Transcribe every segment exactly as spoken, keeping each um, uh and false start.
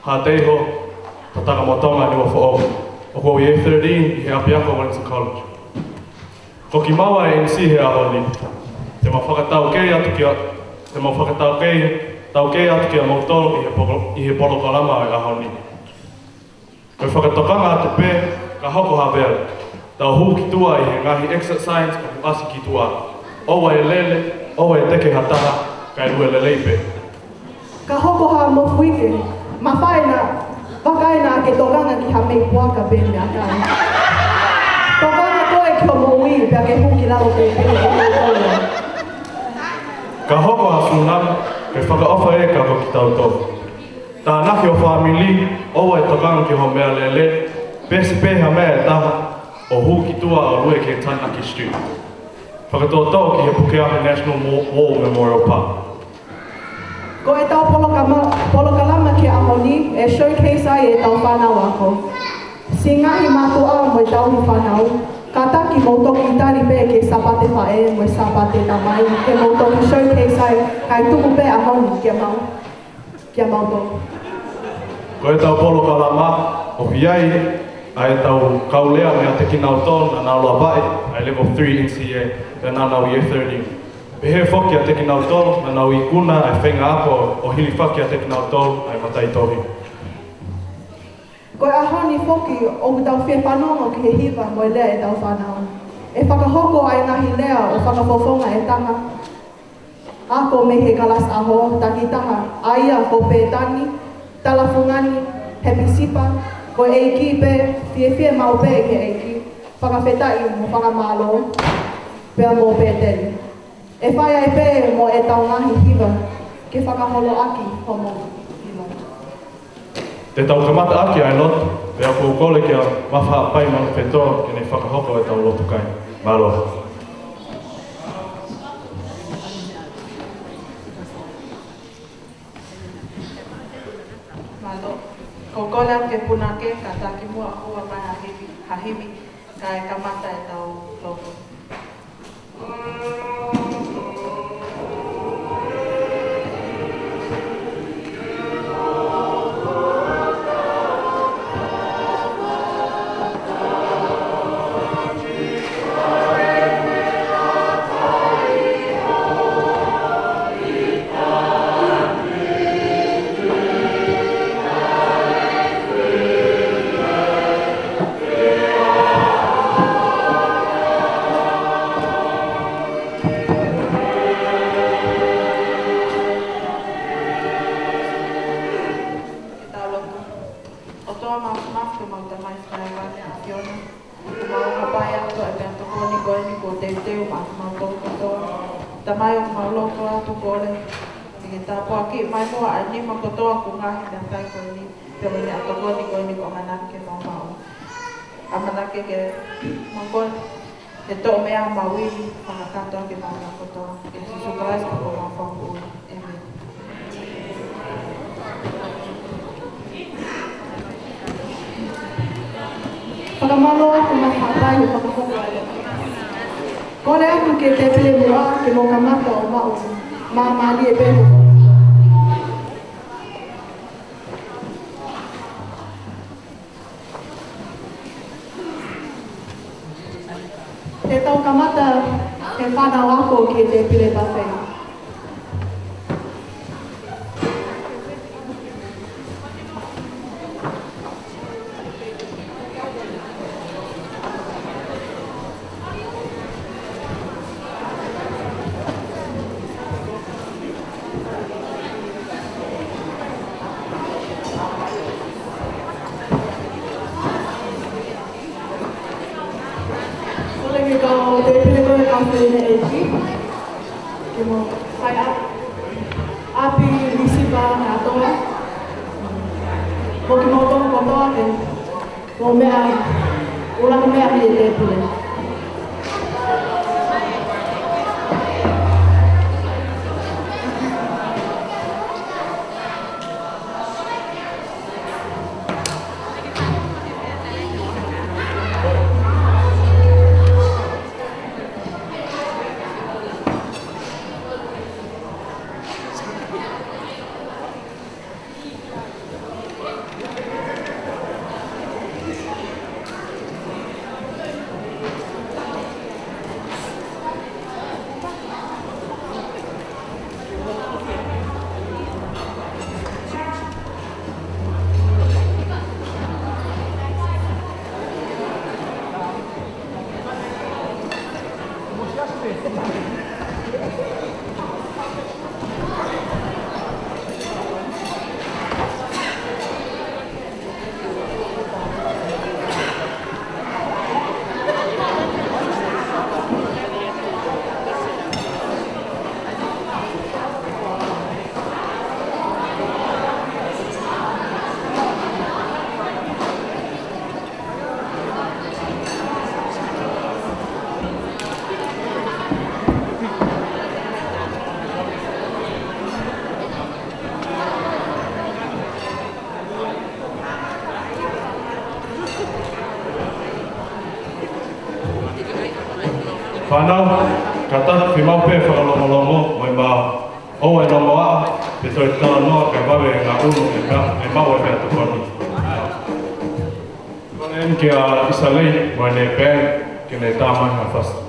Haʻateiho, Tatakamotonga, Niuafoʻou. ʻOku ou year thirteen ʻi he ʻapiako Wellington College. Ko kimaua e M C he ʻaho ni. Te mau fakataukei atu kia, te mau fakataukei, taukei atu kiate kimoutolu ʻi he polo-, ʻi he polokalama ʻo e ʻaho ni. Ko e fakatokanga atu pē, ka hoko ha vela, tau hū ki tuʻa ʻi he ngaahi exit signs ʻoku ʻasi ki tuʻa. ʻOua ʻe lele, ʻoua ʻe teke ha taha, kae lue lelei pē. Ka hoko ha mofuike, mafai naʻa, vakai naʻa ke tokanga ki ha meʻi puaka pe meʻakai. Tokanga koe ki hoʻo moʻui, pea ke hū ki lalo pē, pea ke hū koe. Ka hoko ha sūnami, ke fakaʻofa ē ka ko kitautolu. Tānaki ho fāmili, ʻoua ʻe tokanga ki hoʻo meʻalele, pesi pē ha meʻa ʻe taha, ʻo hū ki tuʻa ʻo lue ki he Tānaki Street. Fakatoʻotoʻo ki he pukeʻaho National Mo-, War Memorial Park. Ko ʻetau polokama-, polokalama ki he ʻaho ni, ʻe showcase ai ʻetau fānau ako. Siʻi ngaahi mātuʻa mo e tauhi fānau, kātaki mou toki tali pē ki he Sāpate Faʻē mo e Sāpate Tamai, ke mou toki showcase ai, kae tuku pē ʻaho ni kia mau, kia mautolu. Ko ʻetau polokalama, ʻoku ʻi ai ʻa ʻetau kau lea meiate kinautolu naʻa nau lavaʻi ʻa e Level three N C E A, pea naʻa nau year thirteen. Pehē foki kiate kinautolu naʻa nau ikuna ʻa e feinga ako ʻo hilifaki kiate kinautolu ʻa e mataʻitohi. Ko e ʻaho ni foki ʻoku tau fie fanongo ki he hiva mo e lea ʻetau fānau. ʻE fakahoko ʻa e ngaahi lea ʻo fakafofonga e taha ako mei he kalasi ʻaho, takitaha, ʻa ia ko Pētani, Talafungani, Hepisipa, ko e ʻEiki pē, fiefia maʻu pē ʻi he ʻEiki, fakafetaʻi mo fakamālō, pea mo Pēteli. ʻE fai ai pē mo ʻetau ngaahi hiva, ke fakaholoʻaki homou ʻilo. Te tau kamata ʻaki ʻa e lotu, pea ʻoku ou kole kia Mafahapai Manufetoa ke ne fakahoko ʻetau lotu kai. Mālō. Mālō. ʻOku ou kole atu ke punake, kātaki muʻa ʻo hua mai ha hivi, ha hivi, kae kamata ʻetau lotu. Ke tau lotu. ʻOtua Māfimafi, ko homau Tamai Fakahēvani ʻa e ʻAfiona. ʻOku mau hapai atu ʻa e meʻatokoni ko eni kuo teuteu maʻa kimautolu kotoa. Tamai, ʻoku mau lotu atu, kole ke ke tāpuakiʻi mai muʻa ʻa e nima kotoa ʻoku ngaohi he meʻakai ko eni, pea mo e meʻatokoni ko eni kuo ʻamanaki ke mau maʻu. ʻAmanaki ke mau ko e toʻo meʻa mau ivi fakakakato ke mau maʻu kotoa. ʻIa Sīsū Kalaisi ko homau Fakamoʻui. ʻĒmeni. Fakamālō atu Mafahapai he fakahoko ʻa e lotu. Kole atu ki he tēpile muʻa ke mou kamata ʻo maʻu māmālie pē. Te tau kamata he fānau ako ki he tēpile buffet. Kole ke kau tēpile ko e kau fēfē ʻEiki. Ke mou fai ʻa-, ʻapi lisipa ʻa e ʻOtua. Mo kimoutolu kotoa ke mou meʻa, ʻuluaki meʻa mei he tēpile. Fānau, kātaki fiemaʻu pē fakalongolongo mo e maʻu ʻo e longoaʻa, pea toe talanoa kae vave e ngaʻunu ʻe ma-, ʻe maʻu e meʻatokoni. Kole eni kia ʻIsalei mo ʻene pē, ke ne tā mai ha fasi.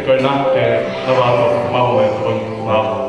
Ko ena, ʻe, lava atu, mau e, ko ena, mau.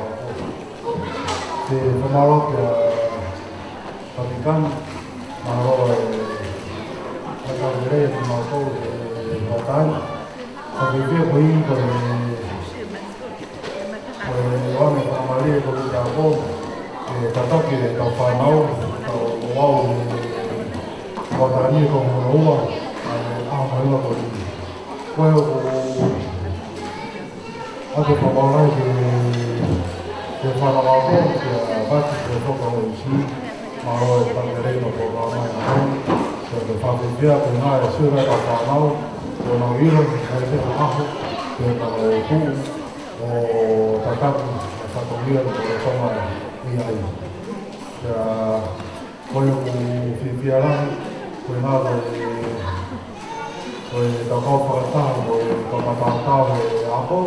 Fakafou. Te fakamālō kia Patikana, mālō e fakafeʻiloaki kimautolu he hoʻatā ni. Fakafeʻiloaki ko e, ko e ʻoange fakamālō ko e tāpō, ʻe tataki ʻetau fānau, tau ʻoatu e hoʻatā ni ko hono ua, ʻa e ʻaho māʻoniʻoni ko eni. Ko e ʻoku ʻoatu e fakamālō ki he, ki he fānau ako, kia Vati, kia Soka ʻo ʻEisi, mālō e fakafeʻiloaki no ko māmai ʻa e, ko e fakafeʻiloaki ko e ngaahi sio ki he fānau, Ko hono ʻilo, ʻa e pē ʻaho, pea ka o ku, ʻo tataki, ʻa e fatongia, ko e tonga ʻi ai. Pea ko ia ʻoku ou fiefia lahi, ko e ngāue, ko e tau kau fakataha, ko e kau mataotao he ako,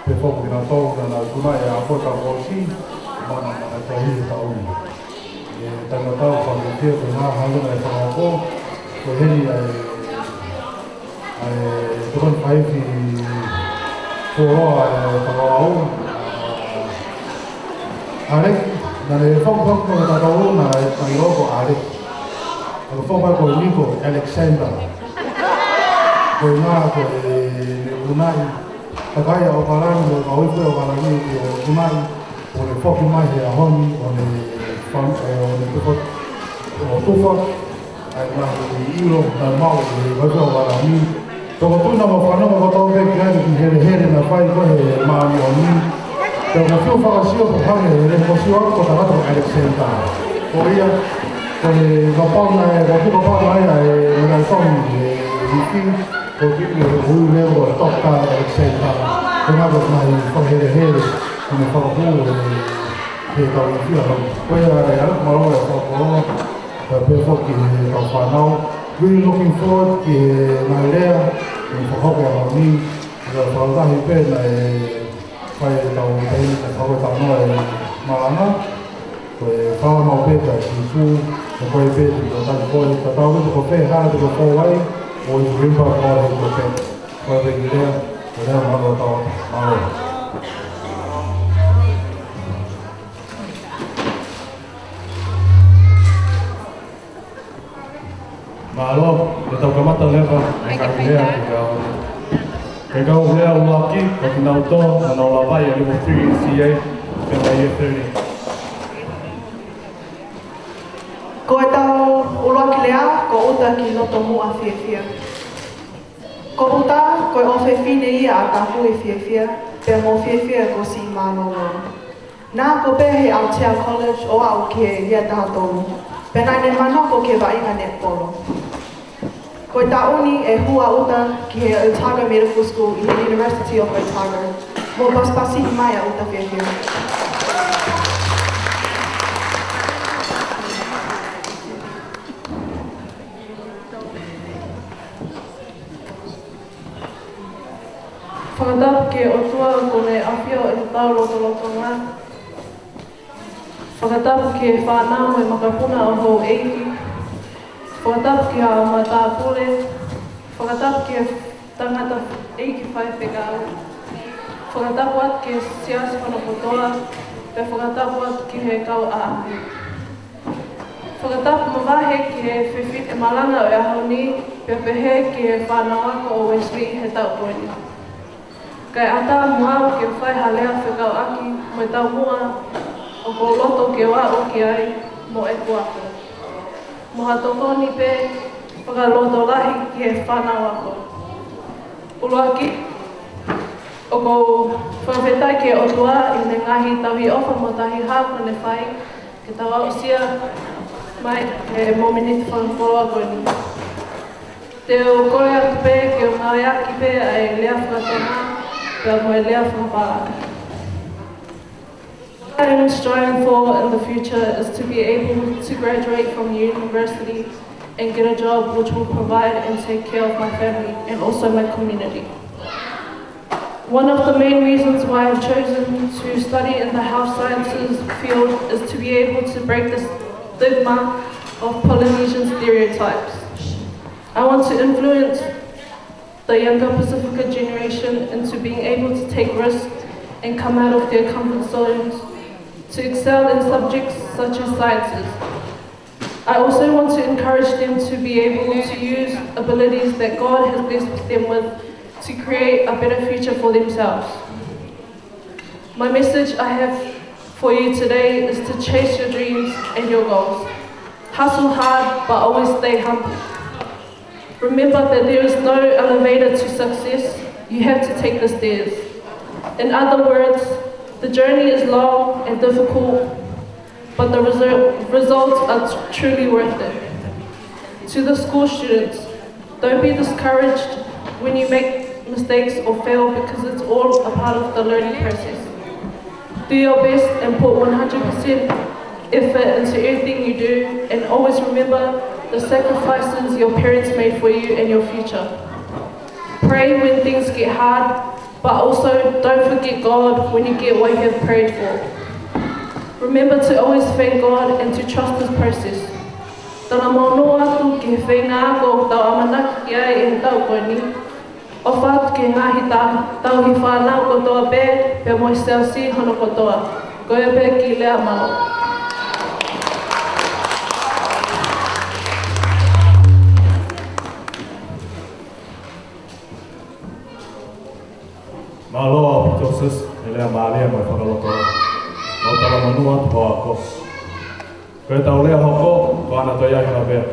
pea foki kinautolu naʻa nau ikunaʻi e ako tau kōsi, mana mana tau ʻi he taʻu ni. ʻE, tau na tau fakafiefia ko e ngaahi hale naʻe fakahoko, ko heni ʻa e, ʻa e, tokoni faifi fuoloa ʻa e tau au, ʻa, ʻAleki, naʻa ne fakahoko ko e tau au naʻe ʻiloa ko ʻAleki. ʻA e foha ko Niko Alexander. Ko e ngā ko e ne ikunaʻi. Takai ʻa ʻOkalani, mo e kau ifi ʻOkalani, ke ikunaʻi, ʻo ne foki mai he ʻaho ni, ʻo ne fam-, ʻo ne tufa, ʻo tufa, ʻa e ngaahi ʻilo, naʻe maʻu, ʻe kau ifi ʻOkalani. Toko tuna mo fanongo kotoa pē ki ai ki he helehele naʻe fai ko ē he māʻoniʻoni. Pea ko e fiu fakasio ko hane, he ko e sio atu ko e tangata ko Alexander. Ko ia, ko e kapau naʻe, ko e kapau naʻe, ʻa e, mo naʻe tonu, ʻe, ifi, ko e kiʻi, ʻe, ui leva ko Doctor Alexander. Ko e ngaahi ko e ngaahi fakahelehele, ko e ngaahi fakahū, ʻe, he kau ifi ʻa hau. Ko ia, ʻe, ʻalu mālō e fakakoloa, pea pehē foki he kau fānau. Really looking forward ki he ngaahi lea, ʻe, fakahoko he ʻaho ni, ʻe, fakataha pē naʻe, fai ʻetau taimi ke fakahoko ʻetau noa e malanga, ko e fakamoʻoni pē kia Sīsū, ko koe pē te tau taki koe, tatau ai pe ko fē hala te ke fou ai, always remember God is your friend. Ko e pē ki lea, ko e lea mālō tau, mālō. Mālō, ʻe tau kamata leva, ʻa e ngaahi lea ki he kau. Ki he kau lea ʻuluaki, ko kinautolu, naʻa nau lava ʻi he level three C A, pea mo e year thirty. Ko ʻetau ʻuluaki lea, ko ʻUta ki Lotomuʻa Fiefia. Ko ʻUta, ko e ʻofefine ia ʻa Tāpui Fiefia, pea mo Fiefia ko Siʻi Mālōlō. Naʻa ku pehē he Aotea College ʻo aʻu ki he year taha tolu, pea naʻa ne manako ki he vaʻinga netipolo. Ko e taʻu ni ʻe hū ʻa ʻUta ki he Otago Medical School ʻi he University of Otago. Mou pasipasi mai ʻa ʻUta Fiefia. Fakatapu ki he ʻOtua kuo ne ʻafio ʻi hotau lotolotonga. Fakatapu ki he fānau mo e makapuna ʻo houʻeiki. Fakatapu ki haʻa matāpule. Fakatapu ki he tangataʻeiki faifekau. Fakatapu atu ki he siasi hono kotoa. Pea fakatapu atu ki he kau ʻaʻahi. Fakatapu mavahe ki he fefine malanga ʻo e ʻaho ni, pea pehē ki he fānau ako ʻo Wesley he taʻu ko eni. Kae ʻatā mo au ke fai ha lea fekauʻaki mo e taumuʻa ʻoku ou loto ke u aʻu ki ai mo ʻeku ako. Mo ha tokoni pē fakalotolahi ki he fānau ako. ʻUluaki, ʻoku ou fakafetaʻi ki he ʻOtua ʻi heʻene ngaahi tauhi ʻofa mo tauhi hā kuo ne fai, ke tau aʻusia mai he mōmeniti fakakoloa ko eni. Te u kole atu pē ke u ngāueʻaki pē ʻa e lea faka-Tonga, pea mo e lea fakapālangi. What I am striving for in the future is to be able to graduate from university and get a job which will provide and take care of my family and also my community. One of the main reasons why I've chosen to study in the health sciences field is to be able to break the stigma of Polynesian stereotypes. I want to influence the younger Pasifika generation into being able to take risks and come out of their comfort zones, to excel in subjects such as sciences. I also want to encourage them to be able to use abilities that God has blessed them with to create a better future for themselves. My message I have for you today is to chase your dreams and your goals. Hustle hard, but always stay humble. Remember that there is no elevator to success. You have to take the stairs. In other words, the journey is long and difficult, but the resu-, results are t-, truly worth it. To the school students, don't be discouraged when you make mistakes or fail, because it's all a part of the learning process. Do your best and put one hundred percent effort into everything you do, and always remember the sacrifices your parents made for you and your future. Pray when things get hard, but also don't forget God when you get what you have prayed for. Remember to always thank God and to trust His process. Tala maunu atu ki he feinga ako ʻoku tau ʻamanaki ki ai ʻi he taʻu ko eni. ʻOfa atu ki he ngaahi ta-, tauhi fānau kotoa pē, pea mo e siasi hono kotoa. Ko ia pē, kiʻi lea, mālō. Mālō ʻaupito sis, he lea mālie mo e fakalotolahi. Mau tala maunu atu hoʻo ako. Ko ʻetau lea hoko, ko ʻAna Toiahi Havea.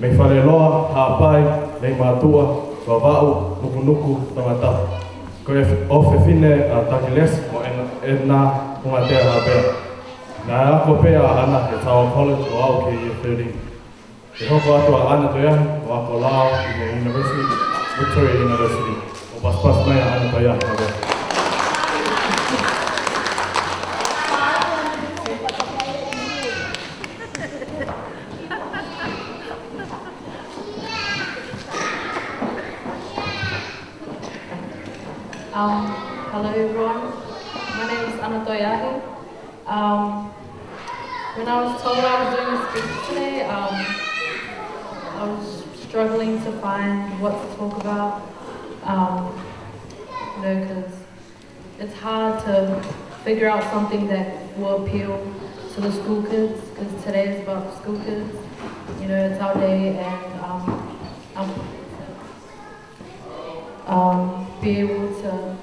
Mei Faleloa, Haʻapai, Leimātuʻa, Vavaʻu, Nukunuku, Tongatapu. Ko e f-, ʻofefine ʻa Takilesi mo ʻEna, ʻEna Pungatea Havea. Naʻe ako pē ʻa ʻAna he Tower College ʻo aʻu ki he Year thirteen. ʻE hoko atu ʻa ʻAna Toiahi ʻo ako lao ʻi he university, Victoria University. ʻO pasipasi mai ʻa ʻAna Toiahi Havea. Um, hello everyone. My name is ʻAna Toiahi. Um, when I was told I was doing a speech today, um, I was struggling to find what to talk about. Um, you know, 'cause it's hard to figure out something that will appeal to the school kids, 'cause today is about school kids. You know, it's our day, and, um, I'm um, be able to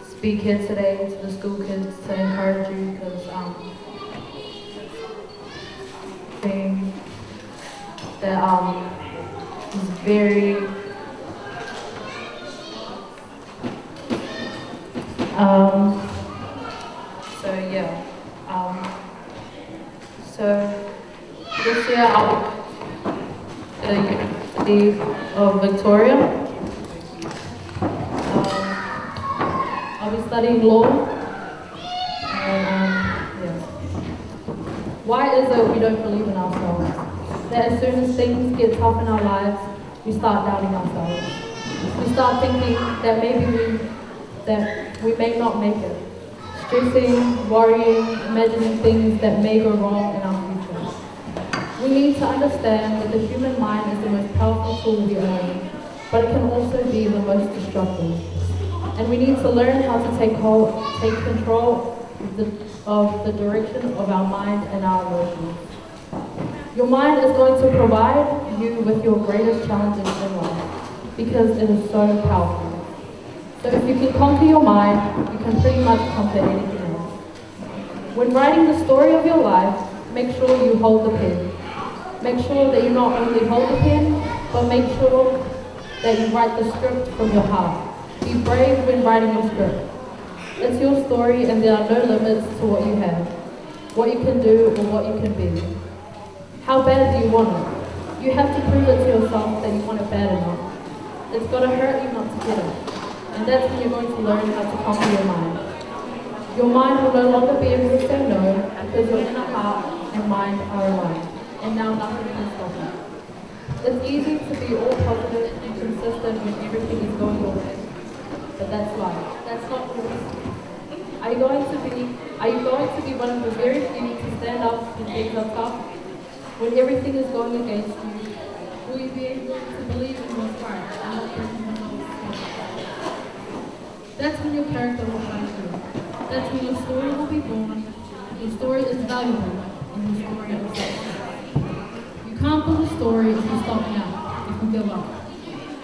speak here today to the school kids to encourage you, 'cause, um, thing that, um, is very, um, so yeah, um, so this year I'll be at the University of Victoria. Um, I'll be studying law. And, um, yeah. Why is it we don't believe in ourselves? That as soon as things get tough in our lives, we start doubting ourselves. We start thinking that maybe we, that we may not make it. Stressing, worrying, imagining things that may go wrong in our future. We need to understand that the human mind is the most powerful tool we own, but it can also be the most destructive. And we need to learn how to take hold, take control of the, of the direction of our mind and our emotions. Your mind is going to provide you with your greatest challenges in life because it is so powerful. So if you can conquer your mind, you can pretty much conquer anything else. When writing the story of your life, make sure you hold the pen. Make sure that you not only hold the pen, but make sure that you write the script from your heart. Be brave when writing your script. It's your story and there are no limits to what you have, what you can do, or what you can be. How bad do you want it? You have to prove it to yourself that you want it bad enough. It's gotta hurt you not to get it. And that's when you're going to learn how to conquer your mind. Your mind will no longer be able to say no because your inner heart and mind are aligned. And now nothing can stop you. It's easy to be all positive and consistent when everything is going your way. But that's life. That's not realistic. Are you going to be, are you going to be one of the very few to stand up when things are tough? When everything is going against you, will you be able to believe in what's right and not breaking the rules? That's when your character will shine through. That's when your story will be born. Your story is valuable, and your story is valuable. You can't build a story if you stop now, if you give up.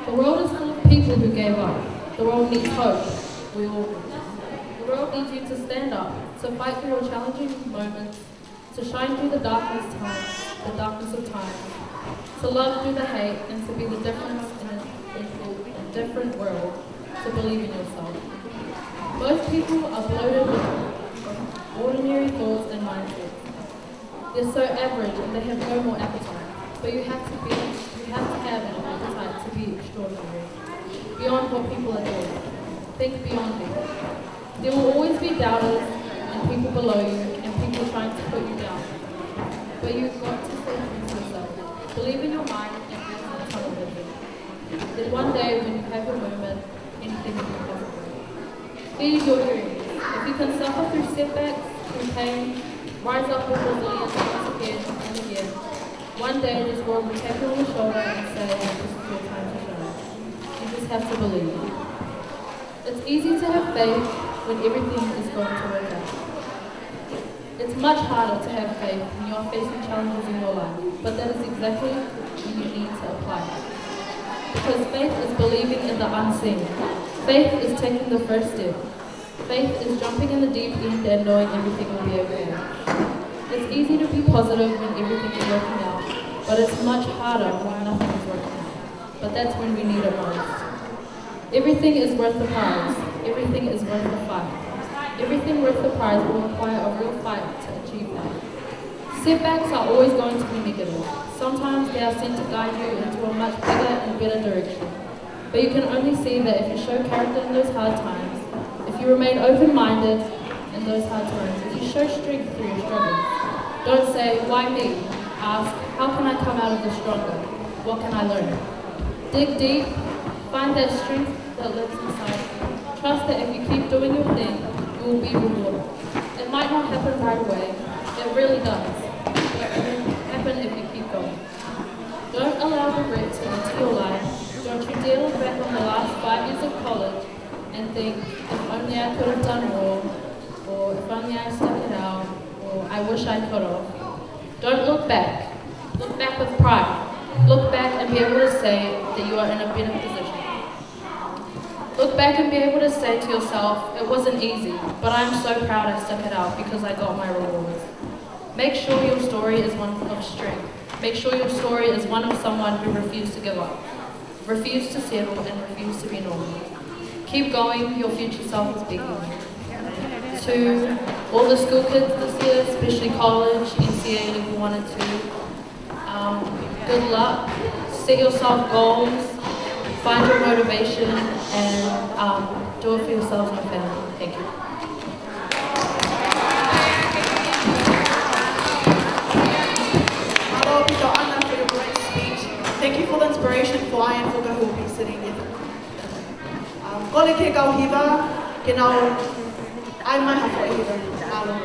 The world is full of people who gave up. The world needs hope. We all do. The world needs you to stand up, to fight through your challenging moments, to shine through the darkness time, the darkness of time, to love through the hate, and to be the difference in a, in a different world, to believe in yourself. Most people are bloated with ordinary thoughts and mindsets. They're so average and they have no more appetite. But you have to be, you have to have an appetite to be extraordinary. Beyond what people are doing. Think beyond them. There will always be doubters and people below you and people trying to put you down. But you've got to stay true to yourself. Believe in your mind and act on tunnel vision. Then one day when you have your moment, anything will be possible. Feed your dreams. If you can suffer through setbacks, through pain, rise up with resilience once again and again. One day this world will tap you on the shoulder and say, "This is your time to shine." You just have to believe. It's easy to have faith when everything is going to work out. It's much harder to have faith when you're facing challenges in your life, but that is exactly when you need to apply it. Because faith is believing in the unseen. Faith is taking the first step. Faith is jumping in the deep end and knowing everything will be okay. It's easy to be positive when everything is working out, but it's much harder when nothing is working out. But that's when we need it most. Everything is worth the prize. Everything is worth the fight. Everything worth the prize will require a real fight to achieve that. Setbacks are always going to be negative. Sometimes they are sent to guide you into a much bigger and better direction. But you can only see that if you show character in those hard times, if you remain open-minded in those hard times, if you show strength through your struggles. Don't say, "Why me?" Ask, "How can I come out of this stronger? What can I learn?" Dig deep, find that strength that lives inside you. Trust that if you keep doing your thing, you will be rewarded. It might not happen right away. It really does. But it will happen if you keep going. Don't allow regret to enter your life. Don't you dare look back on the last five years of college and think, "If only I could have done more," or "If only I stuck it out," or "I wish I could have." Don't look back. Look back with pride. Look back and be able to say that you are in a better position. Look back and be able to say to yourself, "It wasn't easy, but I'm so proud I stuck it out because I got my rewards." Make sure your story is one of strength. Make sure your story is one of someone who refused to give up, refused to settle, and refused to be normal. Keep going, your future self is begging you. To all the school kids this year, especially college, N C A level one and two, um, good luck. Set yourself goals. Find your motivation and, um, do it for yourselves and your family. Thank you. Mālō ʻaupito, Ana, for your great speech. Thank you for the inspiration for Ian Fuka, who will be sitting here. Um, kole ki he kau hiva ke nau ʻai mai ha foʻi hiva. Mālō.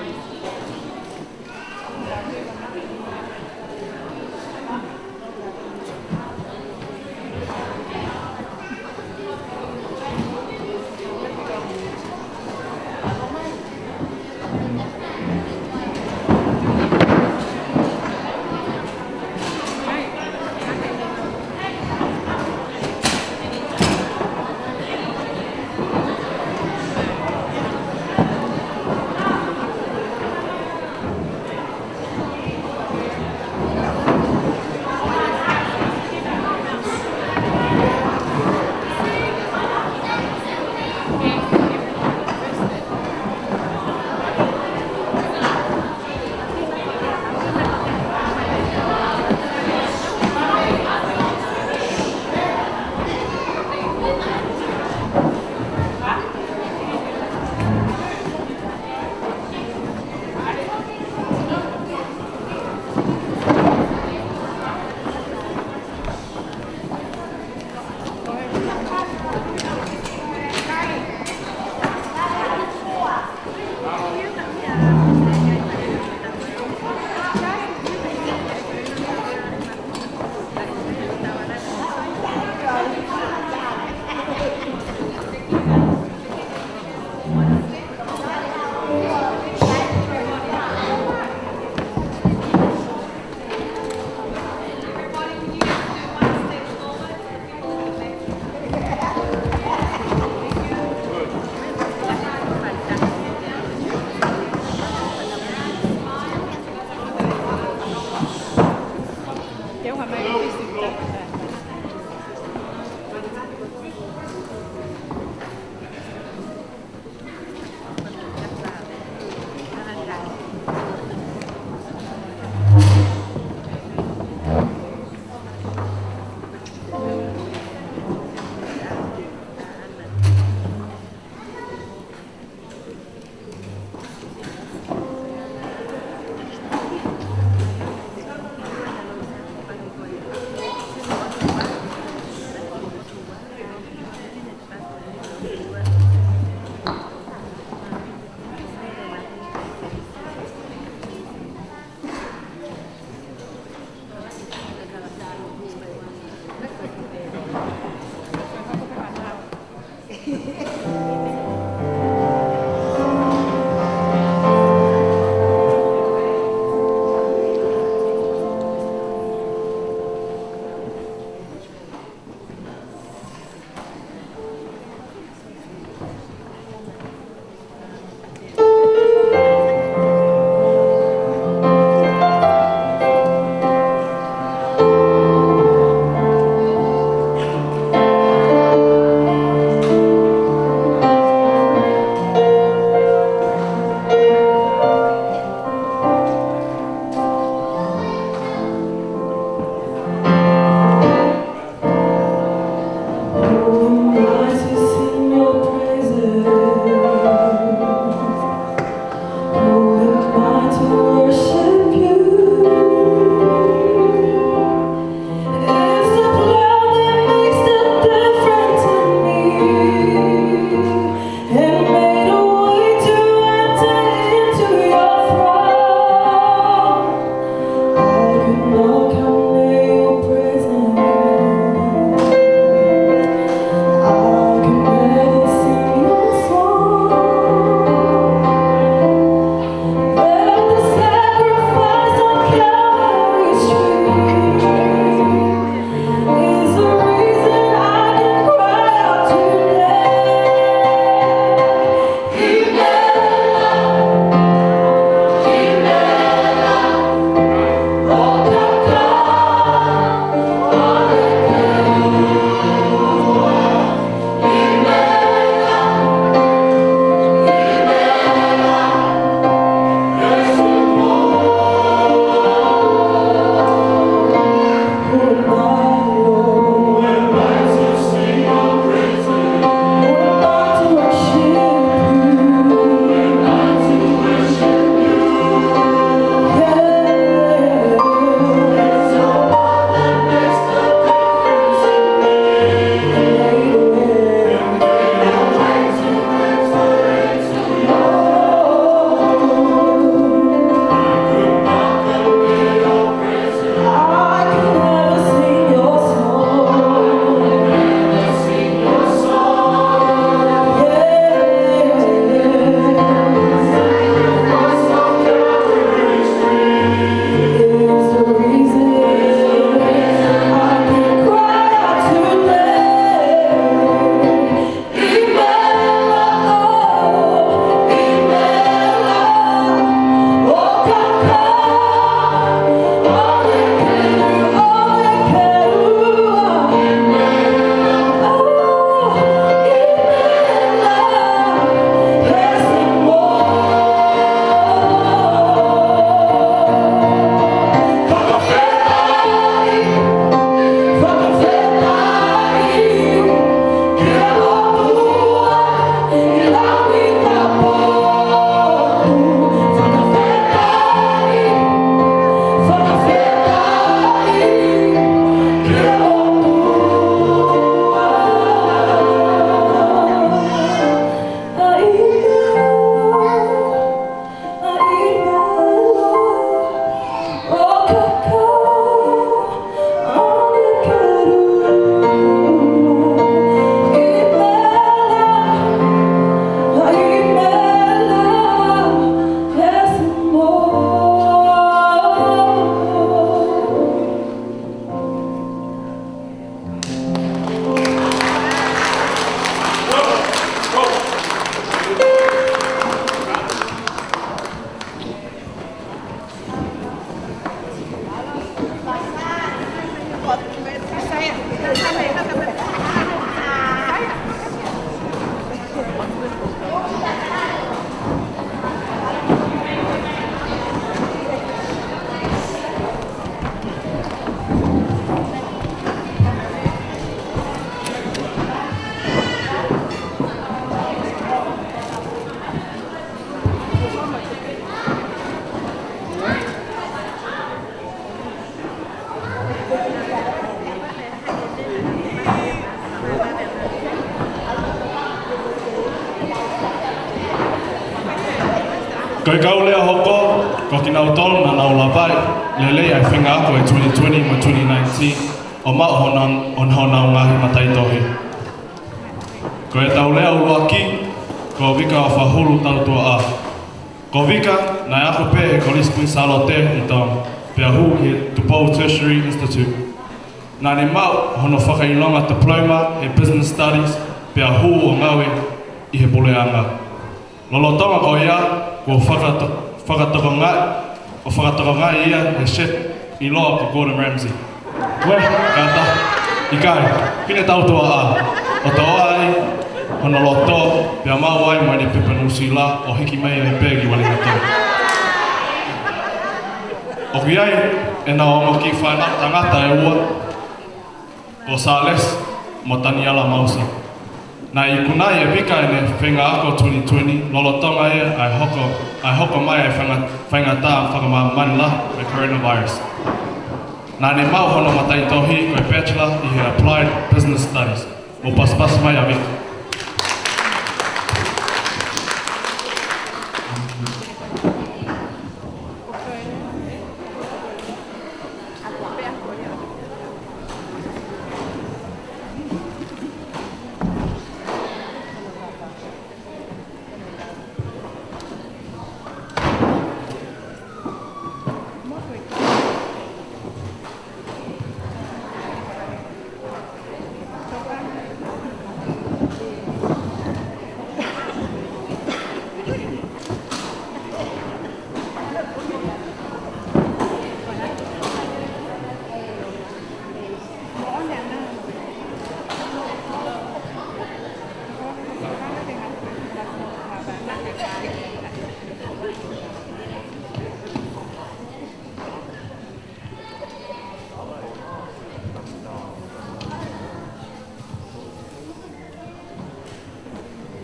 Ko e kau lea hoko, ko kinautolu naʻa nau lavaʻi lelei ʻa e feinga ako ʻo e twenty twenty mo e twenty nineteen, ʻo maʻu honau, honau ngaahi mataʻitohi. Ko ʻetau lea ʻuluaki, ko Vika ʻOfahulu Tautuaʻā. Ko Vika, naʻe ako pē he Kolisi Kuini Sālote ʻi Tonga, pea hū ki he Tupou Tertiary Institute. Naʻa ne maʻu hono fakaʻilonga Diploma ʻi he Business Studies, pea hū ʻo ngāue ʻi he puleʻanga. Lolotonga ko ia, kuo fakato-, fakatokangaʻi, ʻo fakatokangaʻi ia he chef ʻiloa ko Gordon Ramsay. Uē, kātaki, ʻikai, Fine Tautuaʻā, ʻo toʻo ai hono loto, pea maʻu ai mo ʻene pepa Nuʻusila, ʻo hiki mai ai pē ki Uelingatoni. ʻOku ʻi ai ʻena ongo kiʻi fānau tangata ʻe ua, ko Sālesi mo Taniela Mausa. Naʻe ikunaʻi ʻe Vika ʻene feinga ako twenty twenty, lolotonga ia ʻa e hoko, ʻa e hoko mai ʻa e fainga-, faingataʻa fakamāmani lahi ʻo e coronavirus. Naʻa ne maʻu hono mataʻitohi ko e Bachelor ʻi he Applied Business Studies. Mou pasipasi mai ʻa Vika.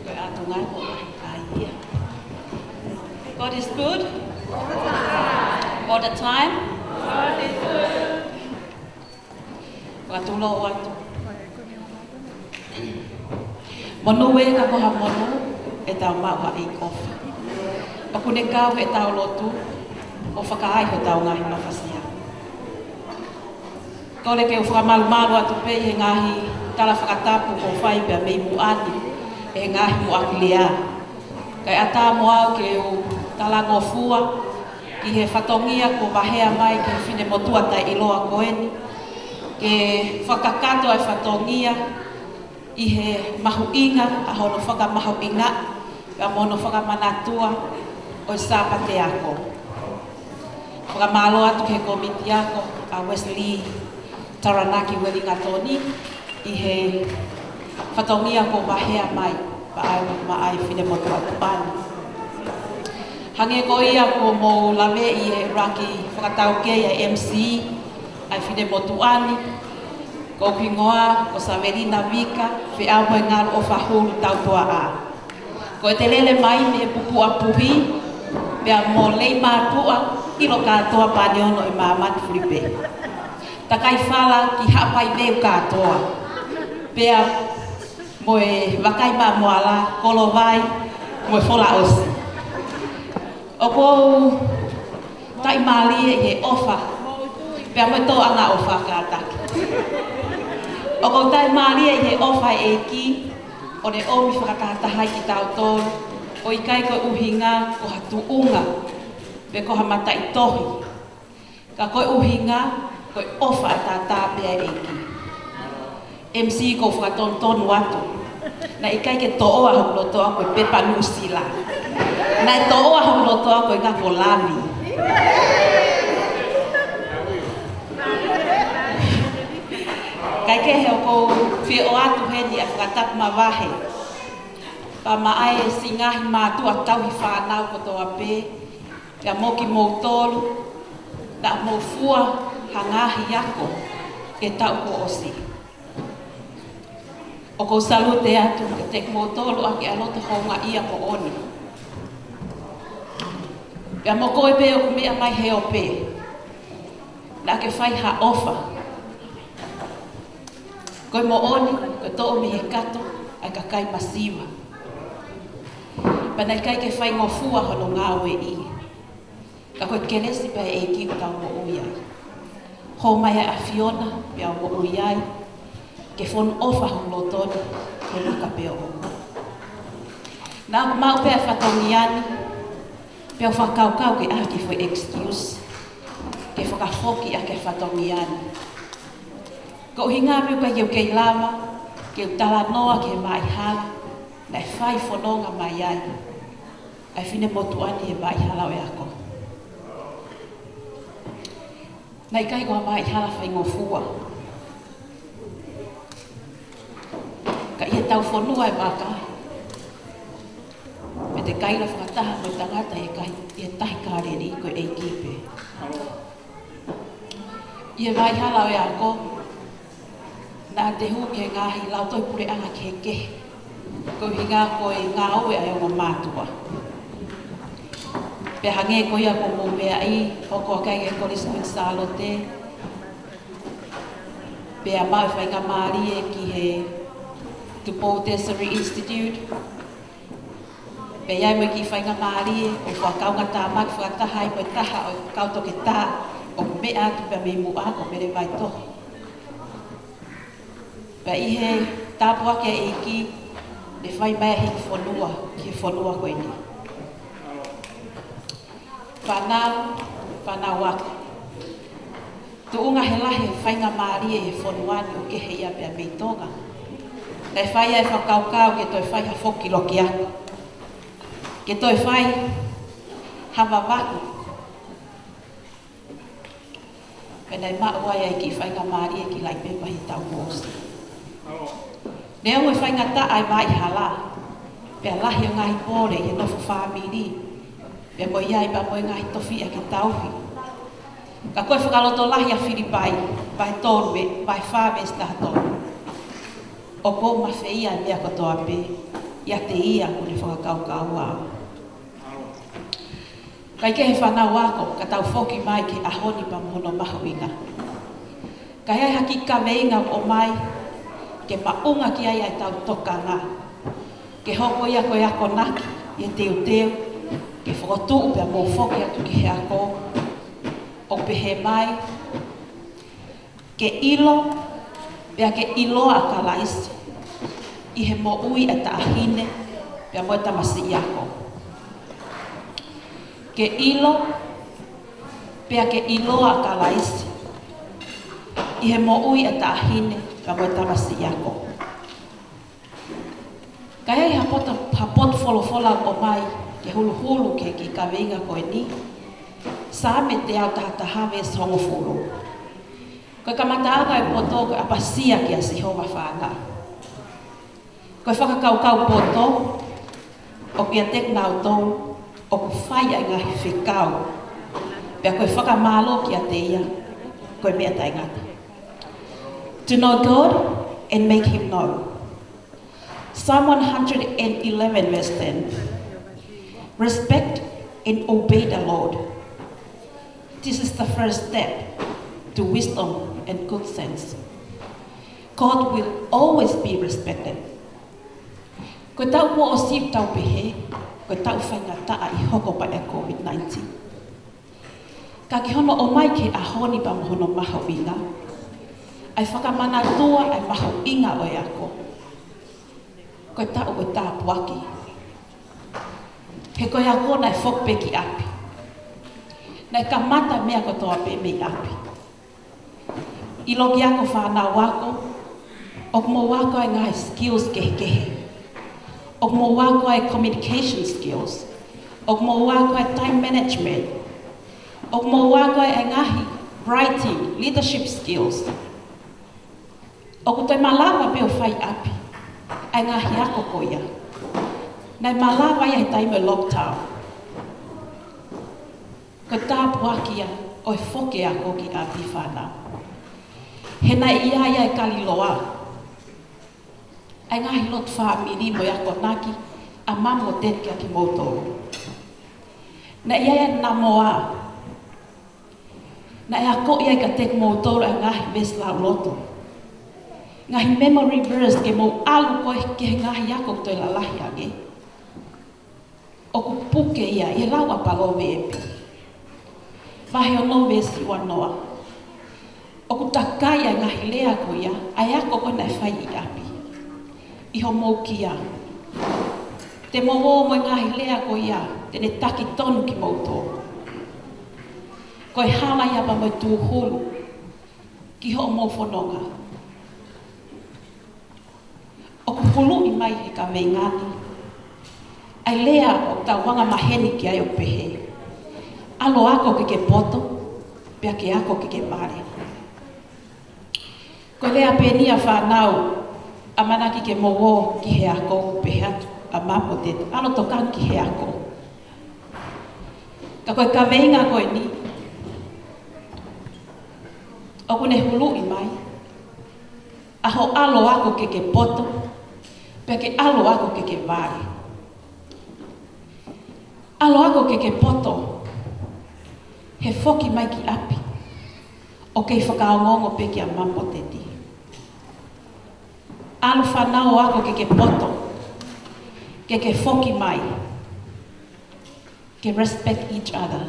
Ko e ʻatunga ko e ʻai ia. God is good. All the time. Fakatulou atu. Monū ē ka ko ha monū ʻetau maʻu ha ʻEiki ʻofa. ʻOku ne kau heʻetau lotu ʻo fakaai hotau ngaahi mafasia. Kole ke u fakamalumalu atu pē ʻi he ngaahi tala fakatapu kuo fai pea mei muʻa ni ʻe he ngaahi muʻaki lea. Kae ʻatā mo au ke u talangofua ki he fatongia kuo vahea mai ki he finemotuʻa taʻeʻiloa ko eni, ke fakakakato ʻa e fatongia ʻi he mahuʻinga ʻa hono fakamahuʻingaʻi, pea mo hono fakamanatua ʻo e Sāpate ako. Fakamālō atu ki he kōmiti ako ʻa Wesley Taranaki Uelingatoni ʻi he fatongia kuo vahea mai maʻa, maʻa e finemotuʻa tuʻa ni. Hangē ko ia kuo mou laveʻi ʻe he ʻuluaki fakataukei ʻa e M C ʻa e finemotuʻa ni, ko hoku hingoa ko Savelina Vika, feʻao mo e Ngalu ʻOfahulu Tautuaʻā. Ko ʻete lele mai mei he Pupuʻa Puhi, pea mo Leimātuʻa, ʻilo kātoa Pāniono ʻi māmani fulipē. Takai fala ki Haʻapai Veu kātoa. Pea mo e Vakai Mamoala, Kolovai, mo e Folaʻosi. ʻOku ou taʻimālie ʻi he ʻofa, pea mo e tōʻonga ʻofa kātaki. ʻOku ou taʻimālie ʻi he ʻofa ʻa e ʻEiki, ʻo ne ʻomi fakatahataha ai kitautolu, ʻo ʻikai ko e ʻuhinga ko ha tuʻunga, pe ko ha mataʻitohi. Ka ko e ʻuhinga, ko e ʻofa ʻataʻatā pē ʻa e ʻEiki. M C, ʻoku ou fakatonutonu atu. Naʻe ʻikai ke toʻo ʻa hoku loto ʻaʻaku ko e pepa Nuʻusila. Naʻe toʻo ʻa hoku loto ʻaʻaku ko e ngako lami. Kae kehe ʻoku ou fie ʻoatu heni ʻa e fakatapu mavahe. Pea maʻa e siʻi ngaahi mātuʻa tauhi fānau kotoa pē, pea mo kimoutolu naʻa mou fua ha ngaahi ako ʻi he taʻu kuo ʻosi. ʻOku ou salute atu kiate kimoutolu ʻaki ʻa e loto houngaʻia moʻoni. Pea mo koe pē ʻoku meʻa mai he ope, naʻa ke fai ha ʻofa. Ko e moʻoni, ko e toʻo mei he kato ʻa e kakai masiva. Pea naʻe ʻikai ke faingofua hono ngāueʻi. Ka ko e kelesi pē ʻa e ʻEiki ʻoku tau moʻui ai. Hō mai ʻa e ʻAfiona pea u moʻui ai, ke fonu ʻofa ho loto ni, he maka pē ʻoʻou. Naʻa ku maʻu pē ʻa e fatongia ni, pea u fakakaukau ke ʻai ha kiʻi foʻi excuse ke fakafoki ʻaki e fatongia ni. Ko e ʻuhinga pē ʻoku ʻikai ke u kei lava ke u talanoa ki he maʻi hala naʻe fai fononga mai ai ʻa e finemotuʻa ni he maʻi hala ʻo e ako. Naʻe ʻikai ko ha maʻi hala faingofua. Ka ʻi heʻetau fonua e maka, pea te kaila fakataha mo e tangata ʻi he kai, ʻi he Tahi Kāleli, ko e ʻEiki pē. ʻI he maʻi hala ʻo e ako, naʻa te hū ki he ngaahi lautohi puleʻanga kehekehe, ko e ʻuhinga ko e ngāue ʻa e ongo mātuʻa. Pea hangē ko ia ko hoʻomou meaʻi, hoko ʻa e kai ki he Kolisi Kuini Sālote, pea maʻu e faingamālie ki he Tupou Tertiary Institute, pea ʻi ai mo e kiʻi faingamālie ʻo fakakaungātāmaki fakataha ai mo e taha ʻo e kau toketā ʻoku meʻa atu pea mei muʻa ko Mele Vaitoho. Pea ʻi he tāpuaki ʻa e ʻEiki, ne fai mai ʻa e hiki fonua ki he fonua ko eni. Fānau, fānau ako. Tuʻunga he lahi e faingamālie he fonua ni ʻo kehe ia pea mei Tonga, naʻe fai ai e fakakaukau ke toe fai ha foki loki ako, ke toe fai ha vavaku. Pea naʻe maʻu ai ʻa e kiʻi faingamālie ki Laʻipēpa heʻetau mōsi. Neongo e faingataʻa e maʻi hala, pea lahi e ngaahi pole ʻi he nofo fāmili, pea mo ia ʻi pea mo e ngaahi tofiʻa ke tauhi. Ka ko e fakalotolahi ʻa Filipai, vahe tolu ve-, vahe fā veesi taha tolu. ʻOku ou mafeia e meʻa kotoa pē ʻiate ia ʻoku ne fakakaukaua au. Kae kehe fānau ako, ka tau foki mai ki he ʻaho ni pea mo hono mahuʻinga. Ka ʻi ai ha kiʻi kaveinga ʻoku ʻomai ke maʻunga ki ai ʻa ʻetau tokanga, ke hoko ia ko e akonaki ʻi he teuteu ke fokotuʻu pea mou foki atu ki he ako, ʻoku pehē mai: Ke ʻilo, pea ke ʻiloa ʻa Kalaisi ʻi he moʻui ʻa e taʻahine pea mo e tamasiʻi ako. Ke ʻilo, pea ke ʻiloa ʻa Kalaisi ʻi he moʻui ʻa e taʻahine pea mo e tamasiʻi ako. Ka ʻi ai ha potu, ha potu folofola ʻoku ʻomai ke huluhulu ki he kiʻi kaveinga ko eni, Saame teau taha taha veesi hongofulu. Ko e kamataʻanga e poto ko e ʻapasia kia Sihova fānau. Ko e fakakaukau poto ʻoku ʻiate kinautolu ʻoku fai ʻa e ngaahi fekau, pea ko e fakamālō kiate ia ko e meʻa taʻengata. To know God and make him known. Psalm one hundred and eleven verse ten. Respect and obey the Lord. This is the first step to wisdom and good sense. God will always be respected. Ko e taʻu kuo ʻosi ʻoku tau pehē ko e taʻu faingataʻa ʻi he hoko mai ʻa e COVID nineteen. Ka ki hono ʻomai ki he ʻaho ni pea mo hono mahuʻinga, ʻa e fakamanatua ʻa e mahuʻinga ʻo e ako. Ko e taʻu ʻo e tāpuaki. He ko e ako naʻe foki pē ki ʻapi. Naʻe kamata e meʻa kotoa pē mei ʻapi. ʻIlo ki he ako fānau ako, ʻoku mou ako ai e ngaahi skills kehekehe. ʻOku mou ako ai e communication skills. ʻOku mou ako ai e time management. ʻOku mou ako ai e ngaahi writing, leadership skills. ʻOku toe malava pē ʻo fai ʻi ʻapi ʻa e ngaahi ako ko ia naʻe malava ia he taimi ʻo e lockdown. Ko e tāpuaki ia ʻo e foki e ako ki ʻapi fānau. He naʻe ʻi ai ʻa e kaliloa ʻa e ngaahi lotu fāmili mo e akonaki ʻa Mami mo Teti kia kimoutolu. Naʻe ʻi ai ʻa e namoa. Naʻe akoʻi ai kiate kimoutolu ʻa e ngaahi veesi lauloto, ngaahi memory verse ke mou ʻalu ko ē ki he ngaahi ako ʻoku toe lalahi ange. ʻOku puke ia ʻi he lau ʻa Palōveepi vahe ono veesi uanoa. ʻOku takai ʻa e ngaahi lea ko ia, ʻa e ako ko ē naʻe fai ʻi ʻapi, ʻi hoʻomou kia. Te mou ō mo e ngaahi lea ko ia te ne taki tonu kimoutolu. Ko e hala ia pea mo e tūhulu ki hoʻomou fononga. ʻOku huluʻi mai he kaveinga ni ʻa e lea ʻoku tau anga maheni ki ai ʻo pehē: ʻAlu ʻo ako ke ke poto, pea ke ako ke ke vale. Ko e lea pē eni ʻa e fānau, ʻamanaki ke mou ō ki he ako, pehē atu ʻa Mama mo Teti, ʻalu ʻo tokanga ki he ako. Ka ko e kaveinga ko eni ʻoku ne huluʻi mai, ʻa hoʻo ʻalu ʻo ako ke ke poto, pea ke ʻalu ʻo ako ke ke vale. ʻAlu ʻo ako ke ke poto, he foki mai ki ʻapi ʻoku kei fakaongoongo pē kia Mama mo Teti. ʻAlu fānau ʻo ako ke ke poto, ke ke foki mai, ke respect each other.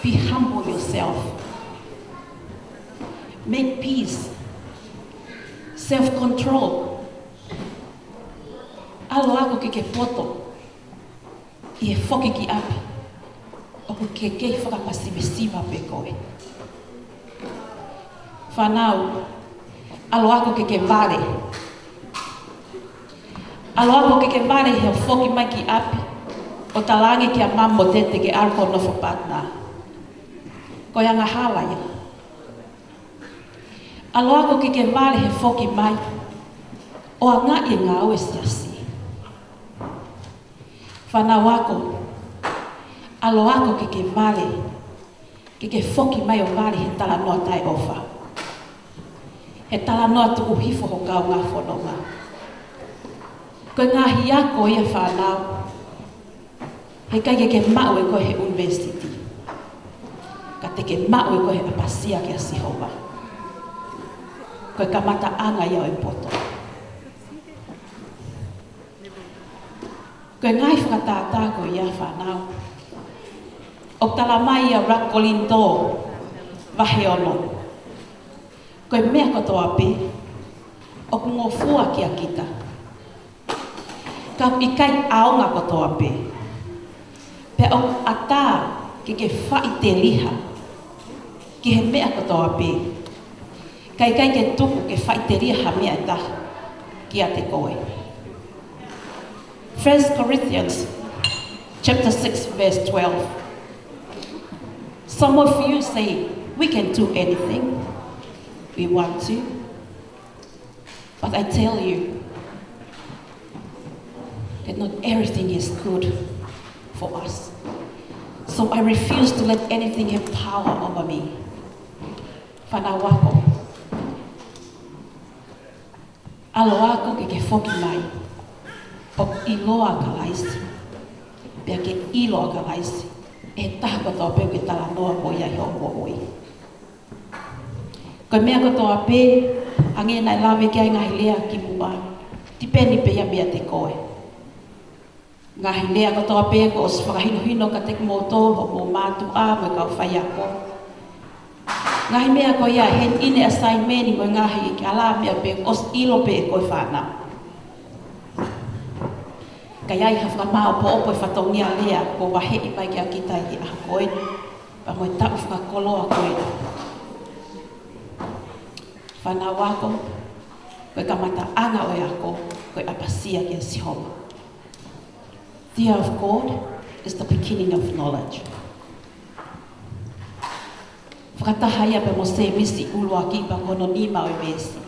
Be humble yourself. Make peace. Self-control. ʻAlu ʻo ako ke ke poto, ʻi he foki ki ʻapi ʻoku ke kei fakamasivesiva pē koe. Fānau, ʻalu ʻo ako ke ke vale. ʻAlu ʻo ako ke ke vale he ʻoku foki mai ki ʻapi ʻo talaange kia Mama mo Teti ke ʻalu ki hoʻo nofo partner. Ko e angahala ia. ʻAlu ʻo ako ke ke vale he foki mai ʻo angaʻi e ngāue siasi. Fānau ako, ʻalu ʻo ako ke ke vale, ke ke foki mai ʻo vale he talanoa taʻeʻofa, he talanoa tuku hifo ho kaungā fononga. Ko e ngaahi ako ia fānau, heʻikai ke ke maʻu ʻe koe he ʻunivēsiti, ka te ke maʻu ʻe koe he ʻapasia kia Sihova. Ko e kamataʻanga ia ʻo e poto. Ko e ngaahi fakatātā ko ia fānau, ʻoku tala mai ʻia ʻuluaki Kolinitō vahe ono: Ko e meʻa kotoa pē ʻoku ngofua kia kita, ka ʻoku ʻikai ʻaonga kotoa pē. Pea ʻoku ʻatā ke ke faʻiteliha ki he meʻa kotoa pē, ka ʻikai ke tuku ke faʻiteliha ha meʻa ʻe taha kiate koe. First Corinthians chapter six, verse twelve. Some of you say, "We can do anything we want to." But I tell you that not everything is good for us. So I refuse to let anything have power over me. Fānau ako, ʻalu ʻo ako ke ke foki mai ʻo ʻiloa ʻa Kalaisi, pea ke ʻilo ʻa Kalaisi ʻe he taha kotoa pē ʻoku ke talanoa mo ia ʻi hoʻo moʻui. Ko e meʻa kotoa pē, hangē naʻe lave ki ai e ngaahi lea kimuʻa, tipeni pē ia meiate koe. Ngaahi lea kotoa pē kuo ʻosi fakahinohino kiate kimoutolu hoʻomou mātuʻa mo e kau faiako. Ngaahi meʻa ko ia, hand in e assignment mo e ngaahi kala meʻa pē, ʻosi ʻilo pē ʻe koe fānau. Ka ʻi ai ha fakamāʻopoʻopo e fatongia lea kuo vaheʻi mai kia kita ʻi he ʻaho ko eni, pea mo e taʻu fakakoloa ko eni. Fānau ako, ko e kamataʻanga ʻo e ako ko e ʻapasia kia Sihova. Fear of God is the beginning of knowledge. Fakataha ia pea mo Sēmisi ʻuluaki vahe ono, nima ʻo e veesi.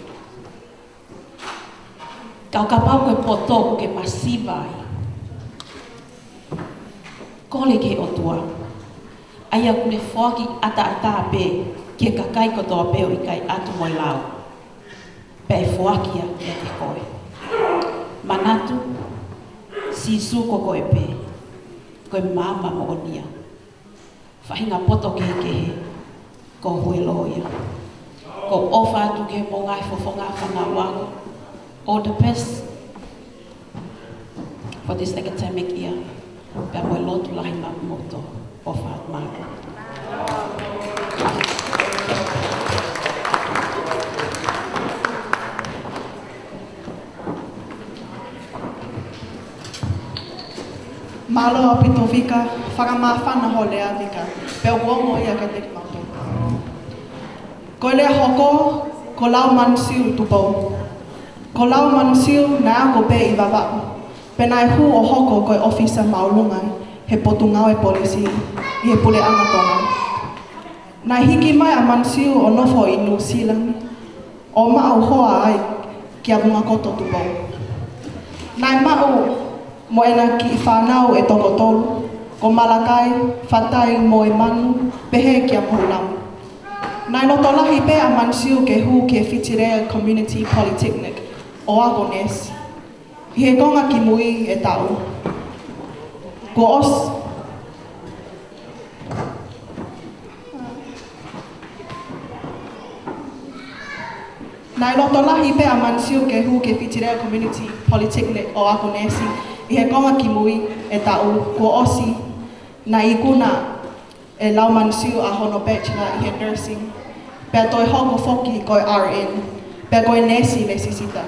Ka ʻo kapau ko e poto ʻoku ke masiva ai, kole ki he ʻOtua, ʻa ia ʻoku ne foaki ʻataʻatā pē ki he kakai kotoa pē ʻo ʻikai ʻatu mo e lau, pea ʻe foaki ia kiate koe. Manatu, Sīsū ko koe pē, ko e maama moʻonia. Faʻahinga poto kehekehe, ko e huelo ia. ʻOku ou ʻofa atu ki hoʻomou ngaahi fofonga, fānau ako. All the best. for this academic year. Pea mo e lotu lahi maʻamoutolu. ʻOfa atu mālō. Mālō ʻaupito Vika, fakamāfana hoʻo lea Vika, pea ʻoku ongo ia kiate kimautolu. Ko e lea hoko, ko Lau Mansiu Tupou. Ko Lau Mansiu naʻe ako pē ʻi Vavaʻu, pea naʻe hū ʻo hoko ko e ʻōfisa māʻolunga he Potungāue Polisi ʻi he Puleʻanga Tonga. Naʻe hiki mai ʻa Mansiu ʻo nofo ʻi Nuʻusila ni, ʻo maʻu hoa ai kia Vungakoto Tupou. Naʻe maʻu mo ʻena kiʻi fānau ʻe toko tolu, ko Malakai, Fatai mo e Manu, pehē kia Mohulam. Naʻe loto lahi pē ʻa Mansiu ke hū ki he Whitireia Community Polytechnic ʻo ako neesi. ʻI he konga kimui ʻe taʻu. Kuo ʻos-, naʻe loto lahi pē ʻa Mansiu ke hū ki he Whitireia Community Polytechnic ʻo ako neesi. ʻI he konga kimui ʻe taʻu, kuo ʻosi, naʻe ikuna ʻe Lau Mansiu ʻa hono bachelor ʻi he nursing, pea toe hoko foki ko e R N, pea ko e neesi lesisita.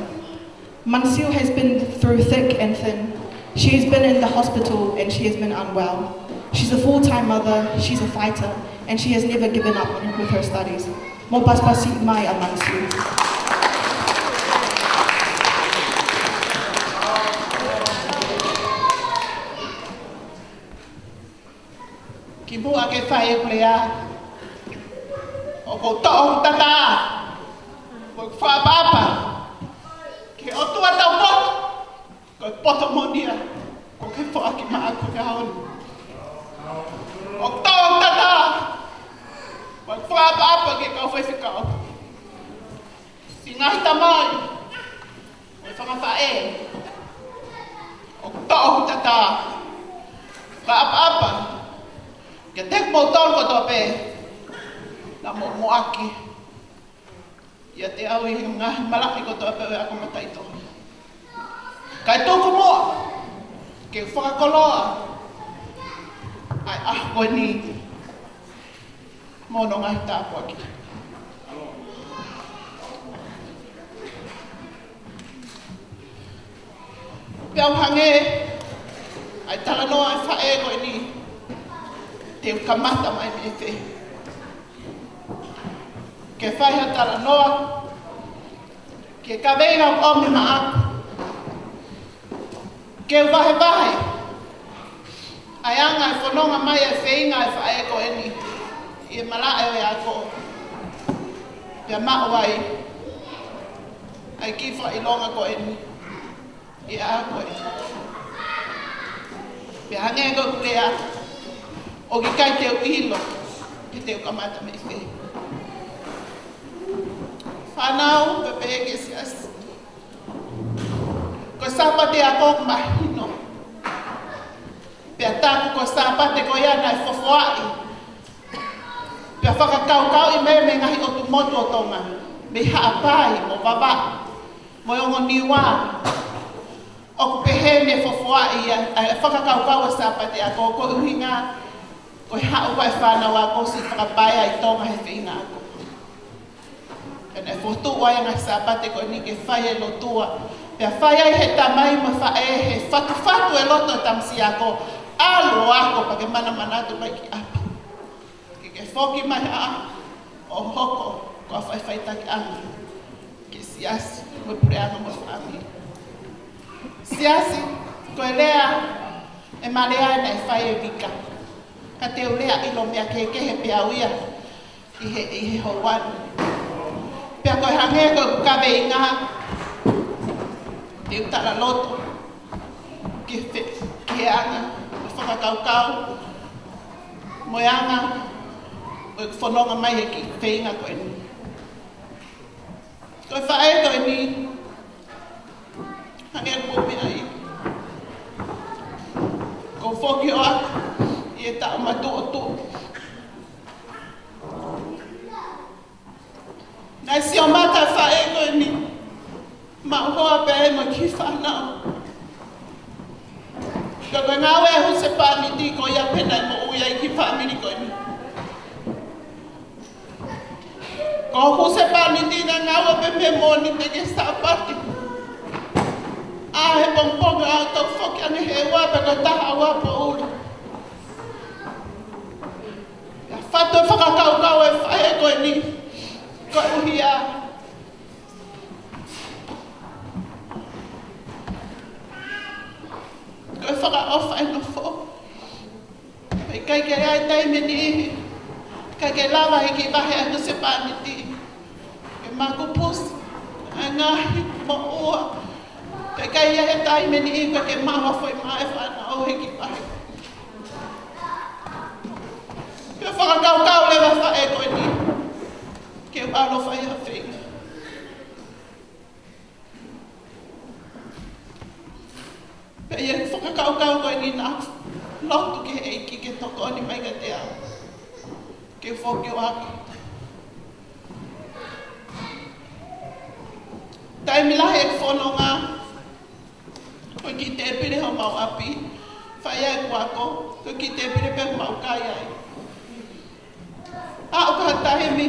Mansiu has been through thick and thin. She has been in the hospital and she has been unwell. She's a full-time mother, she's a fighter, and she has never given up on, with her studies. Mou pasipasi mai ʻa Mansiu. Kimuʻa ke fai ʻeku lea, ʻoku ou toʻo hoku tatā mo ʻeku fakaʻapaʻapa ki he ʻOtua taupotu, ko e poto moʻoni ia kuo ke foaki maʻaku he ʻaho ni. ʻOku ou toʻo hoku tatā mo ʻeku fakaʻapaʻapa ki he kau faifekau, siʻi ngaahi tamai, mo e fanga faʻē. ʻOku ou toʻo hoku tatā, fakaʻapaʻapa kiate kimoutolu kotoa pē naʻa mou muʻaki ʻiate au ʻi he ngaahi malaʻe kotoa pē ʻo e ako mataʻitohi. Kae tuku muʻa ke u fakakoloa ʻa e ʻaho ko eni mo hono ngaahi tāpuaki. Pea ʻoku hangē ʻa e talanoa ʻa e faʻē ko eni, te u kamata mai mei fē ke fai ha talanoa ki he kaveinga ʻoku ʻomi maʻaku ke u vahevahe ʻa e anga e fononga mai ʻa e feinga ʻa e faʻē ko eni ʻi he malaʻe ʻo e ako, pea maʻu ai ʻa e kiʻi fakaʻilonga ko eni ʻi he ako ē. Pea hangē ko ʻeku lea, ʻoku ʻikai te u ʻilo pe te u kamata mei fē. Fānau, pea pehē ki he siasi, ko e Sāpate ako ʻoku mahino. Pea taku ko e Sāpate ko ia naʻe fofoaʻi pea fakakaukauʻi mai mei he ngaahi ʻotu motu ʻo Tonga, mei Haʻapai mo Vavaʻu mo e ongo Niua. ʻOku pehē ne fofoaʻi ʻa e fakakaukau ʻo e Sāpate ako, ko e ʻuhinga ko e haʻu ʻa e fānau ako siʻi fakapaea ʻi Tonga he feinga ako. Pea naʻe fokotuʻu ai ʻa e ngaahi Sāpate ko eni ke fai e lotua, pea fai ai ʻe he tamai mo e faʻē, he fatufatu e loto e tamasiʻi ako, ʻalu ʻo ako pea ke manamanatu mai ki ʻapi, ke ke foki mai ʻo hoko ko ha faʻifaʻitakiʻanga ki he siasi mo e puleʻanga mo e fāmili. Siasi, ko e lea ʻe malea naʻe fai ʻe Vika, ka te u lea ʻilo meʻa kehekehe pē au ia ʻi he, ʻi he houa ni. Pea ko e hangē ko ʻeku kaveinga, te u talaloto ki he fe-, ki he anga ʻo e fakakaukau mo e anga ʻo e fononga mai he kiʻi feinga ko eni. Ko e faʻē ko eni, hangē ko e meʻa ia, ko e foki ʻo ʻi he taʻu matuʻotuʻa. Naʻe sio mata e faʻē ko eni, maʻu hoa pē mo e kiʻi fānau. Ka ko e ngāue ʻa e husepāniti ko ia pē naʻe moʻui ai ki he fāmili ko eni. Ko e husepāniti naʻe ngāue pē mei he Mōnite ki he Sāpate. ʻAʻu he pongipongi ʻo aʻu ʻo foki ange he ua pe ko e taha ua poʻuli. ʻA e fatu e fakakaukau ʻa e faʻē ko eni. Koeʻuhi ā ko e fakaʻofa ʻa e nofo. Pea ʻikai ke ʻi ai e taimi ʻe niʻihi ʻikai ke lava he kiʻi vahe ʻa e husepāniti ke makupusi ʻa e ngaahi moʻua. Pea ʻikai ʻi ai e taimi ʻe niʻihi ʻikai ke maʻu ha foʻi mā ʻa e fānau he kiʻi vahe. Pea fakakaukau leva e faʻē ko eni ke u ʻalu ʻo fai ha feinga. Pea ʻi he fakakaukau ko eni naʻa ku lotu ki he ʻEiki ke tokoni mai kiate au ke u foki ʻo ako. Taimi lahi ʻeku fononga, ko e kiʻi tēpile homau ʻapi, fai ai ʻeku ako, ko e kiʻi tēpile pē ʻoku mau kai ai. Aʻu ki ha taimi,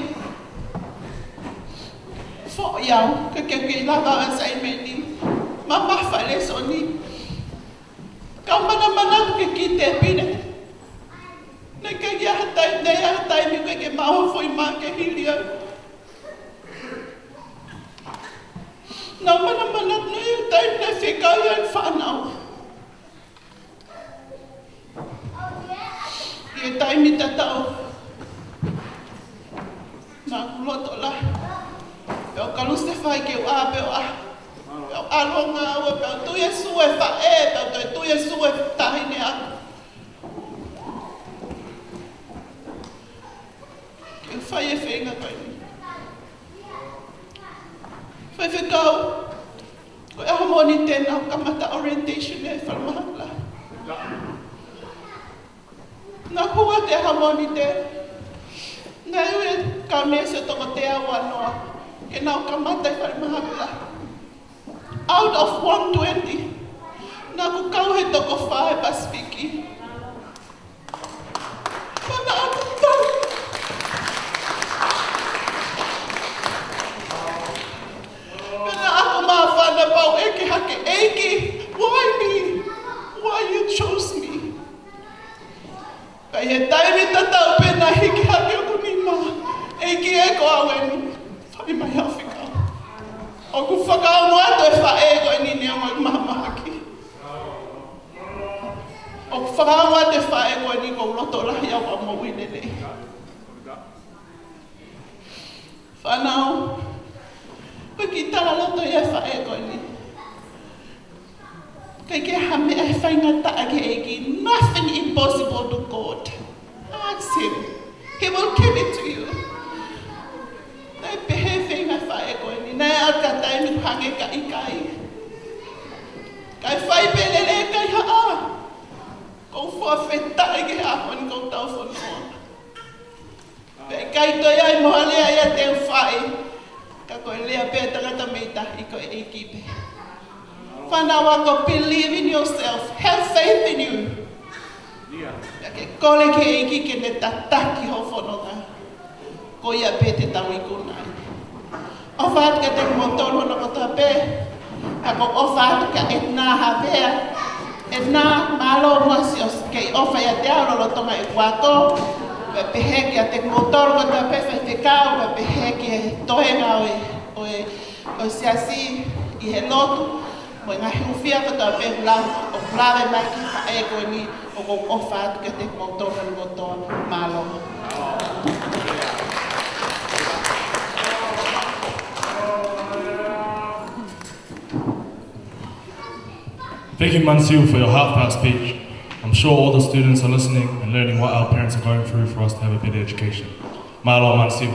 foʻi au, ʻikai ke u kei lava ʻa e assignment ni, mamafa e lēsoni. Kau manamanatu ki he kiʻi tēpile. Naʻe ʻikai ke ʻi ai ha taimi, naʻe ʻi ai ha taimi ʻikai ke maʻu ha foʻi mā ke hili au. Naʻa ku manamanatu naʻe ʻi ai ha taimi naʻe fekau ai e fānau. ʻI he taimi tatau, naʻa ku loto lahi. Pea u kalusefai ke u ʻā pē ʻo ʻā. Pea u ʻalu ʻo ngāue, pea u tui e sū e faʻē, pea u toe tui e sū e taʻahine ʻaʻaku. Ke u fai e feinga ko eni. Faifekau, ko e ʻaho Mōnite naʻa ku kamata orientation ʻi he falemahaki lahi. Naʻa ku ʻalu atu he ʻaho Mōnite, naʻe ui e kau neesi ʻo toko teau uanoa ke nau kamata ʻi he falemahaki lahi. Out of one twenty, naʻa ku kau he toko fā he Pasifiki. Pea naʻa ku tau. Pea naʻa ku māfana pea u ʻeke hake, ʻEiki, why me? Why you chose me? Pea ʻi he taimi tatau pē naʻe hiki hake hoku nima, ʻEiki ē, ko au eni, fai mai haʻo fekau. ʻOku fakaongo atu e faʻē ko eni neongo ʻeku mahamahaki. ʻOku fakaongo atu e faʻē ko eni ʻoku ou loto lahi au ʻa e moʻui lelei. Fānau, ko e kiʻi talaloto ia ʻa e faʻē ko eni. ʻIkai ke ʻi ai ha meʻa ʻe faingataʻa ki he ʻEiki. Nothing impossible to God. Ask him. He will give it to you. Naʻe pehē e feinga ʻa e faʻē ko eni. Naʻe ʻi ai e taimi ʻoku hangē ka ʻikai. Kae fai pē lelei e kaihaʻa. ʻOku ou fakafetaʻi ki he ʻaho ni ʻoku ou tau fononga. Pea ʻikai toe ʻi ai mo ha lea ia te u fai. Ka ko e lea pē ʻa e tangata mei tahi, ko e ʻEiki pē. Fānau ako, believe in yourself. Have faith in you. Pea ke kole ki he ʻEiki ke ne tataki hoʻo fononga. Ko ia pē te tau ikuna ai. ʻOfa atu kiate kimoutolu hono kotoa pē. Pea ʻoku ou ʻofa atu kia ʻEtnā Havea. ʻEtnā, mālō muʻa siʻo kei ʻofa ʻiate au lolotonga ʻeku ako. Pea pehē kiate kimoutolu kotoa pē faifekau, pea pehē ki he toenga ʻo e, ʻo e, ʻo e siasi ʻi he lotu. Mo e ngaahi hūfia kotoa pē ʻoku lave, ʻoku lave mai ki he faʻē ko eni, ʻoku ou ʻofa atu kiate kimoutolu hono kotoa, mālō. Thank you, Mansiu, for your heartfelt speech. I'm sure all the students are listening and learning what our parents are going through for us to have a better education. Mālō, Mansiu.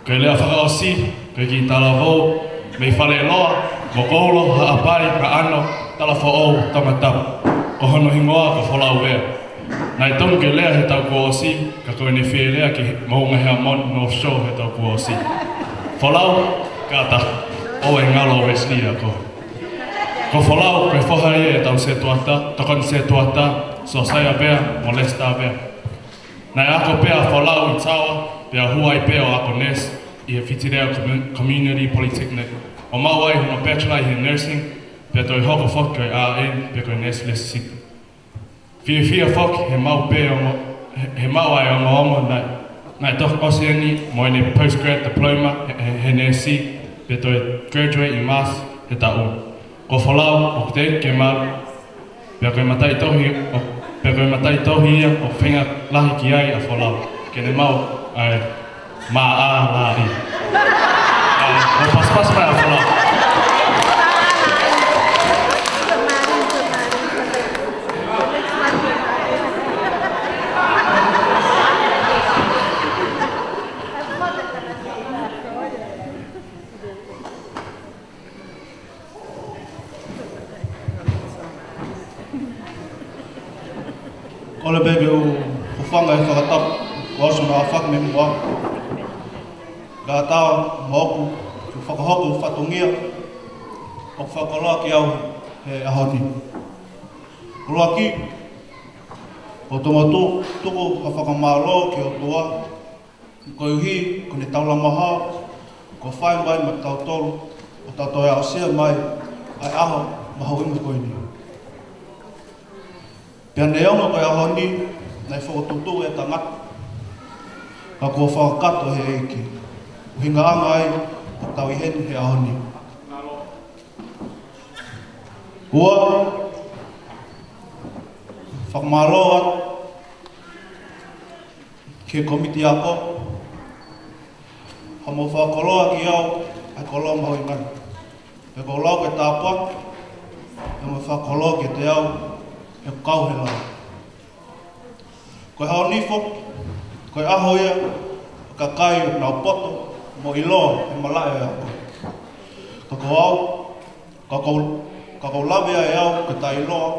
Ko e lea fakaʻosi, ko e kiʻi talavou mei Faleloa, Mokoulo, Haʻapai, Kaʻano, Talafoʻou, Tongatapu. Ko hono hingoa ko Folau Vea. Naʻe tonu ke lea he taʻu kuo ʻosi, ka ko ʻene fie lea ki Moʻunga Heamoni North Shore he taʻu kuo ʻosi. Folau, kātaki, ʻoua ʻe ngalo ʻa Wesley ʻia koe. Ko Folau, ko e foha ia ʻetau sētuata, tokoni sētuata, Sōsaia Vea mo Lester Vea. Naʻe ako pē ʻa Folau ʻi Tawa, pea hū ai pē ʻo ako neesi ʻi he Whitireia Commu-, Community Polytechnic, ʻo maʻu ai hono bachelor ʻi he nursing, pea toe hoko foki ko e R N, pea ko e nurse leadership. Fiefia foki he maʻu pē ongo, he, he maʻu ʻa e ongoongo naʻe, naʻe toki ʻosi eni mo ʻene postgrad diploma he, he, he neesi, pea toe graduate ʻi Maasi he taʻu. Ko Folau, ʻoku teʻeki ke malu, pea ko e mataʻitohi, ʻo, pea ko e mataʻitohi ia ʻoku feinga lahi ki ai ʻa Folau ke ne maʻu ʻa e M A lahi. ʻA, mo paspas mai ʻa Folau. Kole pē ke u hūfanga he fakatapu kuo ʻosi hono aofaki mei muʻa. Kae ʻatā moʻoku ke u fakahoko e fatongia ʻoku fakakoloa ki ai au he ʻaho ni. ʻUluaki, ʻoku ou tuku ha fakamālō ki he ʻOtua, koeʻuhi ko ʻene taulama hao kuo fai mai maʻatautolu, ʻo tau toe aʻusia mai ʻa e ʻaho mahuʻinga ko eni. Pea neongo ko e ʻaho ni naʻe fokotuʻutuʻu ʻe he tangata, ka kuo fakakakato ʻe he ʻEiki. ʻUhinga ange ai ʻoku tau ʻi heni he ʻaho ni. Ua, fakamālō atu ki he kōmiti ako, hoʻomou fakakoloa kiate au ʻa e koloa mahuʻinga ni. Pea ʻoku ou lau ko e tāpuaki hoʻomou fakakoloa kiate au ʻeku kau he lao. Ko e ʻaho ni foki, ko e ʻaho ia ʻo e kakai ʻoku nau poto mo ʻiloa e malaʻe ʻo e ako. Ka ko au, ka ʻoku ou, ka ʻoku ou lave ai au ko e taʻeʻiloa,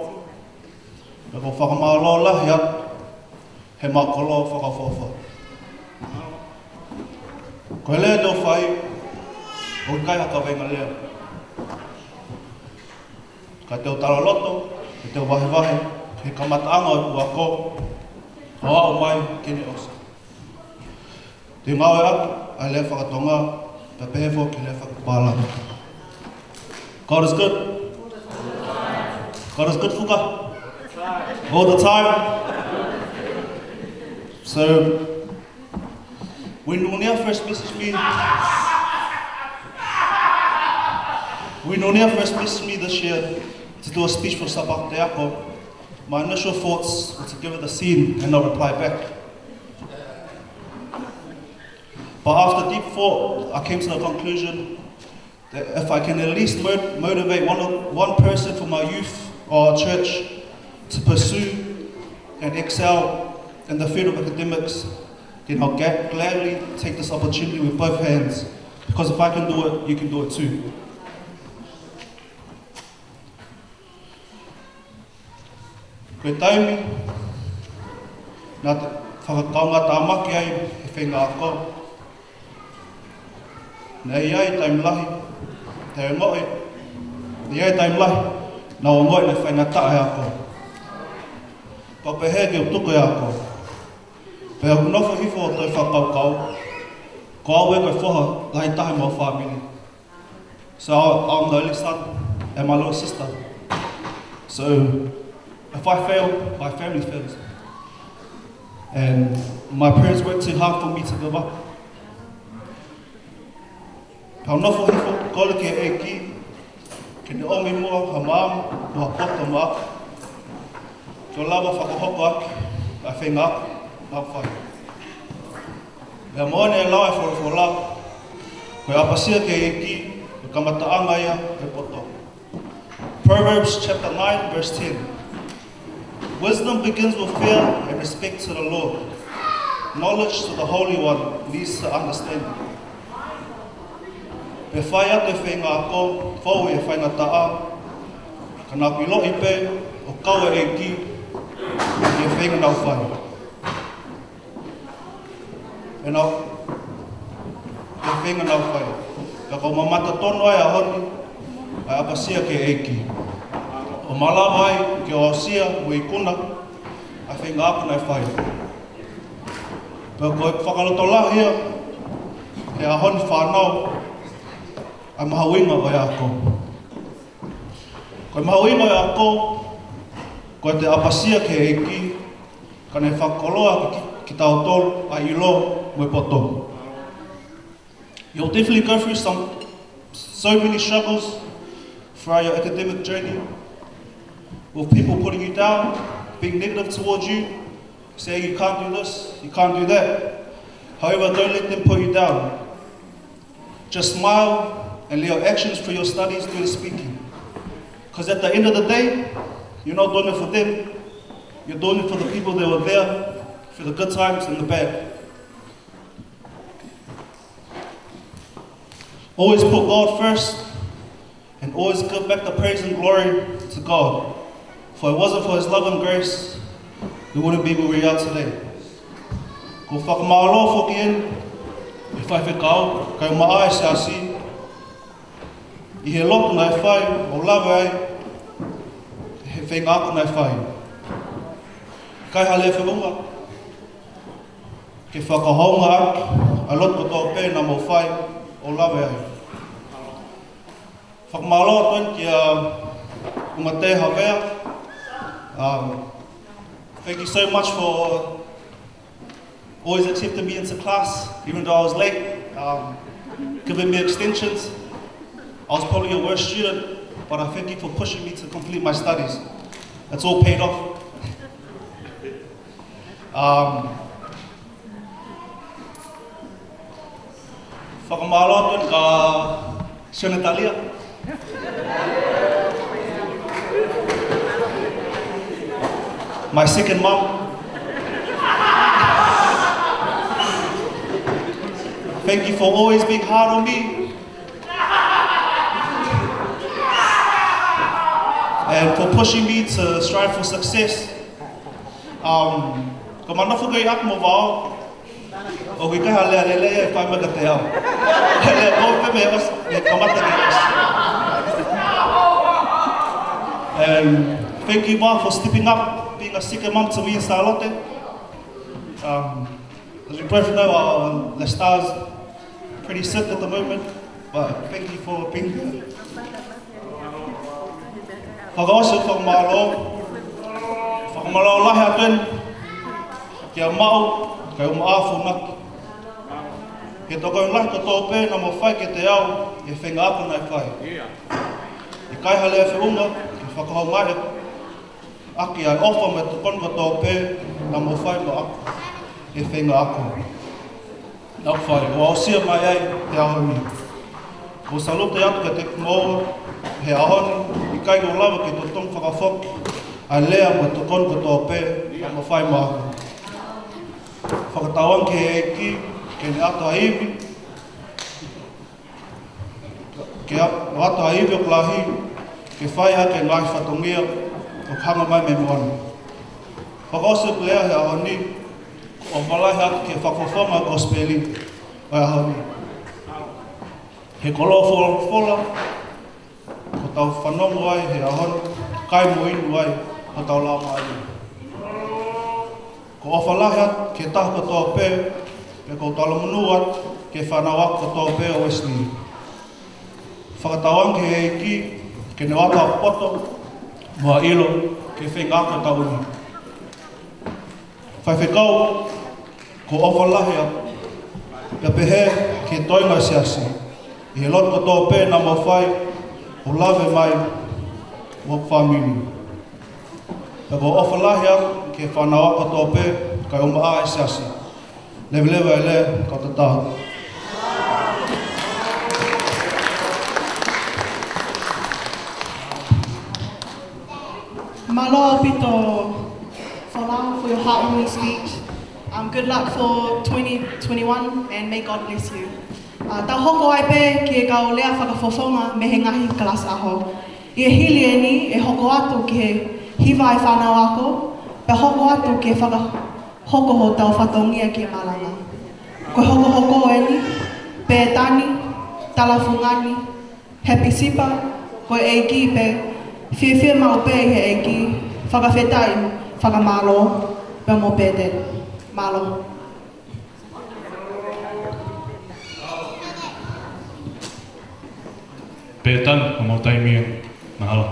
pea ʻoku ou fakamālō lahi atu he maʻu koloa fakaʻofoʻofa. Ko e lea te u fai, ʻoku ʻikai ha kaveinga lea. Ka te u talaloto, ka te u vahevahe he kamataʻanga ʻo ʻeku ako, ʻo aʻu mai ki heʻene ʻosi. Te u ngāueʻaki ʻa e lea fakatonga, pea pehē foki ki he lea fakapālangi. God is good. God is good, Fuka. All the time. So, when Nonia first messaged me, when Nonia first messaged me this year to do a speech for Sabate Ako, my initial thoughts were to give it a send and not reply back. But after deep thought, I came to the conclusion that if I can at least mo-, motivate one, one person from our youth or our church to pursue and excel in the field of academics, then I'll ga-, gladly take this opportunity with both hands. Because if I can do it, you can do it too. Ko e taimi naʻa te fakakaungātāmaki ai he feinga ako, naʻe ʻi ai e taimi lahi te u ongoʻi, naʻe ʻi ai e taimi lahi naʻa ku ongoʻi naʻe faingataʻa e ako. Pea pehē ke u tuku e ako. Pea u nofo hifo ʻo toe fakakaukau, ko au ē ko e foha lahi taha ʻi homau fāmili. So I'm the only son and my little sister. So if I fail, my family fails. And my parents worked too hard for me to give up. Pea u nofo hifo, kole ki he ʻEiki ke ne ʻomi muʻa ha maama mo ha poto maʻaku ke u lava fakahoko ʻaki ʻa e feinga ako naʻa ku fai. Pea moʻoni e lau ʻa e folofola, ko e ʻapasia ki he ʻEiki ko e kamataʻanga ia ʻo e poto. Proverbs chapter nine, verse ten. Wisdom begins with fear and respect to the Lord. Knowledge to the Holy One leads to understanding. Pea fai atu e feinga ako, fou e faingataʻa, ka naʻa ku ʻiloʻi pē ʻoku kau e ʻEiki ʻi he feinga naʻa ku fai. ʻE nau, ʻi he feinga naʻa ku fai. Pea ʻoku ou mamata tonu ai he ʻaho ni, ʻa e ʻapasia ki he ʻEiki, ʻo malava ai ke aʻusia mo ikuna ʻa e feinga ako naʻe fai. Pea ko e fakalotolahi ia he ʻaho ni, fānau, ʻa e mahuʻinga ʻo e ako. Ko e mahuʻinga ʻo e ako, ko ʻete ʻapasia ki he ʻEiki, ka ne fakakoloa ki, kitautolu ʻa e ʻilo mo e poto. You'll definitely go through some, so many struggles throughout your academic journey, with people putting you down, being negative towards you, saying you can't do this, you can't do that. However, don't let them put you down. Just smile and let your actions for your studies do the speaking. Because at the end of the day, you're not doing it for them. You're doing it for the people that were there for the good times and the bad. Always put God first, and always give back the praise and glory to God. For it wasn't for his love and grace, we wouldn't be where we are today. Ko e fakamālō foki eni ki he faifekau, kae ʻumaʻā e siasi, ʻi he lotu naʻe fai ʻo lave ai he feinga ako naʻe fai. ʻIkai ha lea feʻunga ke fakahoungaʻaki ʻa e lotu kotoa pē naʻa mou fai ʻo lave ai. Fakamālō atu eni kia Uma Te Havea. Um, thank you so much for always accepting me into class, even though I was late, um, giving me extensions. I was probably your worst student, but I thank you for pushing me to complete my studies. It's all paid off. Um, fakamālō atu kia Sione Talia. My second mom. Thank you for always being hard on me and for pushing me to strive for success. Um, ko ʻema nofo ko ē ʻi ʻapi mo vao, ʻoku ʻikai ha lea lelei ʻe fai mai kiate au. He lea ko ē pē mei ʻosi, mei kamata ki ʻosi. And thank you, Vao, for stepping up, being a second mom to me and Salote. Um, as we both know, uh, the star's pretty sick at the moment, but thank you for being there. Fakaʻosi ʻeku fakamālō, fakamālō lahi atu eni kia Maʻu, kae ʻumaʻā Funaki, he tokoni lahi kotoa pē naʻa mou fai kiate au he feinga ako naʻe fai. ʻIkai ha lea feʻunga ke fakahoungaʻaki ʻa e ʻofa mo e tokoni kotoa pē naʻa mou fai maʻaku he feinga ako naʻa ku fai, ʻo aʻusia mai ai he ʻaho ni. ʻOku ou salute atu kiate kimoua he ʻaho ni, ʻikai ke u lava ke totongi fakafoki ʻa e lea mo e tokoni kotoa pē naʻa mou fai maʻaku. Fakatauange ki he ʻEiki ke ne ʻatu ha ivi, ke ʻa-, ʻo ʻatu ha ivi ʻoku lahi ke fai ʻaki e ngaahi fatongia ʻoku hanga mai mei muʻa ni. Fakaʻosi ʻeku lea he ʻaho ni, ʻoku ou ʻofa lahi atu ki he fakafofonga kosipeli ʻo e ʻaho ni. He ko e folofola ʻoku tau fanongo ai he ʻaho ni, kai mo inu ai hotau laumālie. ʻOku ou ʻofa lahi atu ki he taha kotoa pē, pea ʻoku ou talamonū atu ki he fānau ako kotoa pē ʻo Wesley. Fakatauange ki he ʻEiki ke ne ʻoatu ha poto mo ha ʻilo ki he feinga ako ʻo e taʻu ni. Faifekau, ʻoku ou ʻofa lahi atu, pea pehē ki he toenga ʻo e siasi, ʻi he lotu kotoa pē naʻa mou fai ʻo lave mai mo hoku fāmili. Pea ʻoku ou ʻofa lahi atu ki he fānau ako kotoa pē, kae ʻumaʻā e siasi. Leveleva e lea, kau tatau. Mālō ʻaupito, Folau, for your heartwarming speech. Um, good luck for twenty twenty-one and may God bless you. Uh, tau hoko ai pē ki he kau lea fakafofonga mei he ngaahi kalasi ʻaho. ʻI he hili eni ʻe hoko atu ki he hiva ʻa e fānau ako, pea hoko atu ki he fakahoko hotau fatongia ki he malanga. Ko e hokohoko eni, Pētani, Talafungani, Hepisipa, Ko e ʻEiki pē, fiefia maʻu pē ʻi he ʻEiki, fakafetaʻi, fakamālō, pea mo Pete. Mālō. Pete, ʻoku mau taimi ia. Mahalo.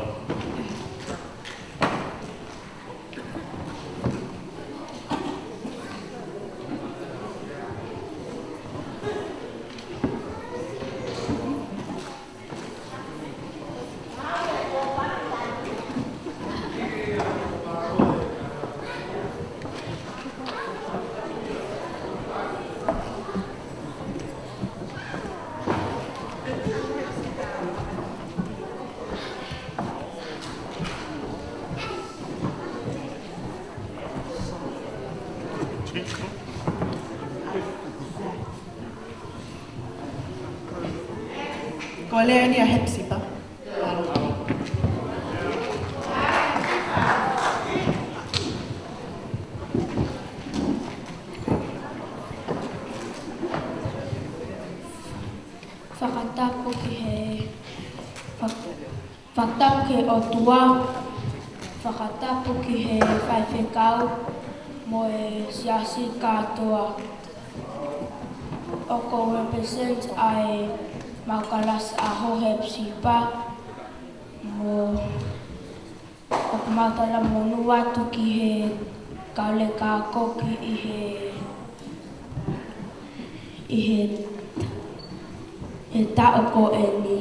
Ko e lea eni ʻa Hepsipa. Fakatapu ki he, fak-, fakatapu ki he ʻOtua, fakatapu ki he faifekau mo e siasi kātoa. ʻOku ou represent ʻa e mau kalasi ʻa Hepsipa, mo ʻoku mau talamonū atu ki he kau lekākoki ʻi he, ʻi he, he taʻu ko eni.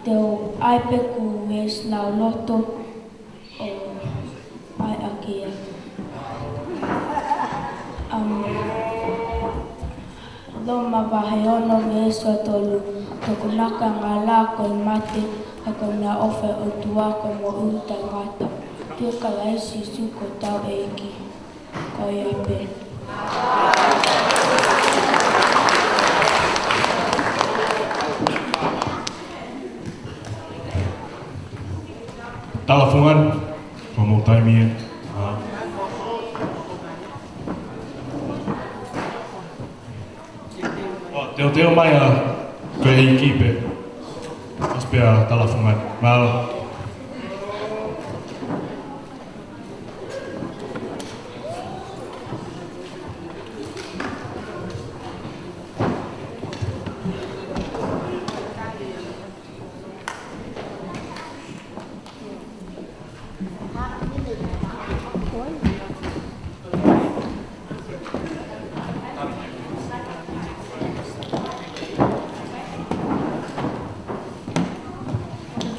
Te u ʻai pē ʻeku veesi lauloto ʻo ʻai ʻaki ia. Um, Loma vahe ono veesi tolu. Tokonaki angahala ko e mate, ka ko e meʻaʻofa ʻa e ʻOtua ko e moʻui taʻengata. ʻIa Kalaisi Sīsū ko hotau ʻEiki. Ko ia pē. Tala fungani, ʻoku mau taimi ia. ʻA. ʻO, teuteu mai ʻa, ko e ʻEiki pē. ʻOsi pē ʻa tala fungani. Mālō.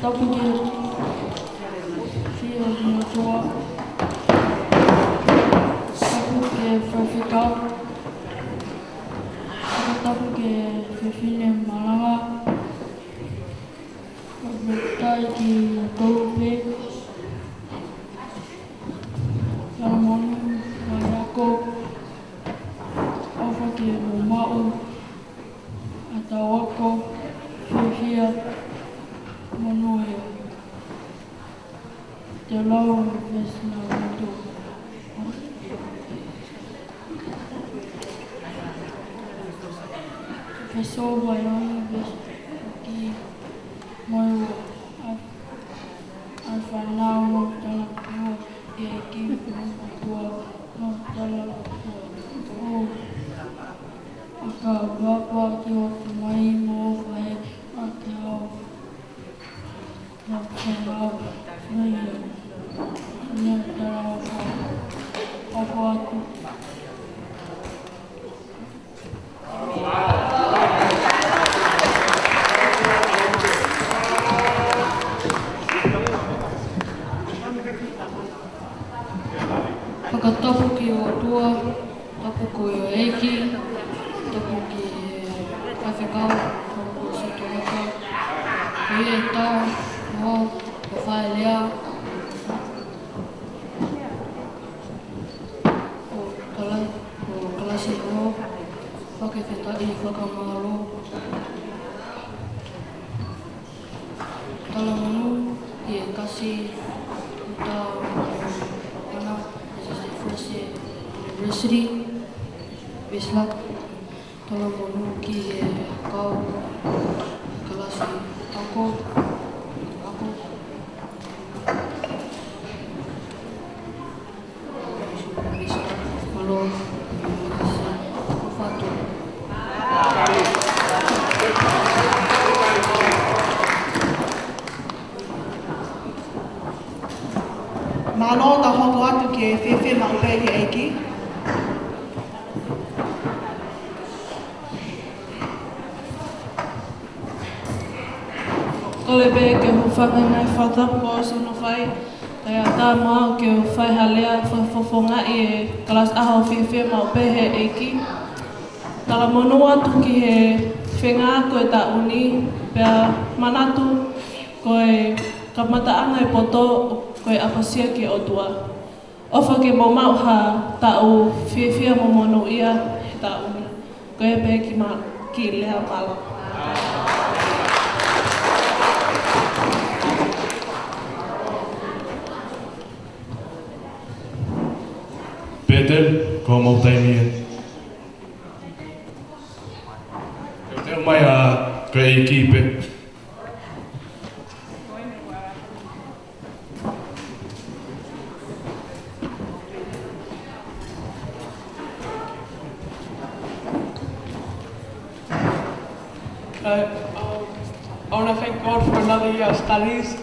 Tapu ki he siʻi ʻOtua. Tapu ki he faifekau. Tapu ki he fefine malanga. Fakafetaʻi kiate kimoutolu pē. Talamonū, faiako, ʻofa ke mou maʻu ʻa e tau ako fiefia, monūʻia. Te u lau e veesi lauloto. Veesi ʻuluaki, veesi ki mo e ua. ʻA e fānau, nau talangofua ki he ʻEiki, nau talangofua. ʻO, ʻa e kau pāpā, ke ʻoatu mai mo fai ʻa e kau. Nau talangofua. Nau talangofua. ʻOfa atu. Fakatapu ki he ʻOtua, tapu ki he ʻEiki, tapu ki he faifekau, tapu ki he sētuata, ko ia ʻe tau, mo, ko e failea, ʻo kala-, ʻo kalasi mo, fakafetaʻi, fakamālō. Talamonū ki he kasi ʻo e First University, Westlake. Talamonū ki he kau kalasi ʻa Mālō. Mālō, tau hoko atu ki he fiefia maʻu pē ki he ʻEiki. Kole pē ke u hūfanga he ngaahi fakatapu kuo ʻosi hono fai, kae ʻatā moʻoku ke u fai ha lea fakafofongaʻi e kalasi ʻaho fiefia maʻu pē he ʻEiki. Talamonū atu ki he feinga ako e taʻu ni, pea manatu ko e kamataʻanga e poto ko e ʻapasia ki he ʻOtua. ʻOfa ke mou maʻu ha taʻu fiefia mo monūʻia he taʻu ni. Ko ia pē ki ma-, ki lea mālō. Pēteli, ko hoʻomou taimi ē. Teuteu mai ā, ko e ʻEiki pē. Uh, um, I wanna thank God for another year of studies.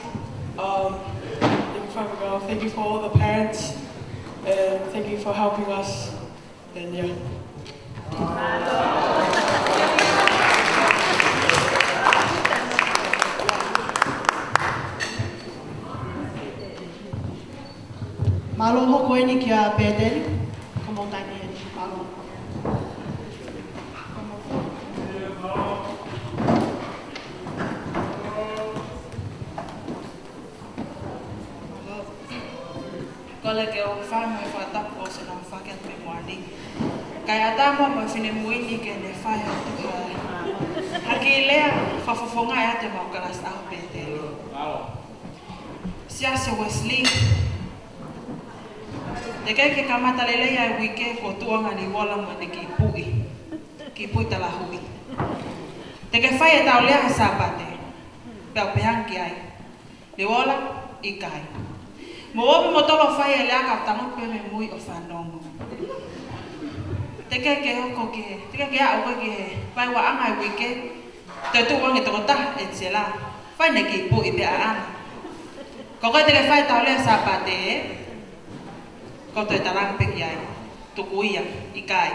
Um, thank you for, uh, thank you for all the parents, and thank you for helping us. And yeah. Mālō, hoko eni kia Pēteli. Ko hoʻomou taimi eni. Mālō. Kole ke u hūfanga he ngaahi fakatapu kuo ʻosi hono fai atu mei muʻa ni. Kae ʻatā moʻoku mo e finemui ni ke ne fai atu ha, ha kiʻi lea fakafofongaʻi atu ʻemau kalasi ʻaho Pēteli. Siasi Wesley, teʻeki ke kamata lelei ʻa e uike kuo tuʻu ange Liuola mo ʻene kiʻi puʻi, kiʻi puʻi talahuʻi. Te ke fai ʻetau lea he Sāpate, pea u pehē ange ki ai, Liuola, ʻikai. Mou ō pē moutolu ʻo fai e lea kae tangutu pē mei mui ʻo fanongo. Teʻeki ke hoko ki he, teʻeki ke aʻu koe ki he vaeuaʻanga e uike, toe tuʻu ange tokotaha ʻe Sela. Fai ʻene kiʻi puʻi pea ʻalu. Ko koe te ke fai ʻetau lea Sāpate, ko e toe talaange pē ki ai. Tuku ia, ʻikai.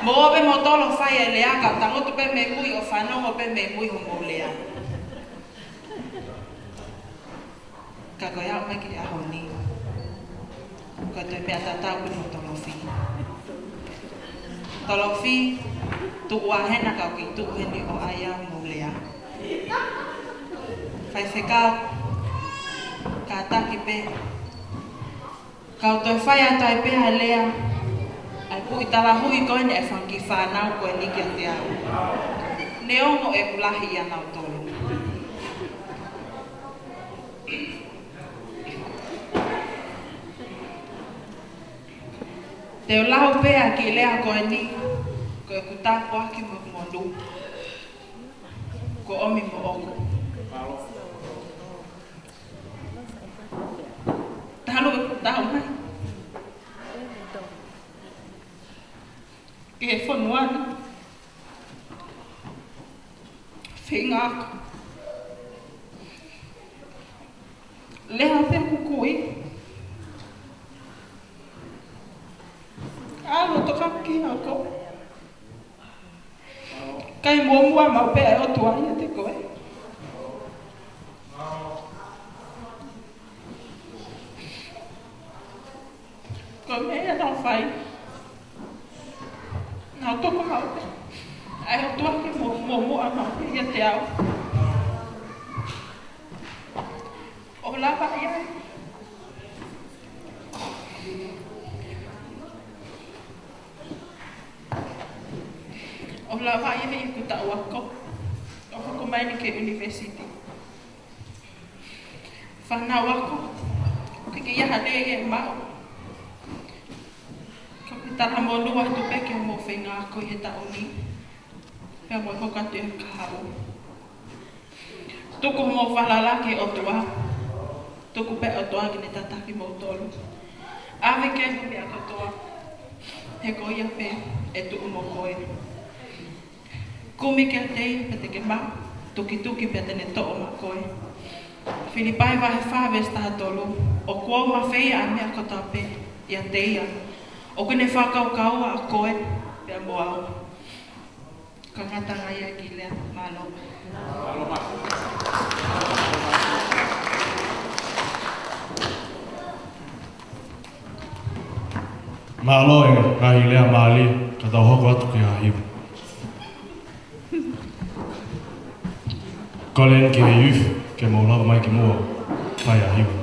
Mou ō pē moutolu ʻo fai e lea kae tangutu pē mei mui ʻo fanongo pē mei mui hoʻomou lea. Ka ko e aʻu mai ki he ʻaho ni, ko e toe meʻa tatau pē mo Tolofi. Tolofi, tuʻu ā hena ka u kiʻi tuʻu heni ʻo ʻai au mo e lea. Faifekau, kātaki pē. Kau toe fai atu ai pē ʻa e lea, ʻa e puʻi talahuʻi ko eni ʻa e fanga kiʻi fānau ko eni kiate au. Neongo ʻeku lahi ʻia nautolu. Te u lau pē ʻa e kiʻi lea ko eni, ko ʻeku tāpuaki mo e monū kuo ʻomi moʻoku. Talu ʻeku tau mai ki he fonua ni. Feinga ako. Lea pē ʻeku kui. ʻAlu ʻo tokanga ki he ako. Kae muʻomuʻa maʻu pē ʻa e ʻOtua ʻiate koe. Ko e meʻa ia naʻa ku fai. Naʻa ku tokanga maʻu pē ʻa e ʻOtua ke muʻomuʻa maʻu pē ʻiate au. ʻO lava ia. ʻO lava ia ʻi heʻeku taʻu ako, ʻo hoko mai eni ki he university. Fānau ako, ʻoku ʻikai ke ʻi ai ha lea ia ʻe maʻu. Ka ʻoku ou talamonū atu pē ki hoʻomou feinga ako ʻi he taʻu ni. Pea mo e hoko atu ʻi he kahaʻu. Tuku hoʻomou falala ki he ʻOtua. Tuku pē ʻOtua ke ne tataki moutolu. ʻAve ki ai hoʻo meʻa kotoa, he ko ia pē ʻe tuʻu mo koe. Kumi kiate ia pea te ke maʻu, tukituki pea te ne toʻo maʻa koe. Filipai vahe fā veesi taha tolu, ʻoku ou mafeia ʻa e meʻa kotoa pē ʻiate ia ʻoku ne fakakaukaua ʻa koe pea mo au. Ka ngata ai ʻa e kiʻi lea, mālō. Mālō e ngaahi lea mālie, ka tau hoko atu ki ha hiva. Kole eni ki he youth, ke mou lava mai ki muʻa, fai ha hiva.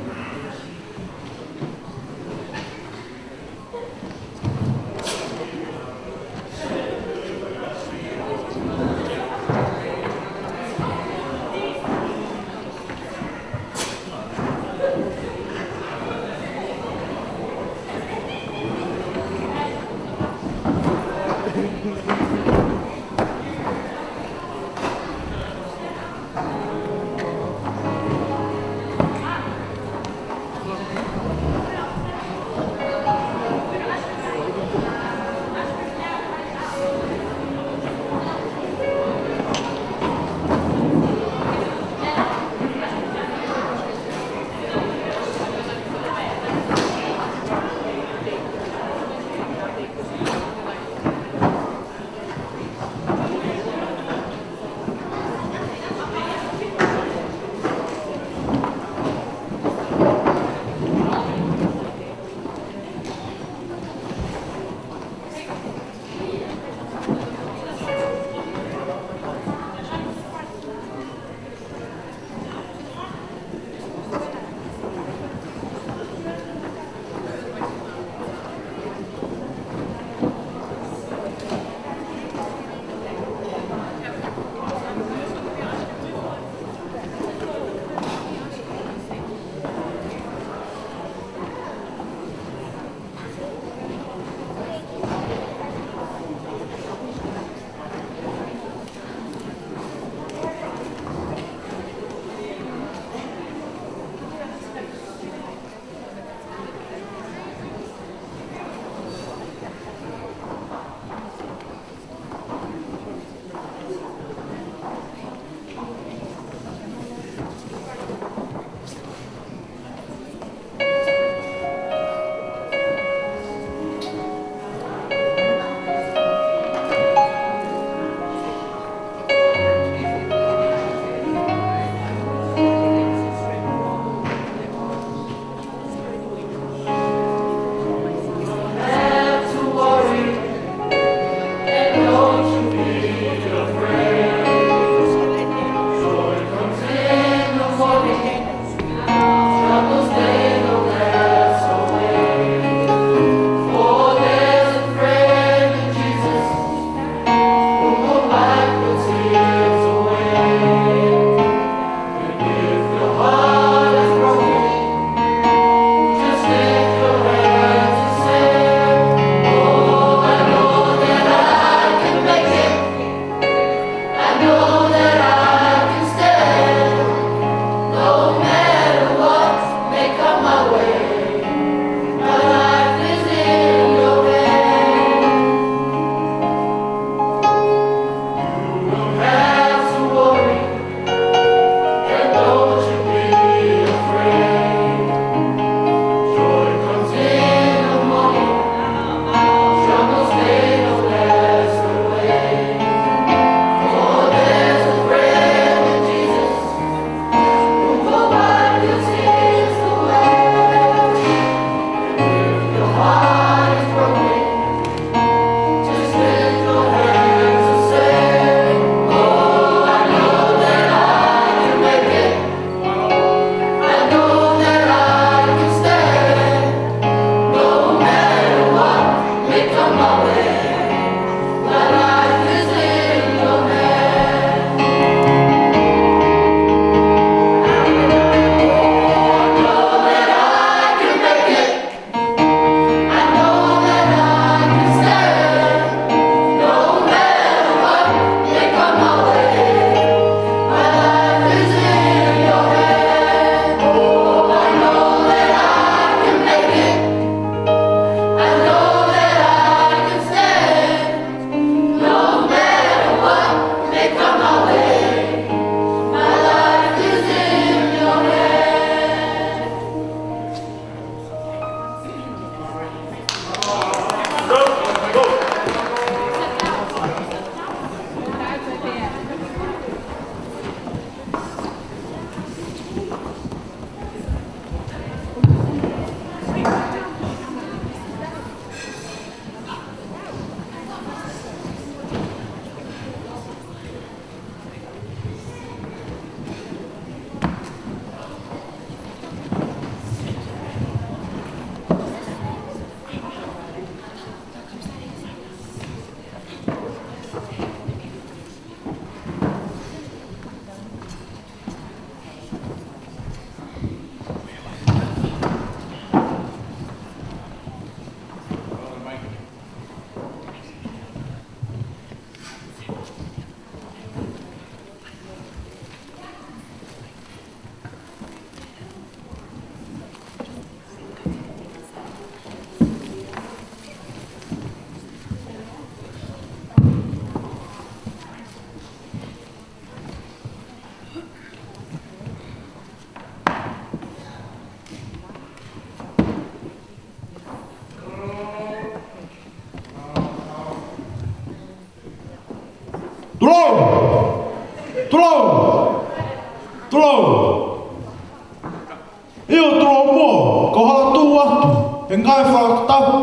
He ngaahi fakatapu,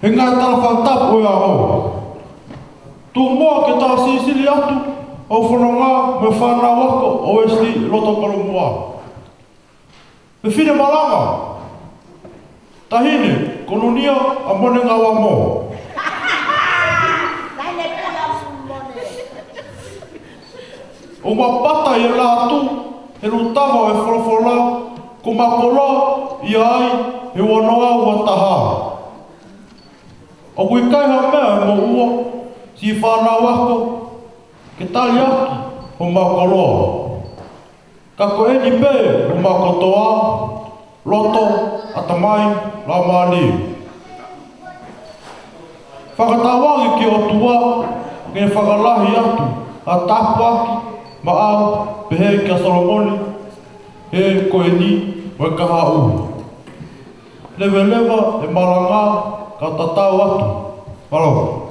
he ngaahi tala fakatapu ʻo e ʻaho. Tuku muʻa ke tau silisili atu ʻa e fononga mo e fānau ako ʻo e Wesiti loto Kolomuʻa. Fefine malanga, Taʻahine Konunia ʻAmone Ngauamo. ʻOku mau pata ʻi he lātū he lutava ʻo e folofola kuo mau koloa ʻi ai he ua noa ua taha. ʻOku ʻikai ha meʻa ʻe moʻua siʻi fānau ako ke tali ʻaki homau koloa. Ka ko eni pē homau kotoa, loto, ʻatamai, laumālie. Fakatauange ki he ʻOtua ke ne fakalahi atu ʻa e tāpuaki maʻau pehē kia Solomone, he ko eni mo e kahaʻu. Leveleva e malanga ka tatau atu. Mālō.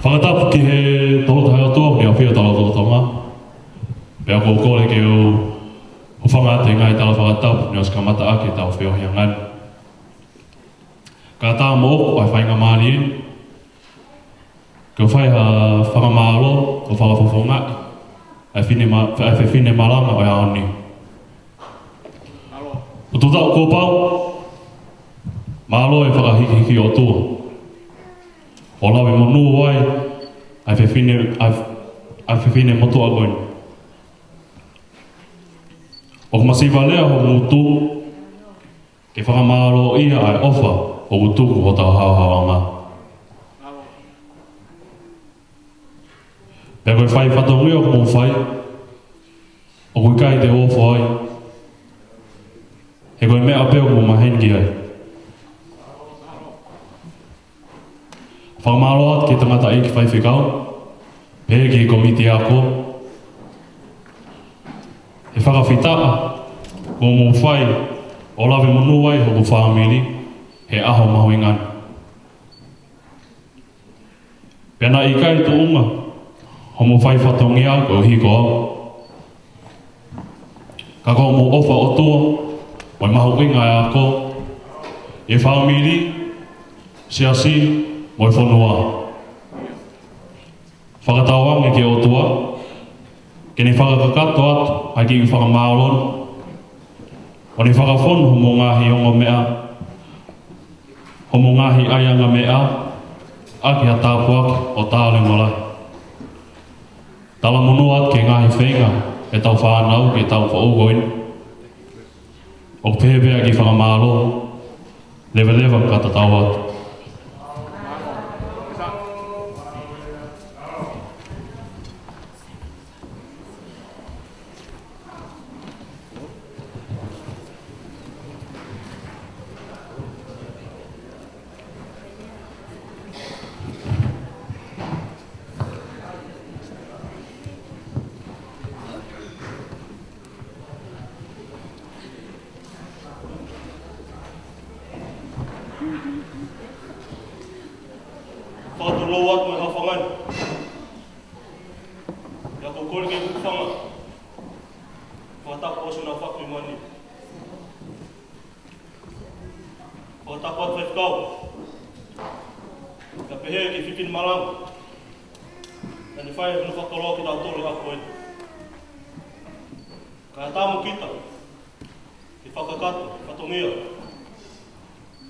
Fakatapu ki he Tolu Tahaʻi ʻOtua, ʻoku ne ʻafio ʻi he tala lolotonga. Pea ʻoku ou kole ke u hūfanga atu he ngaahi tala fakatapu, ne ʻosi kamata ʻaki ʻetau feohi ʻanga ni. Kae ʻatā moʻoku ʻa e faingamālie ke u fai ha fakamālō ʻo fakafofongaʻi ʻa e fine ma-, ʻa e fefine malanga ʻo e ʻaho ni. ʻOku tuʻu taʻu kuo pau, mālō e fakahikihiki ʻOtua. ʻO lave monū ai ʻa e fefine, ʻa e, ʻa e fefine motuʻa ko eni. ʻOku masiva lea ho ngutu ke fakamālōʻia ʻa e ʻofa ʻoku tuku hotau haohaoʻanga. Pea ko e fai fatongia ʻoku mou fai, ʻoku ʻikai te u ofo ai, he ko e meʻa pē ʻoku mou maheni ki ai. Fakamālō atu ki he tangataʻeiki faifekau, pehē ki he kōmiti ako, he fakafetaʻi kuo mou fai ʻo lave monū ai hoku fāmili he ʻaho mahuʻinga ni. Pea naʻe ʻikai tuʻunga hoʻomou fai fatongia koeʻuhi ko au. Ka ko hoʻomou ʻofa ʻOtua, mo e mahuʻinga ʻa e ako, ʻi he fāmili, siasi, mo e fonua. Fakatauange ki he ʻOtua, ke ne fakakakato atu ʻa e kiʻi fakamālō ni, ʻo ne fakafonu homou ngaahi ongo meʻa, homou ngaahi ʻaiʻanga meʻa, ʻaki ha tāpuaki ʻo tālima lahi. Talamonū atu ki he ngaahi feinga ʻetau fānau ki he taʻu foʻou ko eni. ʻOku pehē pē ʻa e kiʻi fakamālō, leveleva ka tatau atu. Fakatulou atu mai ha fanga ni. ʻIa ko kole ke u hūfanga. Fakatapu ʻosi na fakui mani. Fakatapu atu faifekau. Ka pehē ki he fefine malanga. Naʻa ne fai hono fakatoloa kitautolu ʻi he ʻaho ko eni. Kae ʻatā mo kita ke fakakakato e fatongia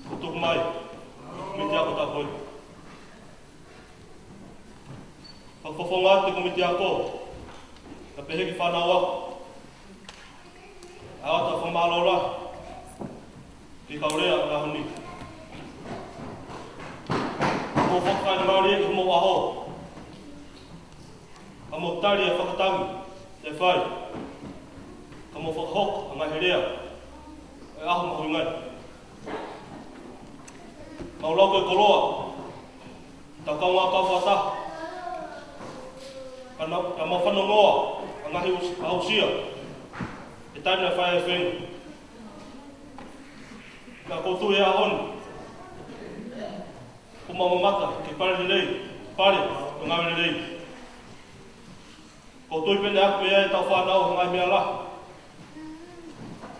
kuo tuku mai ʻe he kōmiti ako ʻo e taʻu ko eni. Fakafofonga atu e kōmiti ako, ka pehē ki he fānau ako. ʻA ʻetau fakamālō lahi ki he kau lea ʻo e ʻaho ni. Ko e fakafaingamālie ki homou ʻaho. Ka mou tali ʻa e fakatangi te fai. Ka mou fakahoko ʻa e ngaahi lea ʻo e ʻaho mahuʻinga ni. Mau lau ko e koloa. Tau kaungā kau fakataha. Ka na, ka mau fanongoa ʻa e ngaahi us-, aʻusia ʻi he taimi naʻe fai ai e feinga. Ka ʻoku ou tui he ʻaho ni, ʻoku mau mamata ki he pale lelei, pale ʻo e ngāue lelei. ʻOku ou tui pē naʻe ʻi ai ʻetau fānau ʻi he ngaahi meʻa lahi.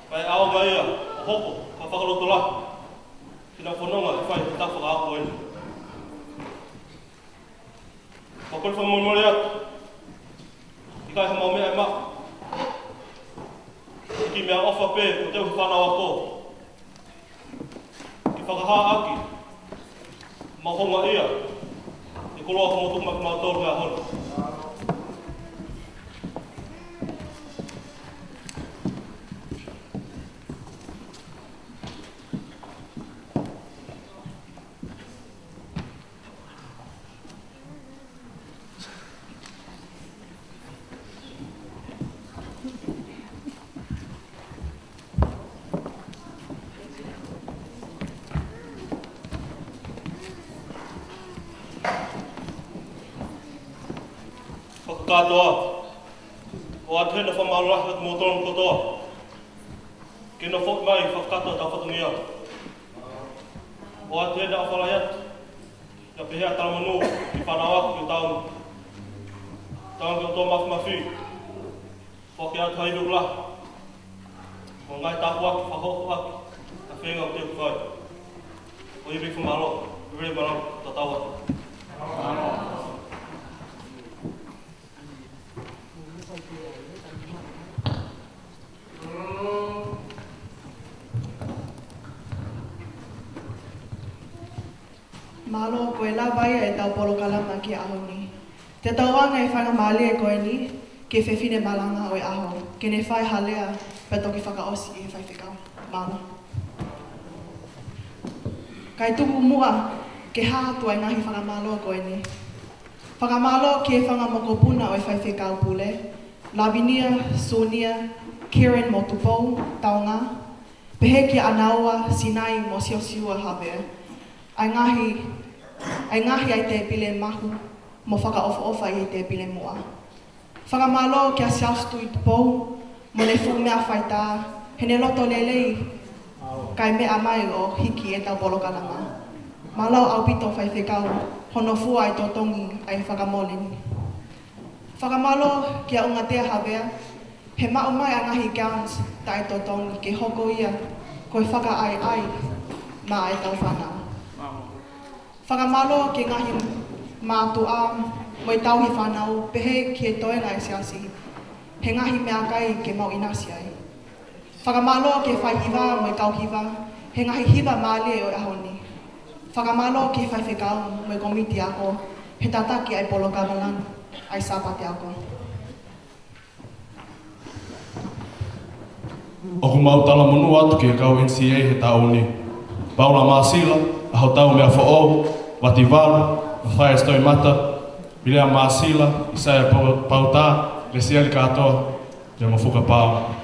Kae ʻaonga ia ʻo hoko ko ha fakalotolahi ki heʻenau fononga ʻe fai he taʻu fakaako eni. ʻOku ou kole fakamolemole atu, ʻikai ha mau meʻa ʻe maʻu. Ko e kiʻi meʻaʻofa pē ʻoku teu he fānau ako ke fakahā ʻaki ʻemau houngaʻia ʻi he koloa kuo mou tuku maʻa kimautolu he ʻaho ni. Fakakātoa, ʻoatu heni ʻa e fakamālō lahi kiate kimoutolu kotoa ke nofo mai fakakātoa ʻetau fatongia. ʻOatu heni ʻa e ʻofa lahi atu, pea pehē ʻa e talamonū ki he fānau ako ki he taʻu ni. Tauange ki he ʻOtua Māfimafi, foaki atu ha ivi lahi mo e ngaahi tāpuaki fakahoko ʻaki ʻa e feinga ʻoku teʻeki fai. ʻOku ou ivi fakamālō, ivi malanga, tatau atu. Mālō, ko e lava ia ʻetau polokalama ki he ʻaho ni. Te tau ʻoange e faingamālie ko eni ki he fefine malanga ʻo e ʻaho, ke ne fai ha lea pea toki fakaʻosi ʻe he faifekau. Mālō. Kae tuku muʻa ke hā atu ʻa e ngaahi fakamālō ko eni. Fakamālō ki he fanga mokopuna ʻo e faifekau pule, Lavinia, Sunia, Kieran mo Tupou, Taonga, pehē kia Anaua, Sinai mo Siosiua Havea, ʻa e ngaahi, ʻa e ngaahi ʻai tēpile mahu mo fakaʻofoʻofa ʻi he tēpile muʻa. Fakamālō kia Siaosi Tui Tupou mo ʻene fuʻu meʻa faitā, heʻene loto lelei, kae meʻa mai ʻo hiki ʻetau polokalama. Mālō ʻaupito faifekau, hono fua ʻa e totongi ʻa e fakamole ni. Fakamālō kia ʻUngatea Havea, he maʻu mai ʻa e ngaahi gowns taʻetotongi ke hoko ia ko e fakaʻaiʻai maʻa ʻetau fānau. Fakamālō ki he ngaahi mātuʻa mo e tauhi fānau, pehē ki he toenga ʻa e siasi, he ngaahi meʻakai ke mau ʻinasi ai. Fakamālō ki he faihiva mo e kau hiva, he ngaahi hiva mālie ʻo e ʻaho ni. Fakamālō ki he faifekau mo e kōmiti ako, he tataki ʻa e polokalama ʻa e Sāpate ako. ʻOku mau talamonū atu ki he kau M C A he taʻu ni. Paula Māsila, ʻa hotau meʻa foʻou, Vati Valu, Mafaia Sitoimata, Vilea Māsila, ʻIsaia Pau-, Pautā, Lesieli Kātoa, pea mo Fuka Paonga.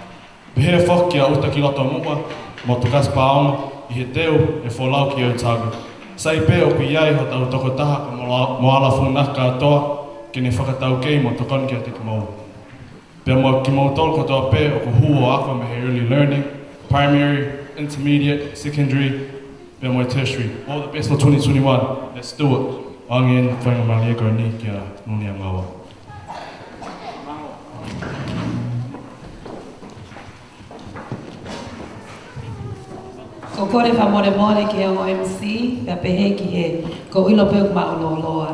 Pehē foki kia ʻUta ki Loto Muʻa, mo Tukasi Paonga, ʻi he teu ʻe folau ki Otago. Sai pē ʻoku ʻi ai hotau tokotaha ko Moala-, Moala Funaki Kātoa, ke ne fakataukei mo tokoni kiate kimoua. Pea mo kimoutolu kotoa pē ʻoku hū ʻo ako mei he early learning, primary, intermediate, secondary, pea mo e tertiary. All the best for twenty twenty-one. Let's do it. ʻOange eni faingamālie ko eni kia Nunia Ngaua. ʻOku ou kole fakamolemole ki he ongo M C, pea pehē ki he, ʻoku ou ʻilo pē ʻoku māʻulōloa.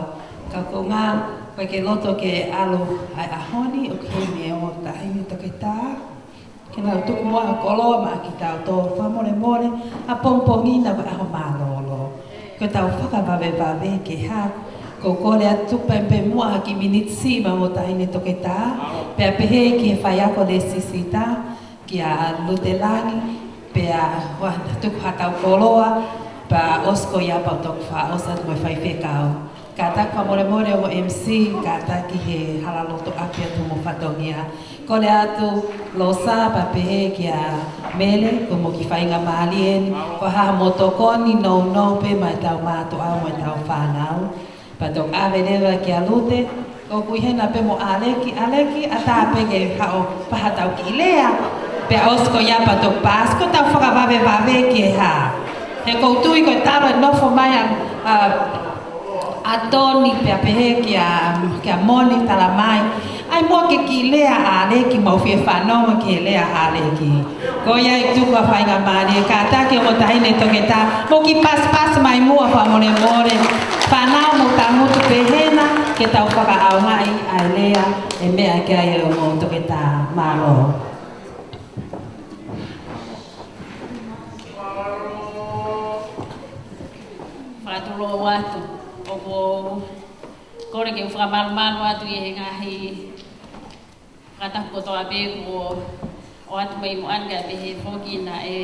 Ka ko e ʻuhinga, ʻoku ʻikai ke loto ke ʻalu ʻa e ʻaho ni, ʻoku ʻi heni e ongo taʻahine toketā. Ke nau tuku muʻa ha koloa maʻa kitautolu, fakamolemole, ʻapongipongi ni ko e ʻaho mālōlō. Ko ʻetau fakavavevave ke hā, ʻoku ou kole atu pē pē muʻa ha kiʻi miniti siʻi maʻa e ongo taʻahine toketā, pea pehē ki he faiako lēsisita, kia Lutelangi, pea ʻoua, tuku haʻatau koloa, pea ʻosi ko ia pea toki fakaʻosi atu mo e faifekau. Kātaki fakamolemole ongo M C, kātaki he hala loto ʻapi atu mo fatongia. Kole atu Losa pea pehē kia Mele, ko hoʻomou kiʻi faingamālie eni, ko e hā haʻamou tokoni nounou pē maʻa ʻetau mātuʻa mo ʻetau fānau. Pea toki ʻave leva kia Lute, ʻoku ʻi hena pē mo ʻAleki, ʻAleki, ʻatā pē ke haʻu pea tau kiʻi lea. Pea ʻosi ko ia pea toki paasi, ko ʻetau fakavavevave ki he hā. He ʻoku ou tui ko e tala ʻe nofo mai ʻa, ʻa, ʻa Toni pea pehē kia, kia Moni, tala mai. ʻAi muʻa ke kiʻi lea ʻa ʻAleki, mau fie fanongo ki he lea ʻa ʻAleki. Ko ia ʻeku tuku ʻa e faingamālie, kātaki ongo taʻahine toketā, mou kiʻi pasipasi mai muʻa fakamolemole. Fānau, mou tangutu pē hena, ke tau fakaʻaongaʻi ʻa e lea ʻe meʻa ki ai ʻa e ongo toketā. Mālō. Fakatulou atu, ʻoku ou kole ke u fakamalumalu atu ʻi he ngaahi fakatapu kotoa pē kuo ʻoatu mai muʻa ni, kae pehē foki naʻe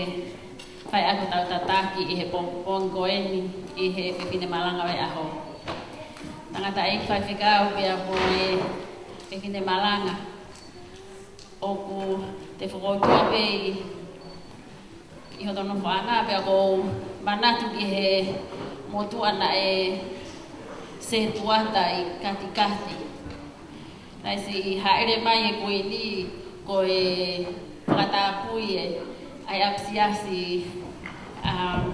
fai ʻaki hotau tataki ʻi he pongipongi ko eni ʻi he fefine malanga ʻo e ʻaho. Tangataʻeiki faifekau pea mo e fefine malanga, ʻoku te fokoutua pē ʻi ʻi hoto nofoʻanga, pea ʻoku ou manatu ki he motuʻa naʻe sētuata ʻi Katikati. Naʻe siʻi hāʻele mai e Kuini ko e fakatapui ʻa e ʻapisiasi, um,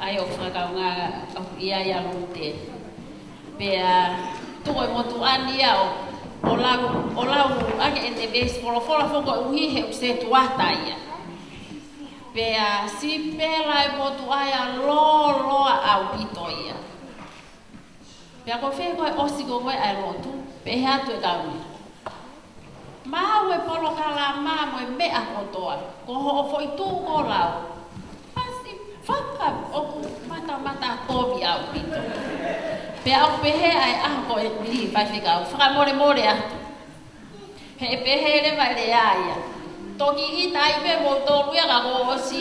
ʻa ia ʻoku fakakaungā ʻoku ʻi ai ʻa Lute. Pea tuʻu e motuʻa ni ia ʻo, ʻo lau, ʻo lau ʻaki ʻene veesi folofola foki koeʻuhi he ʻoku sētuata ia. Pea sipela e motuʻa ia, lōloa ʻaupito ia. Pea ko e fē ko ē ʻosi ko ē ʻa e lotu, pehē atu e kau meʻa, maʻu e polokalama mo e meʻa kotoa, ko hoʻo foʻi tuʻu ko ē ʻo lau, pasi faka ʻoku matamata kovi ʻaupito. Pea ʻoku pehē ʻa e ʻaho ko eni, faifekau, fakamolemole atu. He ʻe pehē leva e lea ia. Toki ʻita ai pē moutolu ia ka kuo ʻosi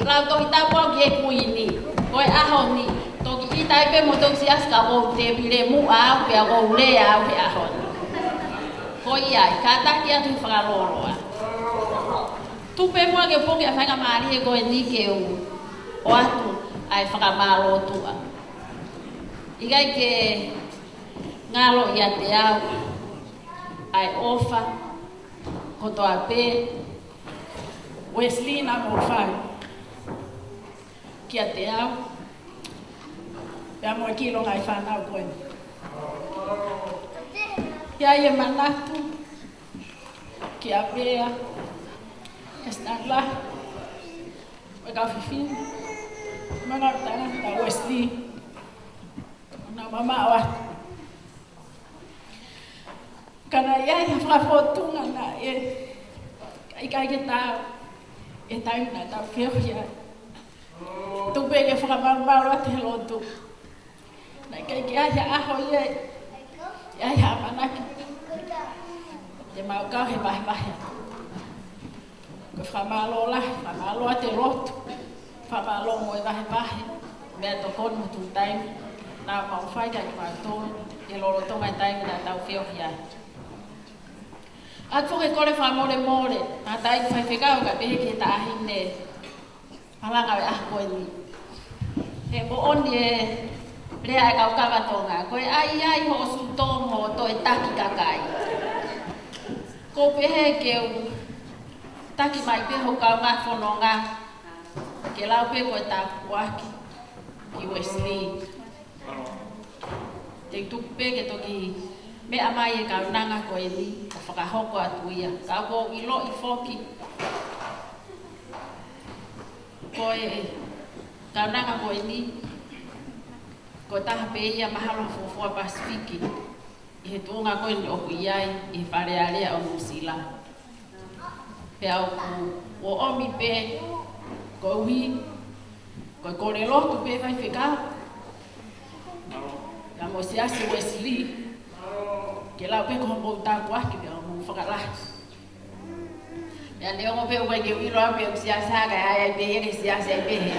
lau Tohi Tapu au ki he Kuini. Ko e ʻaho ni. Toki ʻita ai pē moutolu siasi ka kuo u tēvile muʻa au pea kuo u lea au he ʻaho ni. Ko ia ai, kātaki atu he fakalōloa. Tuku pē muʻa ke u puke ʻa e faingamālie ko eni ke u ʻoatu ʻa e fakamālō tuʻa. ʻIkai ke ngalo ʻiate au ʻa e ʻofa kotoa pē Uēsili naʻa mou fai kiate au, pea mo e kiʻi longaʻi fānau ko eni. ʻI ai e manatu kia Pea, kia Stanla, mo e kau fefine, mo e kau tangata Uēsili, naʻa mamaʻo atu. Ka naʻe ʻi ai ha fakafōtunga naʻe ʻikai ke taau ʻi he taimi naʻa tau feohi ai. Tuku pē ke fakamalumalu atu he lotu. Naʻe ʻikai ke ʻi ai ha ʻaho ia ʻe ʻi ai ha ʻamanaki te mau kau he vahevahe. Ko e fakamālō lahi, fakamālō atu e lotu, fakamālō mo e vahevahe, meʻatokoni mo e taimi naʻa mau fai kia kimautolu he lolotonga e taimi naʻa tau feohi ai. ʻOatu foki e kole fakamolemole, tangataʻeiki faifekau kae pehē ki he taʻahine malanga ʻo e ʻaho ko eni. He moʻoni e lea ʻa e kau kava Tonga, ko e ʻai ai hoʻo sūtō mo hoʻo toe taki kakai. ʻOku ou pehē ke u taki mai pē hoku kaungā fononga, ke lau pē ko e tāpuaki ki Uēsili. Te u tuku pē ke toki meʻa mai e kaunanga ko eni ʻo fakahoko atu ia. Ka ʻoku ou ʻiloʻi foki ko e kaunanga ko eni, ko e taha pē ia mahalo ha fuofua Pasifiki ʻi he tuʻunga ko eni ʻoku ʻi ai ʻi he Fale Alea ʻo Nuʻusila. Pea ʻoku ou ʻomi pē koeʻuhi ko e kole lotu pē faifekau, pea mo e Siasi Uēsili, ke lau pē ko hoʻomou tāpuaki pea mou fakalahi. Pea neongo pē ʻoku ʻikai ke u ʻilo au pe ʻoku siasi hā kae ʻai ai pē ia ke siasi ai pē hē.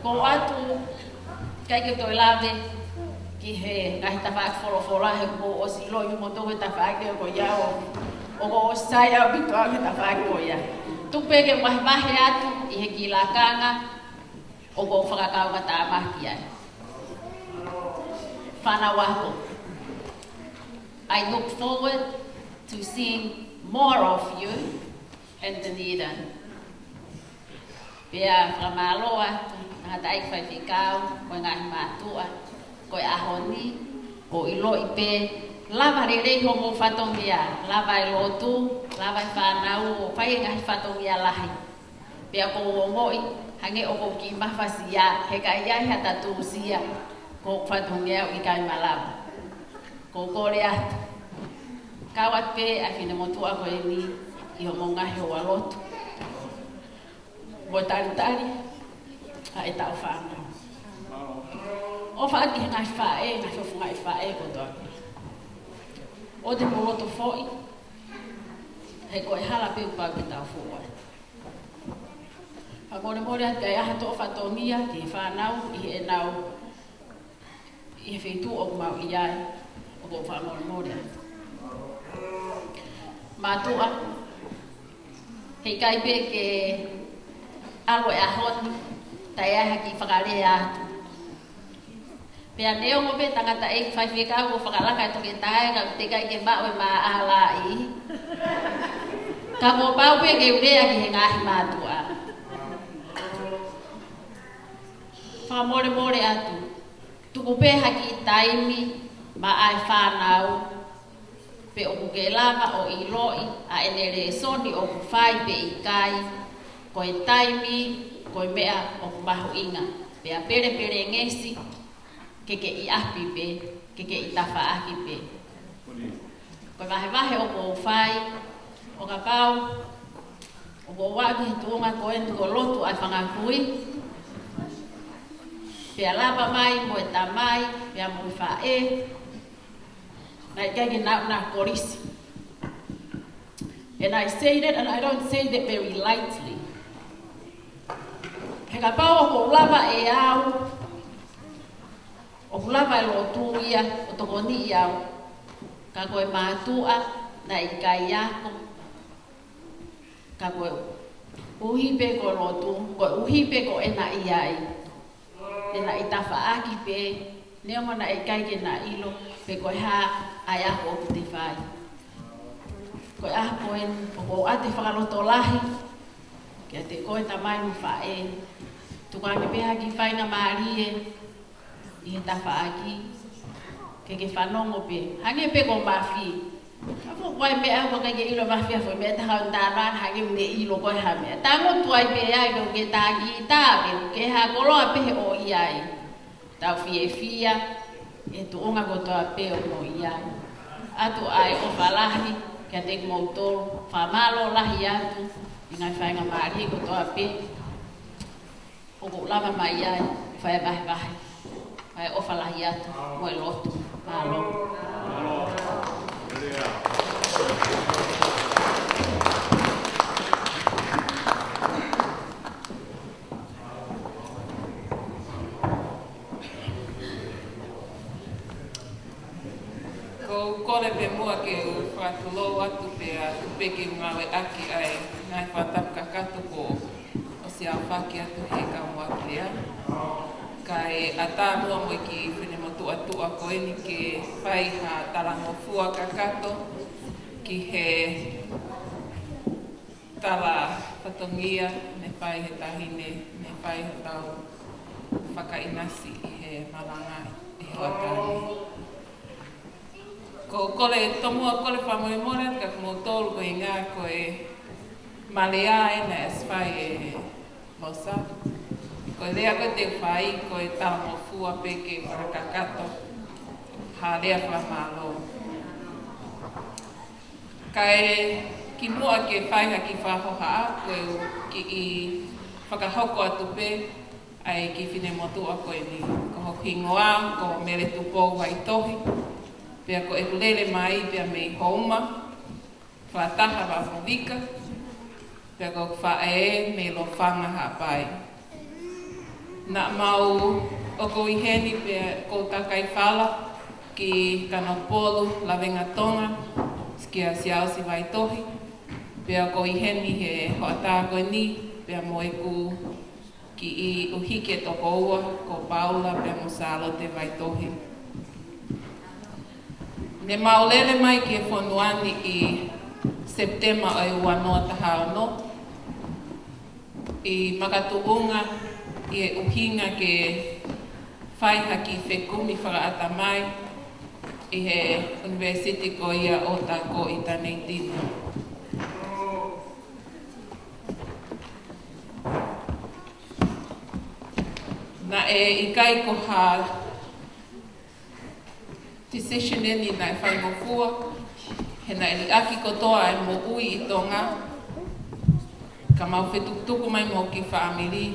Ko atu, ʻikai ke u toe lave ki he ngaahi tafaʻaki folofola he kuo ʻosi ʻiloʻi moutolu e tafaʻaki ko ia ʻo, ʻoku ʻosi sai ʻaupito au he tafaʻaki ko ia. Tuku pē ke u vahevahe atu ʻi he kiʻi lakanga ʻoku ou fakakaungātāmaki ai. Fānau ako, I look forward to seeing more of you in Dunedin. Pea fakamālō atu, tangataʻeiki faifekau, mo e ngaahi mātuʻa, ko e ʻaho ni, ʻoku ou ʻiloʻi pē, lava lelei hoʻomou fatongia, lava e lotu, lava e fānau, ʻo fai e ngaahi fatongia lahi. Pea ʻoku ou ongoʻi, hangē ʻoku ou kiʻi mafasia, he ka ʻi ai haʻata tuʻusia, ko e fatongia ʻoku ʻikai malava. ʻOku ou kole atu, kau atu pē ʻa e finemotuʻa ko eni, ʻi hoʻomou ngaahi houa lotu. Mo talitali ʻa ʻetau fānau. ʻOfa atu ki he ngaahi faʻē, ngaahi fofongaʻi faʻē kotoa pē. ʻOua te mou loto foʻi, he ko e hala pē ʻoku pau ke tau foʻi ai. Fakamolemole atu, ʻi ai ha toʻo fatongia ki he fānau, ʻi heʻenau ʻi he feituʻu ʻoku mau ʻi ai, ʻoku ou fakamolemole atu. Mātuʻa, heʻikai pē ke ʻalu e ʻaho ni, taʻe ʻai ha kiʻi fakalea atu. Pea neongo pē tangataʻeiki faifekau ʻoku fakalaka e toketā ē, ka ʻoku teʻeki ai ke maʻu e maʻalaʻi. Ka kuo pau pē ke u lea ki he ngaahi mātuʻa. Fakamolemole atu. Tuku pē ha kiʻi taimi maʻa e fānau, pe ʻoku ke lava ʻo ʻiloʻi ʻa ʻene lēsoni ʻoku fai pe ʻikai, ko e taimi, ko e meʻa ʻoku mahuʻinga. Pea pelepelengesi, ke ke ʻi ʻapi pē, ke ke ʻi tafaʻaki pē. Ko e vahevahe ʻoku ou fai, ʻo kapau ʻoku ou aʻu ki he tuʻunga ko eni kuo lotu ʻa e fanga kui, pea lava mai mo e tamai, pea mo e faʻē, naʻe ʻikai ke nau na kolisi. And I say that, and I don't say that very lightly. He kapau ʻoku ou lava ʻe au, ʻoku lava e lotu ia, ʻo tokoniʻi au, ka ko e mātuʻa naʻe ʻikai ako, ka koeʻuhi pē ko e lotu, koeʻuhi pē ko ʻena ʻi ai, ʻena ʻi tafaʻaki pē, neongo naʻe ʻikai ke na ʻilo pe ko e hā ʻa e ako ʻoku te fai. Ko e ʻaho ko eni, ʻoku ou ʻoatu e fakalotolahi kiate koe tamai mo faʻē, tuku ange pē ha kiʻi faingamālie ʻi he tafaʻaki, ke ke fanongo pē. Hangē pē ko Mafi. Ka ko e meʻa ʻoku ʻikai ke ʻilo Mafi ha foʻi meʻa, taha ʻo tānaki hangē ʻoku ne ʻilo ko e hā e meʻa. Tangutu ai pē ai, pe ʻoku ke tā kītā, pe ʻoku ke hā koloa pē he ʻoku ʻi ai. Tau fiefia he tuʻunga kotoa pē ʻoku mou ʻi ai. ʻOatu ʻa e ʻofa lahi kiate kimoutolu, fakamālō lahi atu ʻi he ngaahi faingamālie kotoa pē ʻoku lava mai ai, fai e vahevahe, fai e ʻofa lahi atu, mo e lotu. Mālō. ʻOku ou kole pē muʻa ke u fakatulou atu pea tuku pē ke u ngāueʻaki ʻa e ngaahi fakatapu kakato kuo ʻosi aofaki atu he kau motuʻa. Kae ʻatā muʻa mo e kiʻi finemotuʻa tuʻa ko eni ke fai ha talangofua kakato ki he tala fatongia ne fai he taʻahine, ne fai hotau fakaʻinasi ʻi he malanga ʻi he hoʻatā ni. ʻOku ou kole, tomuʻa kole fakamolemole atu kiate kimoutolu ko e ʻuhinga ko e malea ē naʻe ʻosi fai ʻe Losa. Ko e lea ko ē te u fai, ko e talangofua pē ke fakakakato ha lea fakamālō. Kae kimuʻa ke fai ha kiʻi fakahohaʻa, ko e kiʻi fakahoko atu pē ʻa e kiʻi finemotuʻa ko eni. Ko hoku hingoa ko Mele Tupou Vaitohi, pea ko ʻeku lele mai pea mei Houma, fakataha Vapovika, pea ko ʻeku faʻē mei Lofanga Haʻapai. Naʻa mau ʻoku ou ʻi heni pea ʻoku ou takai fala ki Kanokupolu, Lavengatonga, kia Siaosi Vaitohi, pea ʻoku ou ʻi heni he hoʻatā ko eni, pea mo ʻeku ʻi ʻUhiki ʻe toko ua, ko Paula pea mo Sālote Vaitohi. Ne mau lele mai ki he fonua ni ʻi Sepitema ʻo e ua noa taha ono, ʻi makatuʻunga ʻi he ʻuhinga ke fai ha kiʻi fekumi fakaʻatamai ʻi he ʻunivēsiti ko ia ʻo Otago ʻi Taneitini. Naʻe ʻikai ko ha decision eni naʻe faingofua, he naʻe liʻaki kotoa e moʻui ʻi Tonga, ka mau fetukutuku mai mo e kiʻi fāmili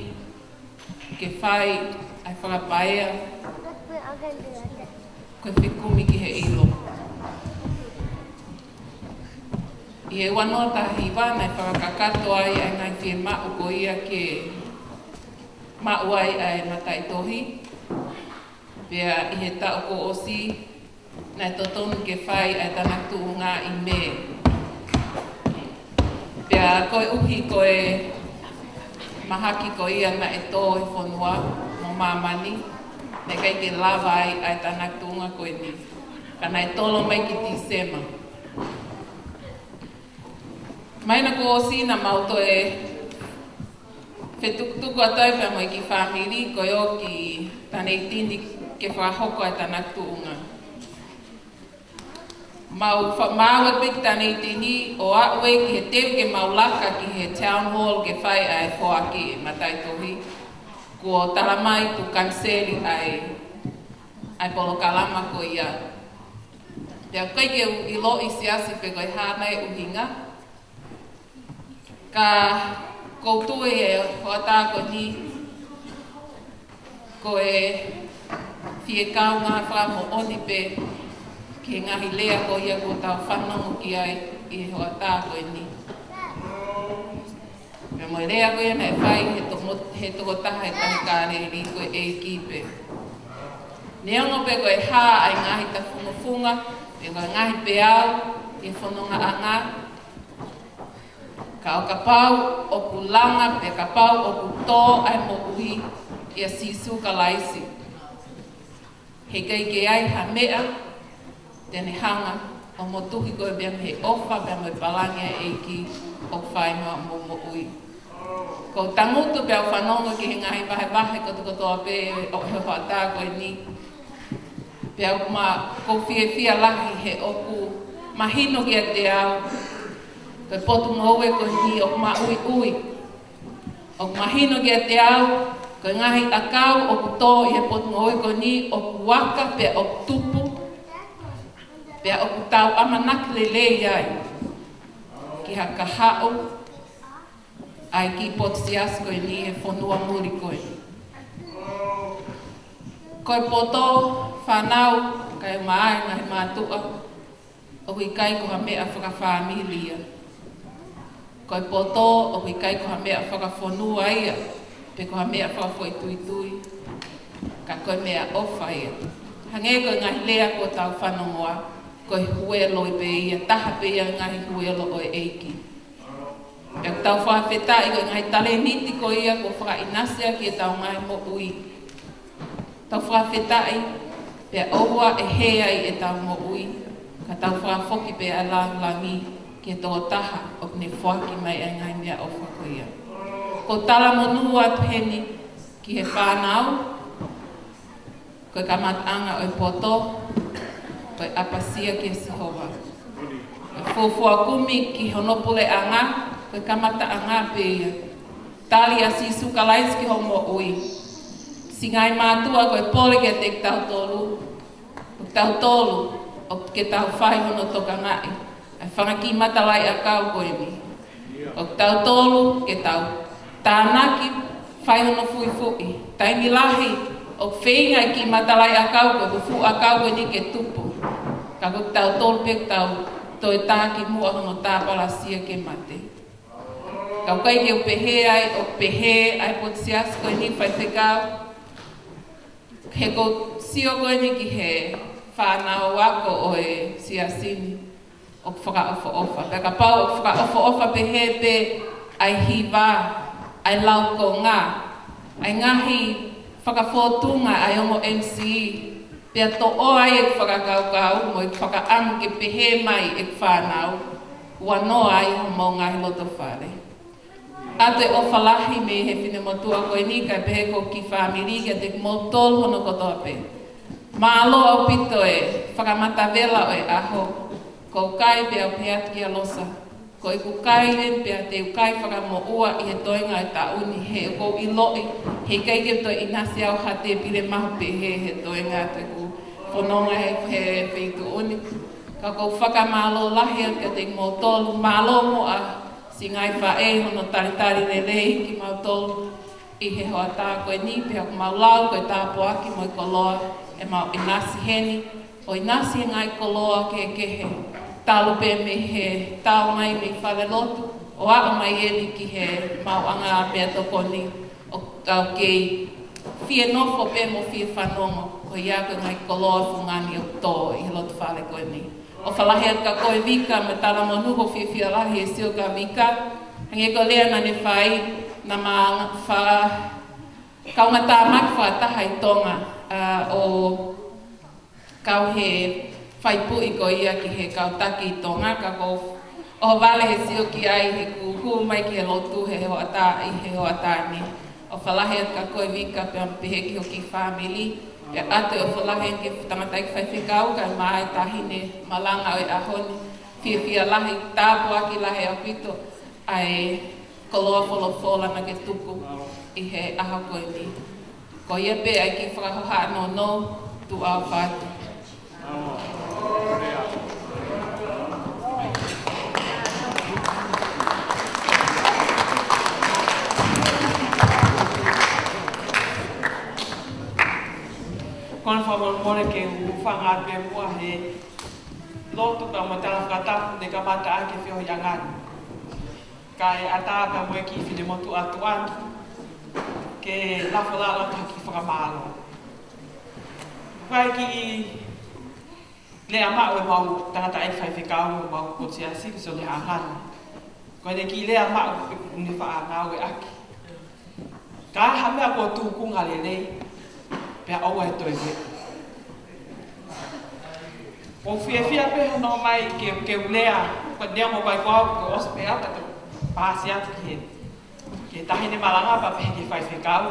ke fai ʻa e fakapaea ko e fekumi ki he ʻilo. ʻI he ua noa taha hiva naʻe fakakakato ai ʻa e ngaahi fiemaʻu ko ia ke maʻu ai ʻa e mataʻitohi. Pea ʻi he taʻu kuo ʻosi, naʻe totonu ke fai ʻa e tānaki tuʻunga ʻi Mē. Pea koeʻuhi ko e mahaki ko ia naʻe tō he fonua mo māmani, naʻe ʻikai ke lava ai ʻa e tānaki tuʻunga ko eni. Ka naʻe tolo mai ki Tīsema. Māhina kuo ʻosi naʻa mau toe fetukutuku atu ai pea mo e kiʻi fāmili ko ē ʻo ki Taneitini ke fakahoko ʻa e tānaki tuʻunga. Mau fa-, mau ʻalu pē ki Taneitini ʻo aʻu ai ki he teu ke mau laka ki he Town Hall ke fai ʻa e foaki e mataʻitohi. Kuo tala mai kuo kaniseli ʻa e, ʻa e polokalama ko ia. Pea ʻikai ke u ʻiloʻi siasi pe ko e hā nai ʻuhinga. Ka ʻoku ou tui ʻe hoʻatā ko eni, ko e fie kaungā fakamoʻoni pē ki he ngaahi lea ko ia kuo tau fanongo ki ai ʻi he hoʻatā ko eni. Pea mo e lea ko ia naʻe fai he to-, mo-, he tokotaha he tahi Kāleli ko e ʻEiki pē. Neongo pe ko e hā ʻa e ngaahi tafungofunga, pe ko e ngaahi peau, ʻi he fonongaʻanga, ka ʻo kapau ʻoku langa, pe kapau ʻoku tō ʻa e moʻui ʻia Sīsū Kalaisi, heʻikai ke ai ha meʻa te ne hanga ʻo motuhi koe pea mei he ʻofa pea mo e palani ʻa e ʻEiki ʻoku fai maʻa hoʻomou moʻui. ʻOku ou tangutu pea u fanongo ki he ngaahi vahevahe kotokotoa pē ʻo e hoʻatā ko eni. Pea ʻoku ma-, ʻoku ou fiefia lahi he ʻoku mahino kiate au ko e potungāue ko eni ʻoku maʻuiʻui. ʻOku mahino kiate au ko e ngaahi ʻakau ʻoku tō ʻi he potungāue ko eni ʻoku aka pea ʻoku tupu, pea ʻoku tau ʻamanaki lelei ai ki ha kahaʻu ʻa e kiʻi potu siasi ko eni he fonua muli ko ē. Ko e poto, fānau, kaeʻumaʻā e ngaahi mātuʻa, ʻoku ʻikai ko ha meʻa fakafāmili ia. Ko e poto, ʻoku ʻikai ko ha meʻa fakafonua ia, pe ko ha meʻa fakafoʻituitui, ka ko e meʻaʻofa ia. Hangē ko e ngaahi lea kuo tau fanongoa, ko e huelo pē ia, taha pē ia e ngaahi huelo ʻo e ʻEiki. Pea ʻoku tau fakafetaʻi ko e ngaahi talēniti ko ia kuo fakaʻinasi ʻaki ʻetau ngaahi moʻui. Tau fakafetaʻi, pea ʻoua ʻe hē ai ʻetau moʻui, ka tau fakafoki pē ʻa e lāngilangi ki he tokotaha ʻoku ne foaki mai ʻa e ngaahi meʻaʻofa ko ia. ʻOku ou talamonū atu heni ki he fānau, ko e kamataʻanga ʻo e poto, ko e ʻapasia kia Sihova. Ko e fuofua kumi ki hono puleʻanga, ko e kamataʻanga pē ia. Tali ʻa Sīsū Kalaisi ki hoʻo moʻui. Siʻi ngaahi mātuʻa, ko e pole kiate kitautolu. Ko kitautolu, ʻoku ke tau fai hono tokangaʻi ʻa e fanga kiʻi matalaʻiʻakau ko eni. Ko kitautolu, ke tau tānaki, fai hono fuʻifuʻi. Taimi lahi, ʻoku feinga e kiʻi matalaʻiʻakau ko e fuʻu ʻakau ko eni ke tupu. Ka ko kitautolu pē ʻoku tau toe tā ki muʻa hono tāpalasia ke mate. Ka ʻoku ʻikai ke u pehē ai, ʻoku pehē ʻa e potu siasi ko eni faifekau. He ʻoku ou sio ko eni ki he fānau ako ʻo e siasi ni, ʻoku fakaʻofoʻofa. Pea kapau ʻoku fakaʻofoʻofa pehē pē ʻa e hiva, ʻa e laukonga, ʻa e ngaahi fakafōtunga ʻa e ongo M C, pea toʻo ai ʻeku fakakaukau mo ʻeku fakaʻamu ke pehē mai ʻeku fānau, ua noa ai homou ngaahi loto fale. ʻOatu e ʻofa lahi mei he finemotuʻa ko eni kae pehē ki he fāmili, kiate kimoutolu hono kotoa pē. Mālō ʻaupito e fakamatavela ʻo e ʻaho. Ko e kai pea u pehē atu kia Losa, ko ʻeku kai eni pea te u kai fakamoʻua ʻi he toenga ʻo e taʻu ni, he ʻoku ou ʻiloʻi heʻikai ke toe ʻinasi au ha tēpile mahu pehē he toenga atu ʻeku fononga he, he feituʻu ni. Ka ʻoku ou fakamālō lahi atu kiate kimoutolu, mālō muʻa siʻi ngaahi faʻē hono talitali lelei kimautolu ʻi he hoʻatā ko eni, pea ʻoku mau lau ko e tāpuaki mo e koloa ʻemau ʻinasi heni, ʻo ʻinasi he ngaahi koloa kehekehe, talu pē mei he tau mai mei falelotu, ʻo aʻu mai eni ki he maʻuʻanga meʻatokoni, ʻo tau kei fie nofo pē mo fie fanongo, ko ia ko e ngaahi koloa fungani ʻoku tō ʻi he loto fale ko eni. ʻOfa lahi atu kia koe Vika mo e talamonū, ʻoku ou fiefia lahi he sio kia Vika. Hangē ko e lea naʻa ne fai, naʻá ma fa-, kaungātāmaki fakataha ʻi Tonga, ʻa, ʻo kau he faipuʻi ko ia ki he kau taki ʻi Tonga, ka ʻoku ou ʻohovale he sio ki ai heʻeku hū mai ki he lotu he hoʻatā, ʻi he hoʻatā ni. ʻOfa lahi atu kia koe Vika pea pehē ki hoʻo kiʻi fāmili. Pea ʻoatu e ʻofa lahi ki he tangataʻeiki faifekau kae ʻumaʻā e taʻahine malanga ʻo e ʻaho ni. Fiefia lahi, tāpuaki lahi ʻaupito ʻa e koloa folofola naʻá ke tuku ʻi he ʻaho ko eni. Ko ia pē ʻa e kiʻi fakahohaʻa nounou, tuʻa ʻofa atu. Ko ʻene fakamolemole ke u hūfanga atu pē muʻa he lotu pea mo e tala fakatapu ne kamata ʻaki e feohiʻanga ni. Kae ʻatā pē mo e kiʻi finemotuʻa tuʻa ni ke lafo lalo atu ha kiʻi fakamālō. Ko e kiʻi lea maʻu ʻemau tangataʻeiki faifekau ʻo ʻemau kau siasi ko Sione Haʻangano. Ko ʻene kiʻi lea maʻu pē ʻoku ne faʻa ngāueʻaki: Ka ʻi ai ha meʻa kuo tūkunga lelei, pea ʻoua ʻe toe veʻe. ʻOku ou fiefia pē hono ʻomai ke, ke u lea, ko e lea mo kai kuo ke ʻosi pē ʻa e pāsi atu ki he, ki he taʻahine malanga pea pehē ki he faifekau.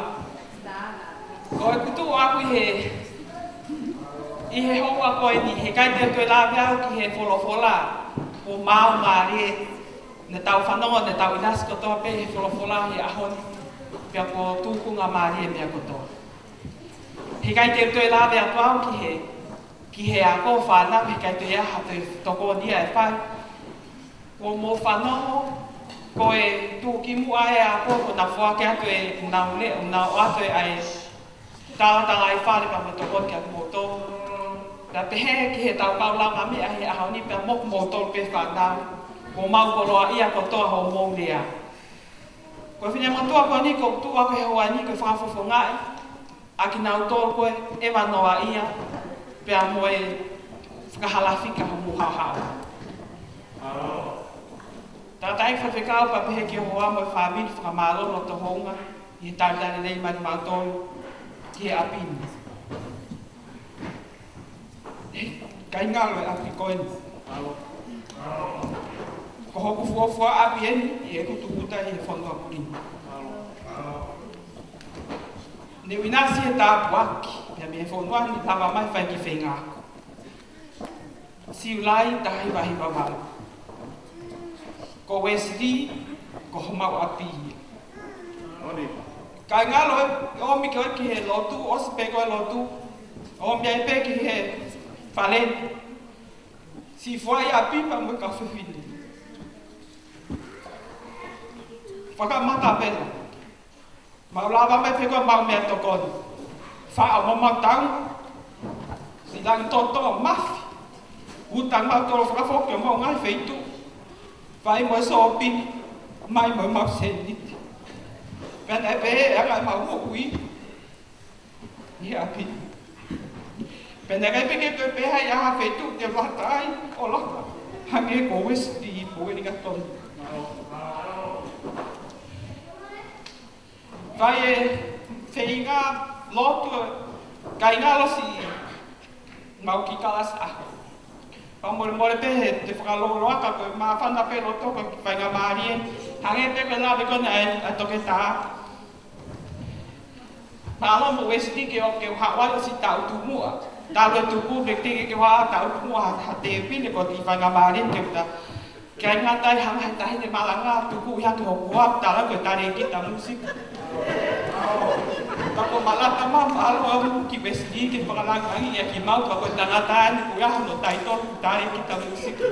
Ko ʻeku tuʻu ʻaʻaku ʻi he, ʻi he houa ko eni, heʻikai te u toe lave au ki he folofola, kuo maau mālie, naʻa tau fanongo, naʻa tau ʻinasi kotoa pē he folofola he ʻaho ni, pea kuo tūkunga mālie e meʻa kotoa. Heʻikai te u toe lave atu au ki he, ki he ako fānau, heʻikai toe ʻi ai ha toe tokoni ia ʻe fai. Kuo mou fanongo, ko e tuʻukimuʻa e ako, ko ʻenau foaki atu ʻenau lea, ʻenau ʻoatu ʻa e talatalaifale pea mo e tokoni kiate kimoutolu. Pea pehē ki he tau kau langa meʻa he ʻaho ni pea mo kimoutolu pē fānau, kuo mau koloaʻia kotoa hoʻomou lea. Ko e finemotuʻa ko eni ʻoku tuʻu ʻaʻaku he houa ni ke fakafofongaʻi ʻa kinautolu ko ē ʻe vanoa ia, pea mo e fakahalafika hoʻomou haohaoa. Tangataʻeiki faifekau pea pehē ki ho hoa mo e fāmili, fakamālō loto houngaʻia he talitali lelei mai kimautolu ki he ʻapi ni. ʻIkai ngalo e ʻapi ko eni. Ko hoku fuofua ʻapi eni ʻi heʻeku tūʻuta ʻi he fonua ko eni. Ne u ʻinasi he tāpuaki, pea mei he fonua ni lava mai fai kiʻi feinga ako. Siulai taha hiva hiva valu. Ko Wesley, ko homau ʻapi ia. ʻIkai ngalo e ʻomi ko ē ki he lotu, ʻosi pē ko ē lotu, ʻomi ai pē ki he fale ni. Siʻi foʻi ʻapi pea mo e kau fefine. Fakamatavela. Mau lava mai pē ko ē ʻemau meʻatokoni. Faʻo mo ʻemau tau. Siʻi langi toto mafi. Uta mau tolo fakafoki ʻemau ngaahi feituʻu. Fai mo e sōpingi. Mai mo ʻemau sēniti. Pea naʻe pehē ʻa e anga ʻemau moʻui ʻi he ʻapi. Pea naʻe ʻikai pē ke toe pehē ʻi ha feituʻu te u lata ai ʻo laka. Hangē ko Wesley, ko Wellington. Fai e Feinga lotu, kāinga ʻosi mau kiʻi kalasi ʻaho. Fakamolemole pē he te fakalōloa ka ko e māfana pē loto ko e faingamālie. Hangē pē ko e lave ko ena ʻa e, ʻa e toketā. Mālō mo Wesley ke ʻoua ke u haʻu ai ʻosi taʻu tumuʻa. Talu e tupu pē ke ke ʻoua taʻu tumuʻa ha, ha tēpile ko e kiʻi faingamālie ke uta. Kāinga, taʻe hanga he taʻahine malanga tuku ia ke hoko atu, tala ko e talēkita mūsika. Ka ko Malata ma, mālō ʻaupito ki Wesley ke fakalangilangiʻi ʻaki kimautolu, ka ko e tangata eni ko ia hono taitolu, talēkita mūsika.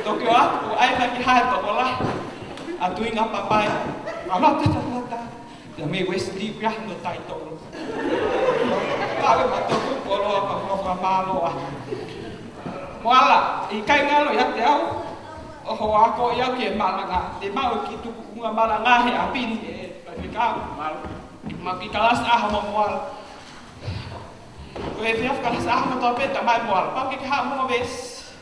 Toki ʻoatu ʻa e ʻai mai ki he tokolahi ʻa Tuʻinga Papai, ʻa Malata, Malata. Pea mei Wesley pea hono taitolu. Kae ma toku koloa ka mo fakamālō ā. Moala, ʻikai ngalo ia te au, ʻo hoʻo akoʻi au ki he malanga, te mau ki tuʻunga malanga he ʻapi ni ē, pea fika, mau kiʻi kalasi ʻaho mo Moala. Ko e efiafi kalasi ʻaho mo tō pē tamai Moala, pau ke ke haʻu mo veesi.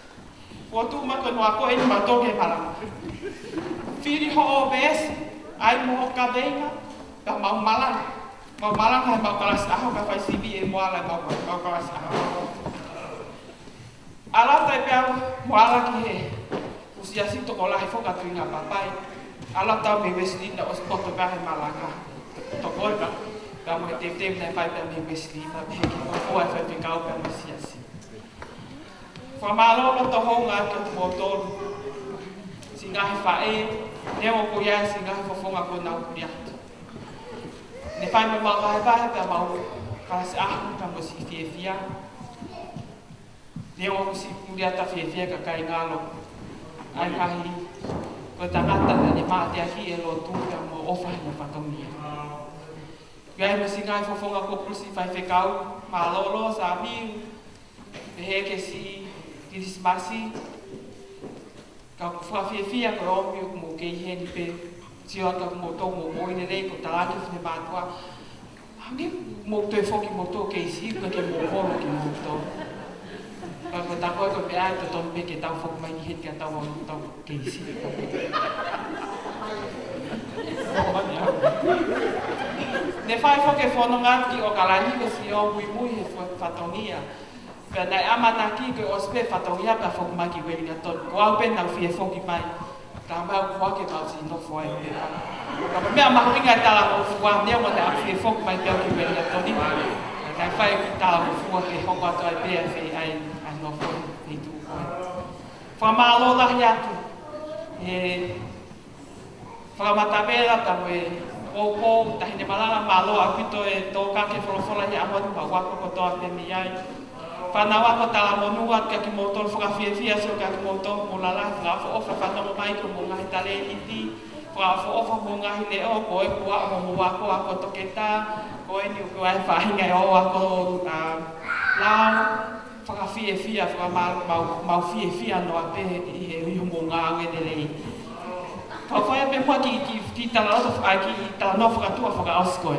Kuo tuʻu mai ko e noa ko eni mau toki malanga. Fili hoʻo veesi, ʻai mo hoʻo kaveinga, pea mau malanga. Mau malanga he mau kalasi ʻaho, ka fai sivi ʻe Moala mau, mau kalasi ʻaho. ʻAlu atu ai pea Moala ki he fuʻu siasi tokolahi foki ʻa Tuʻinga Papai. ʻAlu atu au mei Wesley naʻe ʻosi poto pē he malanga. Tokoni pē, pea mo e teuteu naʻe fai pē mei Wesley, pea pehē ki he kōkua ʻa e faifekau pea mo e siasi. Fakamālō loto houngaʻia kimoutolu. Siʻi ngaahi faʻē, neongo ko ia siʻi ngaahi fofonga kuo nau puli atu. Ne fai mai mau vahevahe pea mau kalasi ʻaho pea mo siʻi fiefia. Neongo ko siʻi puli atu ʻa fiefia ka ʻikai ngalo. ʻAi kahi, ko e tangata naʻa ne mateaki ʻi he lotu pea mo ʻofa he fatongia. Pea mo siʻi ngaahi fofonga kuo puli siʻi faifekau, mālō Sāmiu, pehē ki he siʻi Kilisimasi, ka ʻoku ou fakafiefia ko e ʻomi ʻoku mou kei ʻi heni pē, sio atu ʻoku mou tō mo mou ʻi he lelei ko e talaange ʻe he finemātuʻa. Hangē ʻoku mou toe foki mou tō kei siʻi, ka ke mou holo kimoutolu. Ka ko e taku ko e meʻa ʻe totonu pē ke tau foki mai ki heni ka tau ʻalu tau kei siʻi. Ne fai foki e fononga ki ʻAokalani ko siʻi ō muimui he fa-, fatongia. Pea naʻe ʻamanaki ko e ʻosi pē fatongia pea foki mai ki Uelingatoni. Ko au pē naʻa ku fie foki mai. Ka mau ko ake mau siʻi nofo ai pē. Ka ko e meʻa mahuʻinga e talangofua, neongo naʻa ku fie foki mai pē au ki Uelingatoni. Naʻe fai e kiʻi talangofua ke hoko atu ai pē ʻa e fai ʻa e nofo ʻi he tuʻu ko ē. Fakamālō lahi atu. ʻE, fakamatapela pea mo e poupou, taʻahine malanga, mālō ʻaupito e tokake folofola ʻi he ʻaho ni, mau ako kotoa pē mei ai. Fānau ako, talamonū atu kia kimoutolu, fakafiefia sio kia kimoutolu, mou lalahi, fakaʻofoʻofa fanongo mai ki hoʻomou ngaahi talēniti, fakaʻofoʻofa hoʻomou ngaahi leʻo, ko e kuo ʻomou ako, ako toketā, ko eni ʻoku ʻi ai e faʻahinga ʻe ō ako, ʻa, lao, fakafiefia, fakamālō, mau, mau fiefia noa pē ʻi he, ʻi hoʻomou ngāue lelei. Kau fai pē muʻa kiʻi, kiʻi, kiʻi talanoa, ʻa, kiʻi talanoa fakatuʻa fakaʻosi ko ē.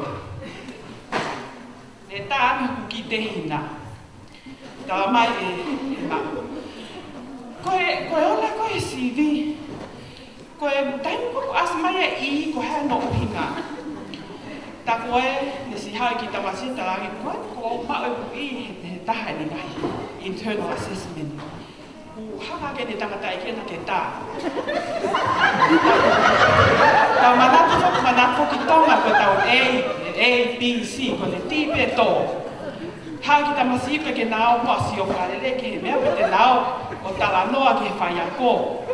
Ne tā ange hoku kiʻi tehina. Tala mai ʻe, ʻe ma. Ko e, ko e ola ko ē sivi. Ko e taimi ko ē ʻoku ʻasi mai e ʻī ko e hā hono ʻuhinga. Tā ko ē, ne siʻi haʻu e kiʻi tamasiʻi talaange ko ē, ko e maʻu e ʻī he, he taha ʻene ngaahi internal assessment. Kuo hanga ke ne tangata ʻi ke na ke tā. Ka manatu foki, manatu foki Tonga ko e tau A, A, B, C, ko ʻene T pē tō. Haʻu e kiʻi tamasiʻi pea ke na ō mo sio fakalelei ki he meʻa pea te na ō ʻo talanoa ki he faiako.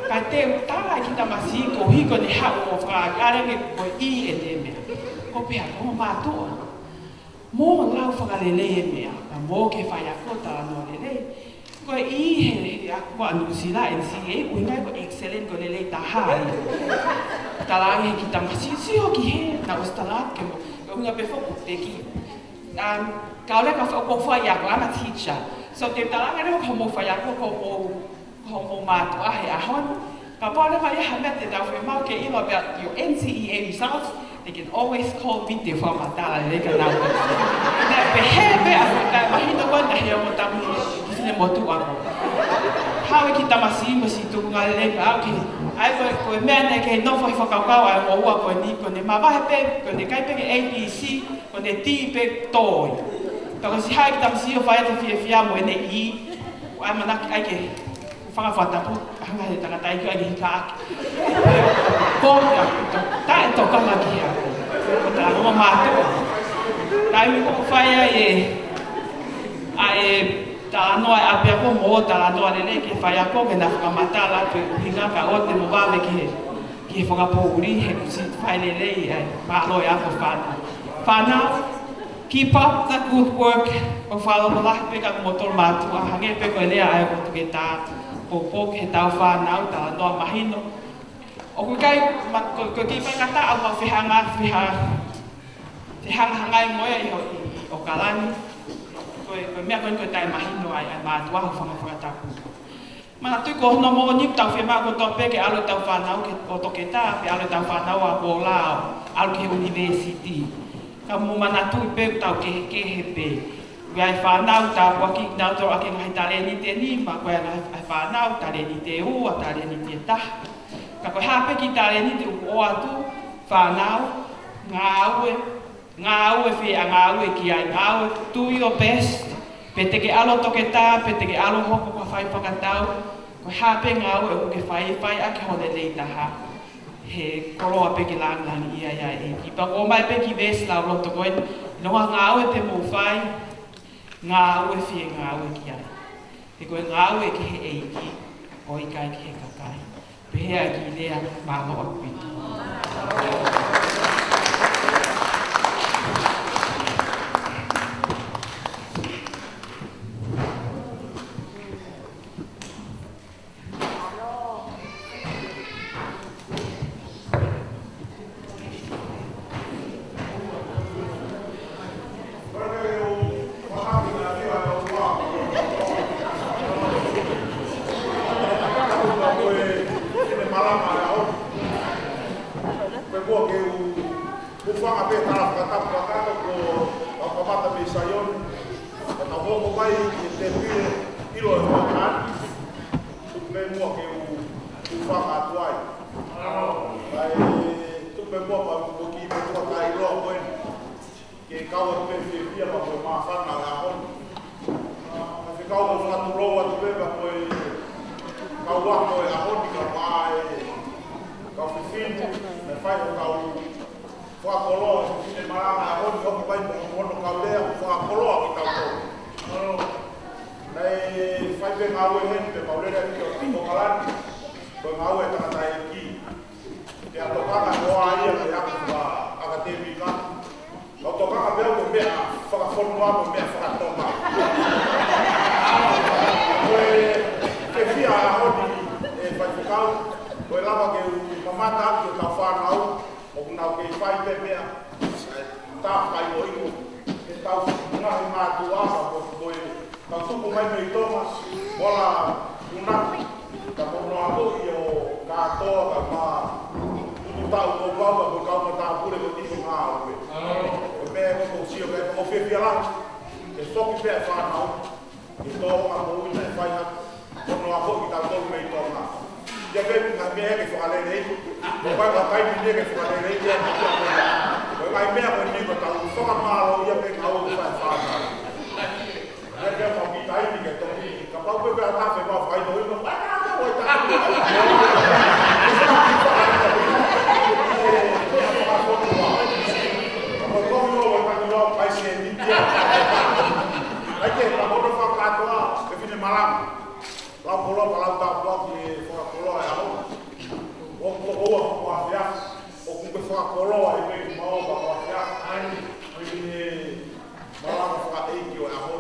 Kae teu tala e kiʻi tamasiʻi koeʻuhi ko ʻene haʻu ʻo fakaʻaliʻali ange ko e ʻī ʻene meʻa. Ko e pehē ko mātuʻa. Mou lau fakalelei e meʻa, ka mou ō ki he faiako talanoa lelei. Ko e ʻī he, he ako ʻa Nuʻusila, N C E A, ʻuhinga ko e excellent ko e lelei taha ai. Talaange he kiʻi tamasiʻi, sio ki hē, naʻa ku ʻosi tala ke mo, ʻuhinga pē foki, te ki. Um, ka ʻoua leva ke fai, ko e faiako, I'm a teacher. So, te u talaange leva ki hoʻomou faiako, ko hoʻomou, ko hoʻomou mātuʻa he ʻaho ni. Kapau leva ʻe ʻi ai ha meʻa te nau fiemaʻu ke ʻilo about your N C E A results, they can always call me, te u fakamatala lelei kia nautolu. Naʻe pehē pē ʻa e taʻe mahino ko ē naʻe ʻi ai hoʻomou tamaiki, kiʻi finemotuʻa ko ē. Haʻu e kiʻi tamasiʻi mo siʻi tuʻunga lelei pea aʻu ki he ʻA ia ko e, ko e meʻa naʻe kei nofo he fakakaukau ʻa e ngoue ko eni, ko ʻene mavahe pē, ko ʻene ʻikai pē ke A B C, ko ʻene D pē, toi. Pea ko e siʻi haʻi ki tamasiʻi ʻo fai ʻa e fiefia mo ʻene E, ʻa ia manatuʻi ai ke fanga fakatapu, hanga he tangataʻeiki ʻo ʻai ke hika ʻaki. Ko ka, taʻe tokanga ki he ako. Ko e talanoa mātuʻa. Taimi ko ē ʻoku fai ai e, ʻa e talanoa ʻa e ʻapiako mo e talanoa lelei ki he faiako ke na fakamatala pe ʻuhinga ka ʻoua te mo vave ki he, ki he fakapoʻuli he kuo ʻosi fai lelei ʻa e mālō e ako fānau. Fānau, keep up the good work. ʻOku fakalotolahi pē kia kimoutolu mātuʻa, hangē pē ko e lea ʻa e ʻOtua ke tā, poupou ki heʻetau fānau, talanoa mahino. ʻOku ʻikai, ma-, ko, ko e kiʻi faingataʻa ʻoku mau fehanga, feha-, fehangahangai mo ia ʻi ho-, ʻi, ʻi ʻAokalani. Ko e, ko e meʻa ko eni ko e taʻemahino ai, ʻa e mātuʻa ho fanga fakatapu. Manatuʻi ko hono moʻoni ʻoku tau fiemaʻu kotoa pē ke ʻalu ʻetau fānau ki he toketā, pe ʻalu ʻetau fānau ʻo ako lao, ʻalu ki he ʻunivēsiti. Ka mou manatuʻi pē ʻoku tau kehekehe pē. ʻOku ʻi ai e fānau tāpuaki kinautolu ʻaki e ngaahi talēniti ʻe nima, ʻoku ʻi ai e ngaahi, ʻa e fānau talēniti ʻe ua, talēniti ʻe taha. Ka ko e hā pē kiʻi talēniti ʻoku ʻoatu, fānau, ngāue, ngāue fē ʻa e ngāue ki ai, ngāue, do your best. Pe te ke ʻalu ʻo toketā, pe te ke ʻalu ʻo hoko ko ha faifakatau. Ko e hā pē ngāue ʻoku ke fai, fai ʻaki ho lelei taha. He koloa pē ke langilangiʻia ai ʻa e ʻEiki. Pea ʻoku ʻomai pē kiʻi veesi lauloto ko eni, ʻilonga ha ngāue te mou fai, ngāue fē ngāue ki ai. He ko e ngāue ki he ʻEiki, ʻo ʻikai ki he kakai. Pehē ʻa e kiʻi lea, mālō ʻaupito. Ko e meʻa ke u, u fanga pē tala fakatapu kakato ko e kamata mei Saione. Ka tau hoko mai ki he tēpile ʻilo e fakatapu. Tuku pē muʻa ke u, u fanga atu ai. Kae tuku pē muʻa pea u kiʻi meʻa muʻa taʻeʻiloa ko eni. Ke kau atu pē fiefia pea mo e māfana ʻo e ʻaho ni. Faifekau, ʻoku ou fakatulou atu pē pea mo e kau ako ʻo e ʻaho ni kae ʻumaʻā e kau fefine, naʻe fai hoʻo kau fakakoloa, fefine malanga ʻaho ni, hoko mai mo hono kau lea, fakakoloa kitautolu. Naʻe fai pē ngāue heni pē mau lele ʻi ʻAokalani, ko e ngāue ʻa e tangataʻeiki. Pea tokanga ko ia ki he ako fakaʻakadēmika. Kau tokanga pē au ko e meʻa fakafonua mo e meʻa fakatonga. Ko e fiefia ʻaho ni ʻe faifekau, ko e lava ke u mamata atu ki he kau fānau, ʻoku nau kei fai pē meʻa, tā fai ʻo iko, ke tau ngaahi mātuʻa, ka ko, ko e Kau tupu mai mei Tonga, mola una, ka mono ako ʻi ʻo kātoa, ka ma, tutu tau ko pau, ka ko kau matāpule ko tiko ngāue. Ko e meʻa ko ko sio kai ko fiefia lahi, ke foki pē ʻa e fānau, ke tō ma moʻui naʻe fai ha, mono ako ki tautolu mei Tonga. Ia pē ngaahi meʻa ke fakalelei, ko e ngaahi taimi ni ke fakalelei, ia ke fakalelei. Ko e ngaahi meʻa ko eni ko tau fakamālō, ia pē ngāue fai fānau. Ia ke mau ki taimi ke toki, kapau pē pea tafe mau fai no ino, pai ka ka wai tafe. Ko e komi o wai taki o pai se ni kia. Ai ke, ka mono fakakātoa, ke fine malanga. Lau koloa, ka lau tāpuaki e fakakoloa e ʻaho. ʻOku toko ua ko afea. ʻOku ke fakakoloa e mei mau ka ko afea. Ai, ai e malanga fakaʻeiki ʻo e ʻaho.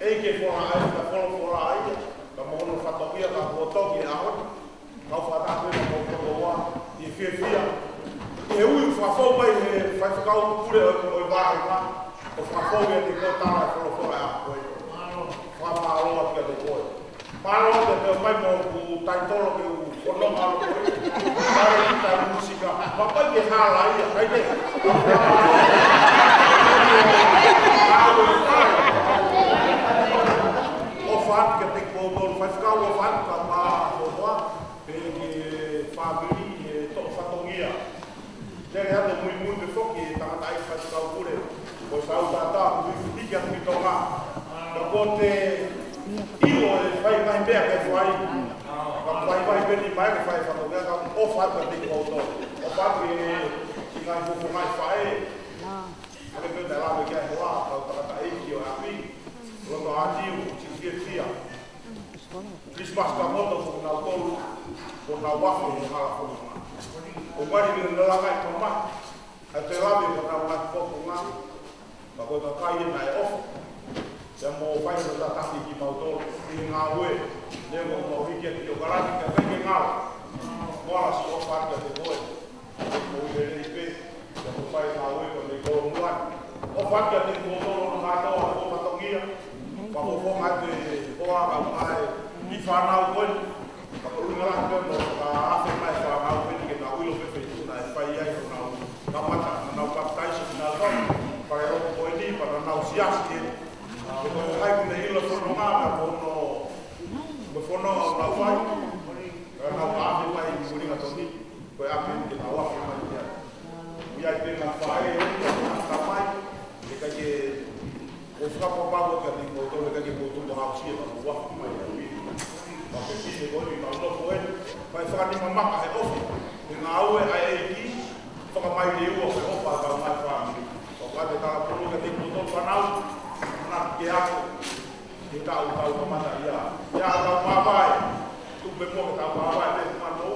ʻEiki e fola ai, ka folofola ai, ka mo hono fatongia ka kuo toki e ʻaho. Kau fakataha pē mo kau kotoa, ʻi he fiefia. ʻI he ui fakafou mai he faifekau pule ʻo, ʻo e vāhenga, ʻo fakafou ia te kau tala e folofola ʻa koe. Fakamālō atu kiate koe. Mālō atu te mai mo ʻeku taitolo ke u fononga ʻalu koe. Tala e kita musika. Papai ke hala ia, kai te. ʻOfa atu kiate kimoutolu faifekau, ʻofa atu ka mā kotoa. Pea ke Tau tātā, kuo hiki atu ki Tonga. Ka ko e ʻilo e fai mai meʻa ke fai. Ka fai mai pē ni mai ke fai fatongia ka ʻofa atu kiate kimoutolu. ʻOfa atu ki he, ki he ngaahi fuofua ngaahi faʻē. Ka ke pehē ʻe lave ki ai hoa, kau tangataʻeiki ʻo e ʻapi. Loto ʻātiu, siʻi fiefia. Christmas ka moto ko nautolu, ko nau afe he hala fononga. ʻO mali ni na langa i kama, ʻa e te lave ko nau ngaahi fofonga, ka ko e kakai ena ʻe ʻofa. Pea mo fai no tataki kimautolu, ki he ngāue, ne mo mo hiki atu ki ʻOkalani, ka kai ke ngāue. Mo ala si ʻofa kiate koe. Ko e lelei pē, ka ko e fai ngāue ko e kolomuʻa. ʻOfa atu kiate kimoutolu hono mātuʻa, ko e fatongia. Ka ko e fofonga ʻa e hoa ka mai, ʻi he fānau ko ē. Ka ko e ʻuhinga lahi pē mo ka afe mai fānau ko ē ke nau ʻilo pē feituʻu naʻe fai ai honau kamata, honau papitaiso kinautolu. Fale loko ko eni, pea nau siasi ē. Ko e hai ko ē ʻilo fononga, ka ko hono, ko e fononga ʻoku nau fai. Ka nau afe mai ʻi Mulingatoni. Ko e ʻapi ke nau afe mai ia. ʻI ai pē ngaahi faʻē, ʻo ka mai, ʻe ʻikai ke, ʻo fakapapau kiate kimoutolu, ʻe ʻikai ke mou tuku ha ʻosi ʻe ka mou afe mai ia. Ka ke pine ko eni, ka nofo ē, fai fakanima maka he ʻofa, he ngāue ʻa e ʻEiki, fakamaʻiliʻi ʻa e ʻofa ʻa e kau ngaahi fāmili. ʻO ka te tala pono kiate kimoutolu fānau, na ke ako, ke tau tau kamata ia. Ia tau māvae, tupe mo ke tau māvae, te kumatou,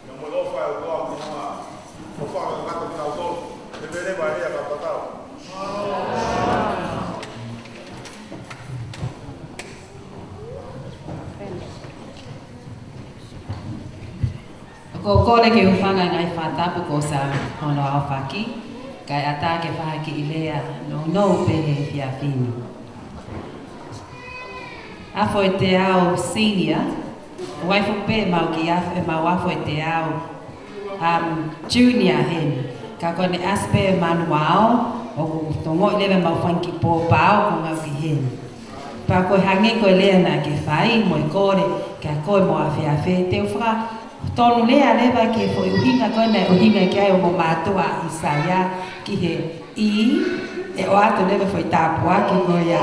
Ia mo e ʻofa ʻa e ʻOtua mo e ʻofa ʻa e kakato kinautolu. He vele vai ea ka tatau. Ko e kole ke u hūfanga he ngaahi fakatapu ko sa hono aofaki, kae ʻatā ke fai ha kiʻi lea nounou pē he efiafi ni. Afo e teau senior, ʻoku ʻi ai foki pē ʻemau kiʻi afo, ʻemau afo e teau, um, junior heni. Ka ko ʻene ʻasi pē Manuao, ʻoku tongoʻi leva ʻemau fanga kiʻi pōpao ko ngau ki heni. Pea ko e hangē ko e lea naʻa ke fai, mo e kole, kia koe mo Afeafe, te u faka- tonu lea leva ki he foʻi ʻuhinga ko ē naʻe ʻuhinga ki ai hoʻomo mātuʻa ʻIsaia ki he ʻi, ʻe ʻoatu leva foʻi tāpuaki ko ia.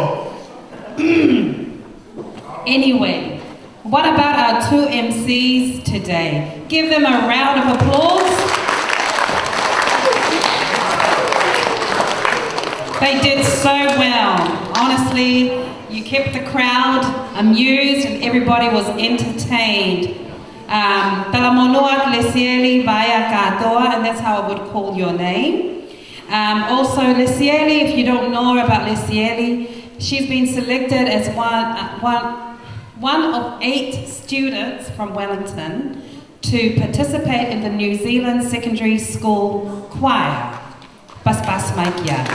Anyway, what about our two M Cs today? Give them a round of applause. They did so well. Honestly, you kept the crowd amused and everybody was entertained. Um, talamonū atu Lesieli Vaea Kātoa, and that's how I would call your name. Um, also, Lesieli, if you don't know about Lesieli, she's been selected as one, uh, one, one of eight students from Wellington to participate in the New Zealand Secondary School Choir. Paspas mai kia.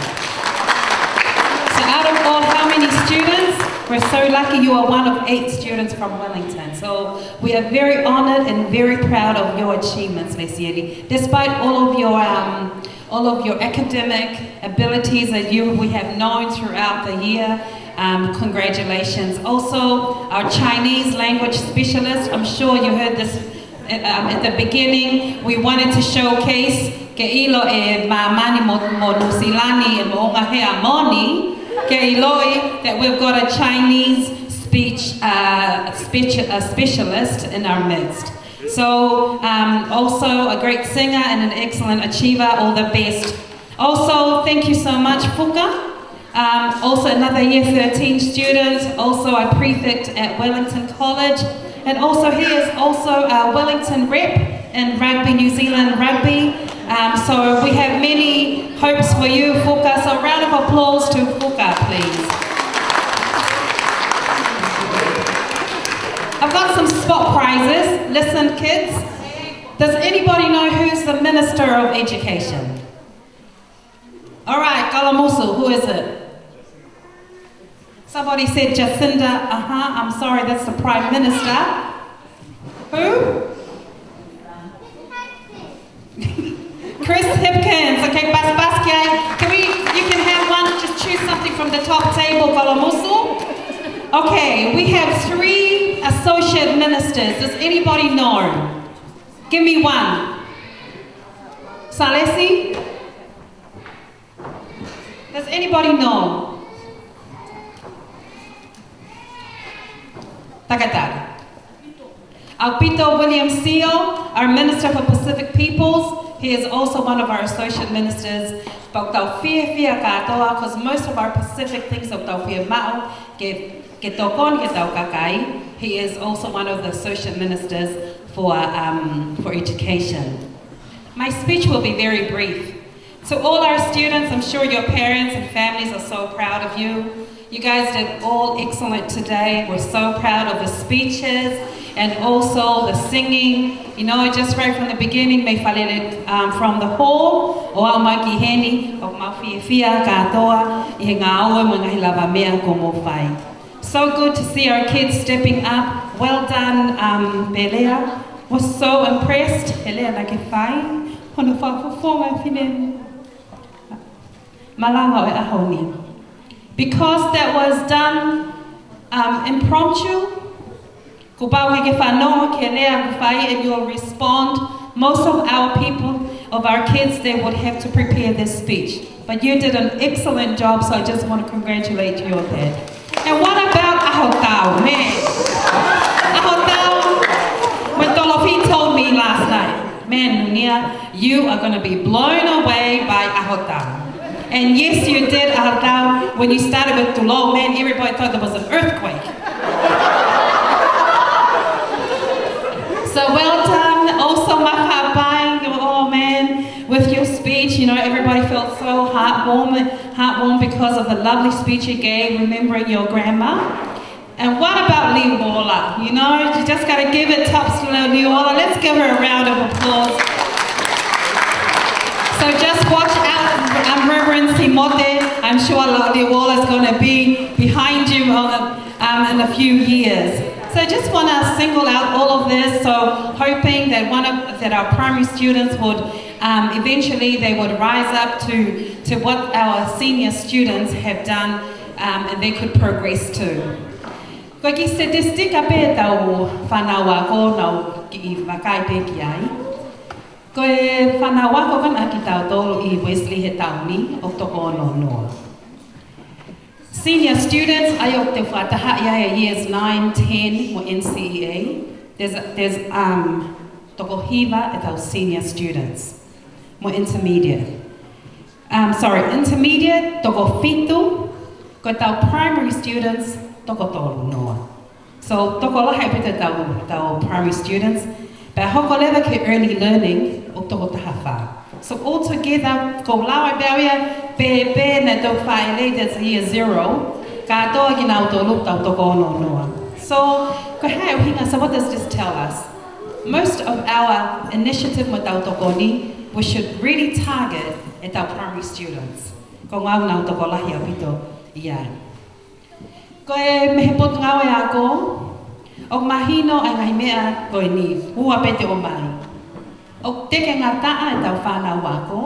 So out of all how many students, we're so lucky you are one of eight students from Wellington. So we are very honored and very proud of your achievements, Lesieli. Despite all of your, um, all of your academic abilities that you, we have known throughout the year, um, congratulations. Also, our Chinese language specialist, I'm sure you heard this Um, at the beginning, we wanted to showcase ke ʻilo ʻe māmani mo, mo Nuʻusila ni ʻe mo ngaahi Heamoni, ke ʻiloʻi that we've got a Chinese speech, uh, speech, a specialist in our midst. So, um, also a great singer and an excellent achiever, all the best. Also, thank you so much, Fuka. Um, also another year thirteen student, also a prefect at Wellington College, and also he is also a Wellington rep in rugby, New Zealand rugby. Um, so we have many hopes for you, Fuka. So a round of applause to Fuka, please. I've got some spot prizes. Listen, kids. Does anybody know who's the Minister of Education? All right, Kalamusu, who is it? Somebody said Jacinda. Uh-huh, I'm sorry, that's the Prime Minister. Who? Chris Hipkins. Okay, Bas Basquiat. Can we, you can have one, just choose something from the top table, Kalamusu. Okay, we have three associate ministers. Does anybody know? Give me one. Salesi? Does anybody know? Takatari. ʻAupito William Sio, our Minister for Pacific Peoples, he is also one of our associate ministers. Pea ʻoku tau fiefia kātoa, because most of our Pacific things ʻoku tau fiemaʻu ke, ke tokoni ki heʻetau kakai. He is also one of the associate ministers for, um, for education. My speech will be very brief. To all our students, I'm sure your parents and families are so proud of you. You guys did all excellent today. We're so proud of the speeches and also the singing. You know, just right from the beginning, mei Falele, um, from the hall, ʻo aʻu mai ki heni, ʻoku mau fiefia kātoa ʻi he ngāue mo e ngaahi lavameʻa kuo mou fai. So good to see our kids stepping up. Well done, um, Pelea. Was so impressed. He lea naʻa ke fai. Hono fakafofonga fine malanga ʻo e ʻaho ni. Because that was done, um, impromptu, kuo pau ke ke fanongo ki he lea kuo fai and you'll respond. Most of our people, of our kids, they would have to prepare this speech. But you did an excellent job, so I just want to congratulate you on that. And what about ʻAhotau, man? ʻAhotau, when Tolofi told me last night, man, Nunia, you are gonna be blown away by ʻAhotau. And yes, you did, ʻAhotau. When you started with Tulou, man, everybody thought there was an earthquake. So well done. Also, Mafapai, you, oh man, with your speech, you know, everybody felt so heartwarmed, heartwarmed because of the lovely speech you gave, remembering your grandma. And what about Lee Waller? You know, you just gotta give it tops to Lee Waller. Let's give her a round of applause. So just watch out, um, Reverend Simote. I'm sure Lee Waller is gonna be behind you on the, um, in a few years. So just wanna single out all of this. So hoping that one of, that our primary students would, um, eventually they would rise up to, to what our senior students have done, um, and they could progress to. Ko e kiʻi statistika pē ʻetau fānau ako naʻa ku kiʻi vakai pē ki ai. Ko e fānau ako ko ena kitautolu ʻi Wesley he taʻu ni ʻoku toko ono noa. Senior students, ʻa ia ʻoku te fakatahaʻi ai e years nine, ten mo NCEA. There's, there's, um, toko hiva ʻetau senior students mo intermediate. Um, sorry, intermediate, toko fitu, ko ʻetau primary students, toko tolu noa. So, tokolahi ʻaupito ʻetau, ʻetau primary students, pea hoko leva ki he early learning ʻoku toko taha fā. So, altogether, ko e lau ʻa e pea ia, pē, pē, naʻe tau fāʻeleʻi, that's year zero, kātoa kinautolu ʻoku tau toko ono noa. So, ko e hā e ʻuhinga, so what does this tell us? Most of our initiative mo ʻetau tokoni, we should really target ʻetau primary students. Ko e ʻuhinga naʻa ku tokolahi ʻaupito ʻi ai. Ko e meʻa he potungāue ako, ʻoku mahino ʻa e ngaahi meʻa ko eni, ua pē te ʻomai. ʻOku teʻeki ngataʻa ʻetau fānau ako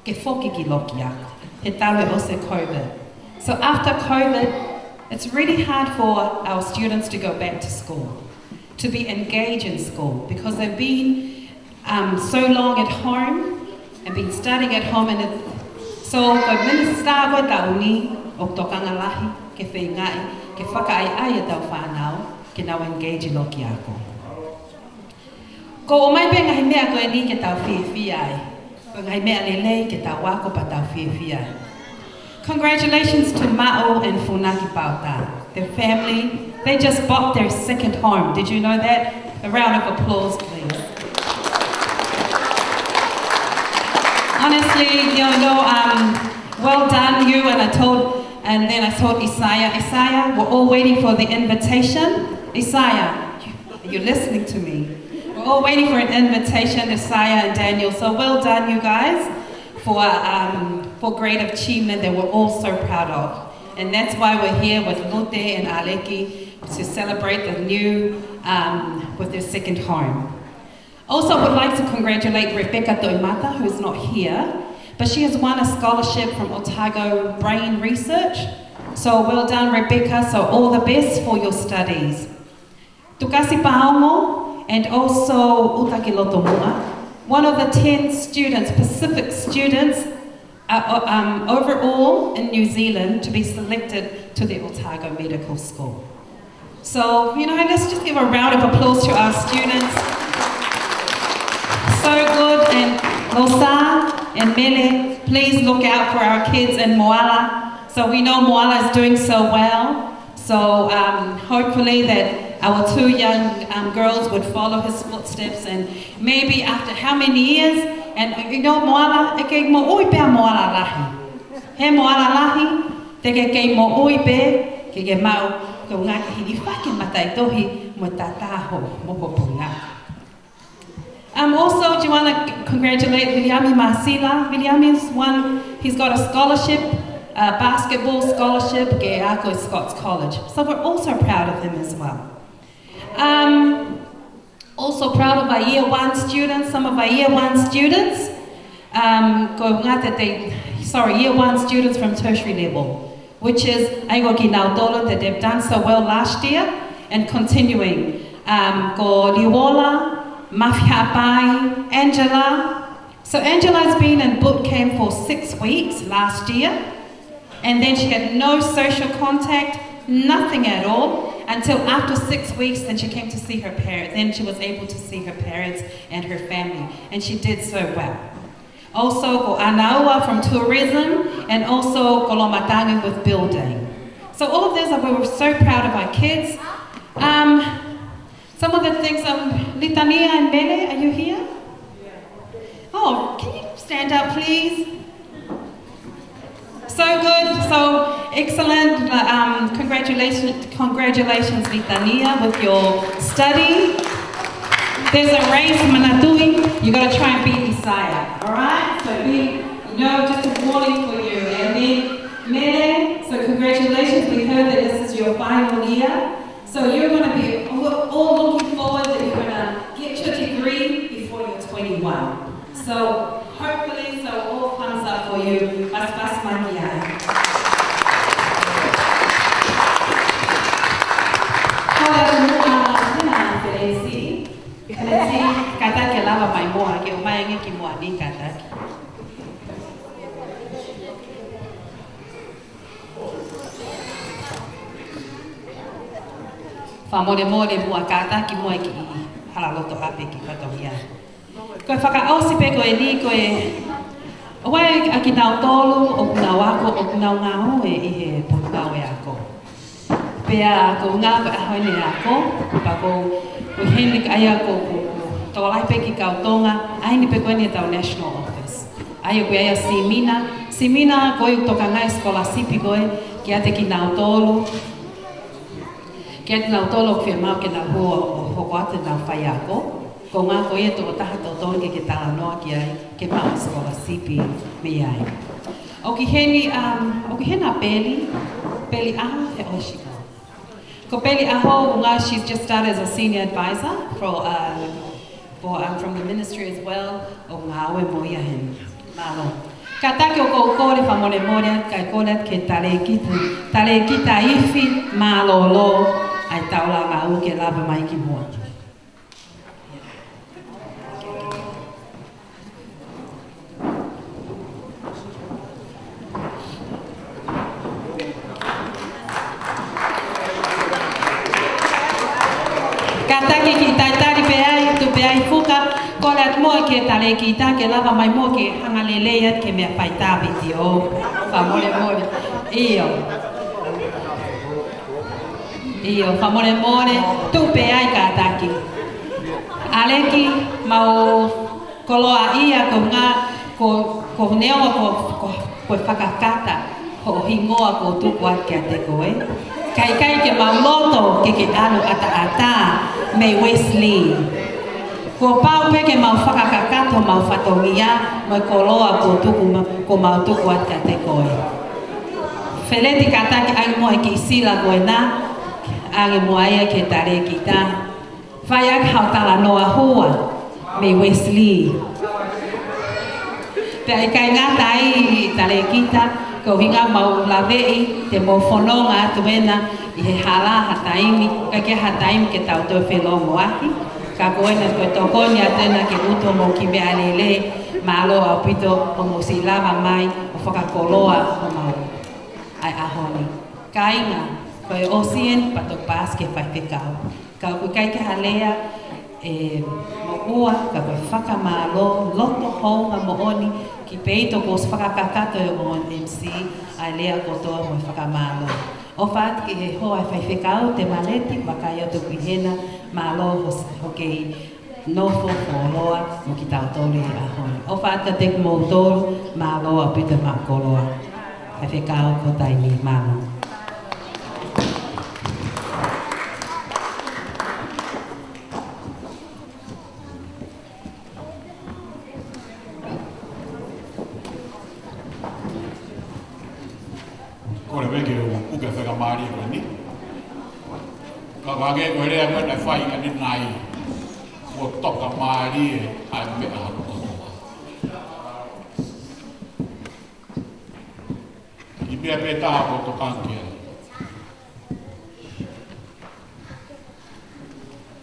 ke foki ki loki ako he talu e ʻosi e COVID. So after COVID, it's really hard for our students to go back to school, to be engaged in school, because they've been, um, so long at home and been studying at home, and it, so ko e minisitā ko e taʻu ni ʻoku tokanga lahi ke feingaʻi ke fakaʻaiʻai ʻetau fānau ke nau engage ʻi loki ako. Ko e ʻomai pē ngaahi meʻa ko eni ke tau fiefia ai. Ko e ngaahi meʻa lelei ke tau ako pea tau fiefia ai. Congratulations to Maʻu and Funaki Pauta. Their family, they just bought their second home. Did you know that? A round of applause, please. Honestly, you know, um, well done, you, and I told, and then I told Isaiah, Isaiah, we're all waiting for the invitation. Isaiah, are you listening to me? We're all waiting for an invitation, Isaiah and Daniel. So well done, you guys, for, um, for great achievement that we're all so proud of. And that's why we're here with Lute and Aleki to celebrate the new, um, with their second home. Also, would like to congratulate Rebecca Toimata, who's not here, but she has won a scholarship from Otago Brain Research. So well done, Rebecca. So all the best for your studies. Tukasi Paongo and also Utaki Lotomuʻa, one of the ten students, Pacific students, uh, um, overall in New Zealand to be selected to the Otago Medical School. So, you know, let's just give a round of applause to our students. So good, and Losa and Mele, please look out for our kids in Moala. So we know Moala is doing so well. So, um, hopefully that our two young, um, girls would follow his footsteps, and maybe after how many years, and, uh, you know, Moala, ʻe kei moʻui pē Moala lahi. He Moala lahi, te ke kei moʻui pē, ke ke maʻu, ko ngā ke hilifaki mataʻitohi mo tatā hoʻo mokopunga. Um, also, do you want to congratulate Viliami Māsila? Viliami is one, he's got a scholarship, a basketball scholarship, ke ako Scots College. So we're also proud of him as well. Um, also proud of our year one students, some of our year one students. Um, ko ngā te te, sorry, year one students from tertiary level, which is, ʻa ia ko kinautolu that they've done so well last year and continuing. Um, ko Liwola, Mafihapai, Angela. So Angela's been in boot camp for six weeks last year, and then she had no social contact, nothing at all, until after six weeks, then she came to see her parents. Then she was able to see her parents and her family, and she did so well. Also, ko ʻAnaua from tourism, and also ko Lomatangi with building. So all of these, we were so proud of our kids. Um, some of the things, um, Litania and Mele, are you here? Oh, can you stand up, please? So good, so excellent. Um, congratulations, congratulations, Litania, with your study. There's a race, Manatui. You gotta try and beat Isaiah, all right? So be, you know, just a warning for you. And then Mele, so congratulations. We heard that this is your final year. So you're gonna be, we're all looking forward that you're gonna get your degree before you're twenty-one. So hopefully, so all thumbs up for you. Paspas makiai. Kole atu muʻa, tena Felesi. Felesi, kātaki ke lava mai muʻa, ke ʻomai ange ki muʻa ni kātaki. Fakamolemole muʻa kātaki muʻa ki hala loto ʻapi ki fatongia. Ko e fakaʻosi pē ko eni ko e, ʻoua ʻa kinautolu ʻoku nau ako, ʻoku nau ngāue ʻi he potungāue ako. Pea ko e ngāue ʻaho ni ako, pea ko, ko heni ka ʻai ako ko, ko tokolahi pē ki kau Tonga, ʻa eni pē ko eni ʻetau national office. ʻA ia ko e ʻai simina, simina ko e tokangaʻi scholarship ko e, kiate kinautolu, kiate kinautolu ʻoku fiemaʻu ke nau hoko atu ʻenau faiako. Ko e ngāue ko ia tokotaha totonu ke ke talanoa ki ai, ke maʻu scholarship mei ai. ʻOku ʻi heni, um, ʻoku ʻi heni ʻa Peli, Peli ʻAho he ʻosi ko. Ko Peli ʻAho, ʻuhinga, she's just started as a senior advisor for, uh, for, um, from the ministry as well, ʻo ngāue mo ia heni. Mālō. Kātaki ʻoku ou kole fakamolemole, kae kole atu ki he talēkita, talēkita ifi, mālōlō, ʻa e taulanga ʻoku ke lava mai ki muʻa. Kātaki ke talitali pē ai, tuʻu pē ai Fuka, kole atu muʻa ki he talēkita ke lava mai muʻa ke hanga lelei atu ki he meʻa faitā vitiō. Fakamolemole. ʻIo. ʻIo, fakamolemole, tuʻu pē ai kātaki. ʻAleki, mau koloaʻia koeʻuhinga ko, ko neongo ko, ko, ko e fakakata hoʻo hingoa kuo tuku atu kiate koe, ka ʻikai ke mau loto ke ke ʻalu ʻataʻatā mei Wesley. Kuo pau pē ke mau fakakakato homau fatongia mo e koloa kuo tuku ma, kuo mau tuku atu kiate koe. Feleti, kātaki ange muʻa e kiʻi sila ko ena, ange muʻa ia ki he talēkita. Fai ʻaki haʻo talanoa hua mei Wesley. Pea ʻikai ngata ai, talēkita, ko e ʻuhinga mau laveʻi te mau fononga atu ena ʻi he hala ha taimi, ʻikai ke ha taimi ke tau toe felōngoaki. Ka ko ena ko e tokoni atu ena ke utu homou kiʻi meʻalele, mālō ʻaupito hoʻomou siʻi lava mai ʻo fakakoloa homau ʻa e ʻaho ni. Kāinga, ko e ʻosi eni pea toki paasi ki he faifekau. Ka ʻoku ʻikai ke ha lea ʻe moʻua, ka ko e fakamālō, loto hounga moʻoni, kiʻi peito kuo ʻosi fakakakato ʻe he ongo M C ʻa e lea kotoa mo e fakamālō. ʻOfa atu ki he hoa ʻo e faifekau, Temaleti, vakai atu ki hena, mālō ho-, hoʻo kei nofo fuoloa mo kitautolu he ʻaho ni. ʻOfa atu kiate kimoutolu, mālō ʻaupito e maʻu koloa. Faifekau, ko e taimi, mālō. Kole mai ke u puke fakamālie ko eni. Ka ʻoku hangē ko e lea ko ē naʻe fai ʻanenai, kuo toka mālie ʻa e meʻa hono kotoa. ʻI he meʻa pē taha ʻoku ou tokanga ki ai.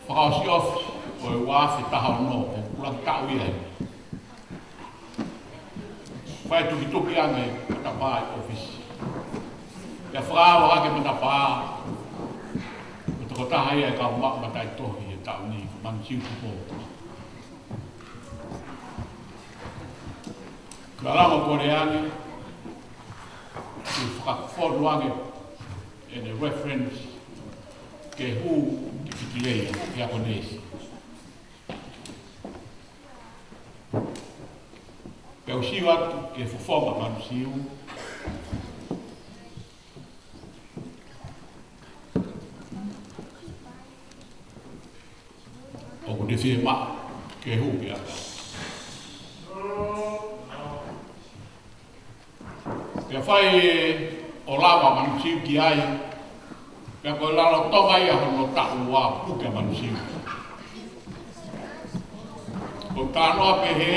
Fakaʻosi ʻosi ʻo e ua afe taha ono, ʻoku laka taʻu ia eni. Fai tukituki ange matapā ʻi ʻōfisi. Pea fakaava hake matapā ko e tokotaha ia ʻo e kau maʻu mataʻitohi ʻo e taʻu ni, ko Manusiu Tupou. Ka lava kole ange, ke fakafonu ange ʻene reference ke hū ki Fiti Lea, ki he akonesi. Pea u sio atu ki he fofonga ʻo Manusiu. ʻOku ne fiemaʻu ke hū pea. Pea fai ʻo lava Manusiu ki ai, pea ko e lolotonga ia hono taʻu ua puke ʻa Manusiu. ʻOku ou talanoa pehē,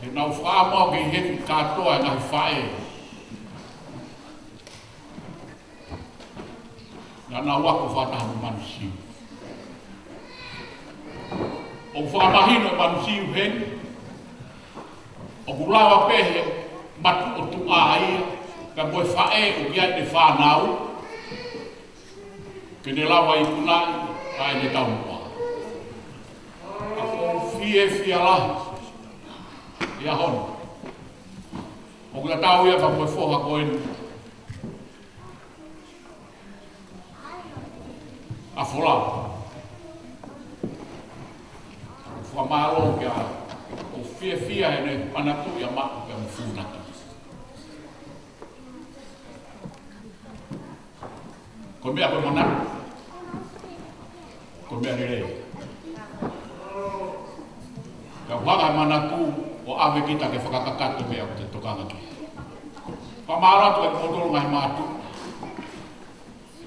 he naʻa ku faʻa maʻu ke hiki kātoa e ngaahi faʻē naʻa nau ako fakataha mo Manusiu. ʻOku fakamahino ʻe Manusiu heni, ʻoku lava pē he matuʻotuʻa ia, ka mo e faʻē ʻoku ʻi ai ʻene fānau, ke ne lava ʻo ikunaʻi ʻa ʻene taumuʻa. Ka ʻoku ou fiefia lahi he ʻaho ni. ʻOku tatau ia pea mo e foha ko eni ʻa Folau. Fakamālō ki ai, ʻoku ou fiefia heʻene manatuʻi ʻa maʻu pea mo Funaki. Ko e meʻa ko e manatu, ko e meʻa lelei. Ka ʻoku hanga ʻe he manatu ʻo ʻave kita ke fakakakato e meʻa ʻoku te tokanga ki ai. Fakamālō atu kiate kimoutolu ngaahi mātuʻa.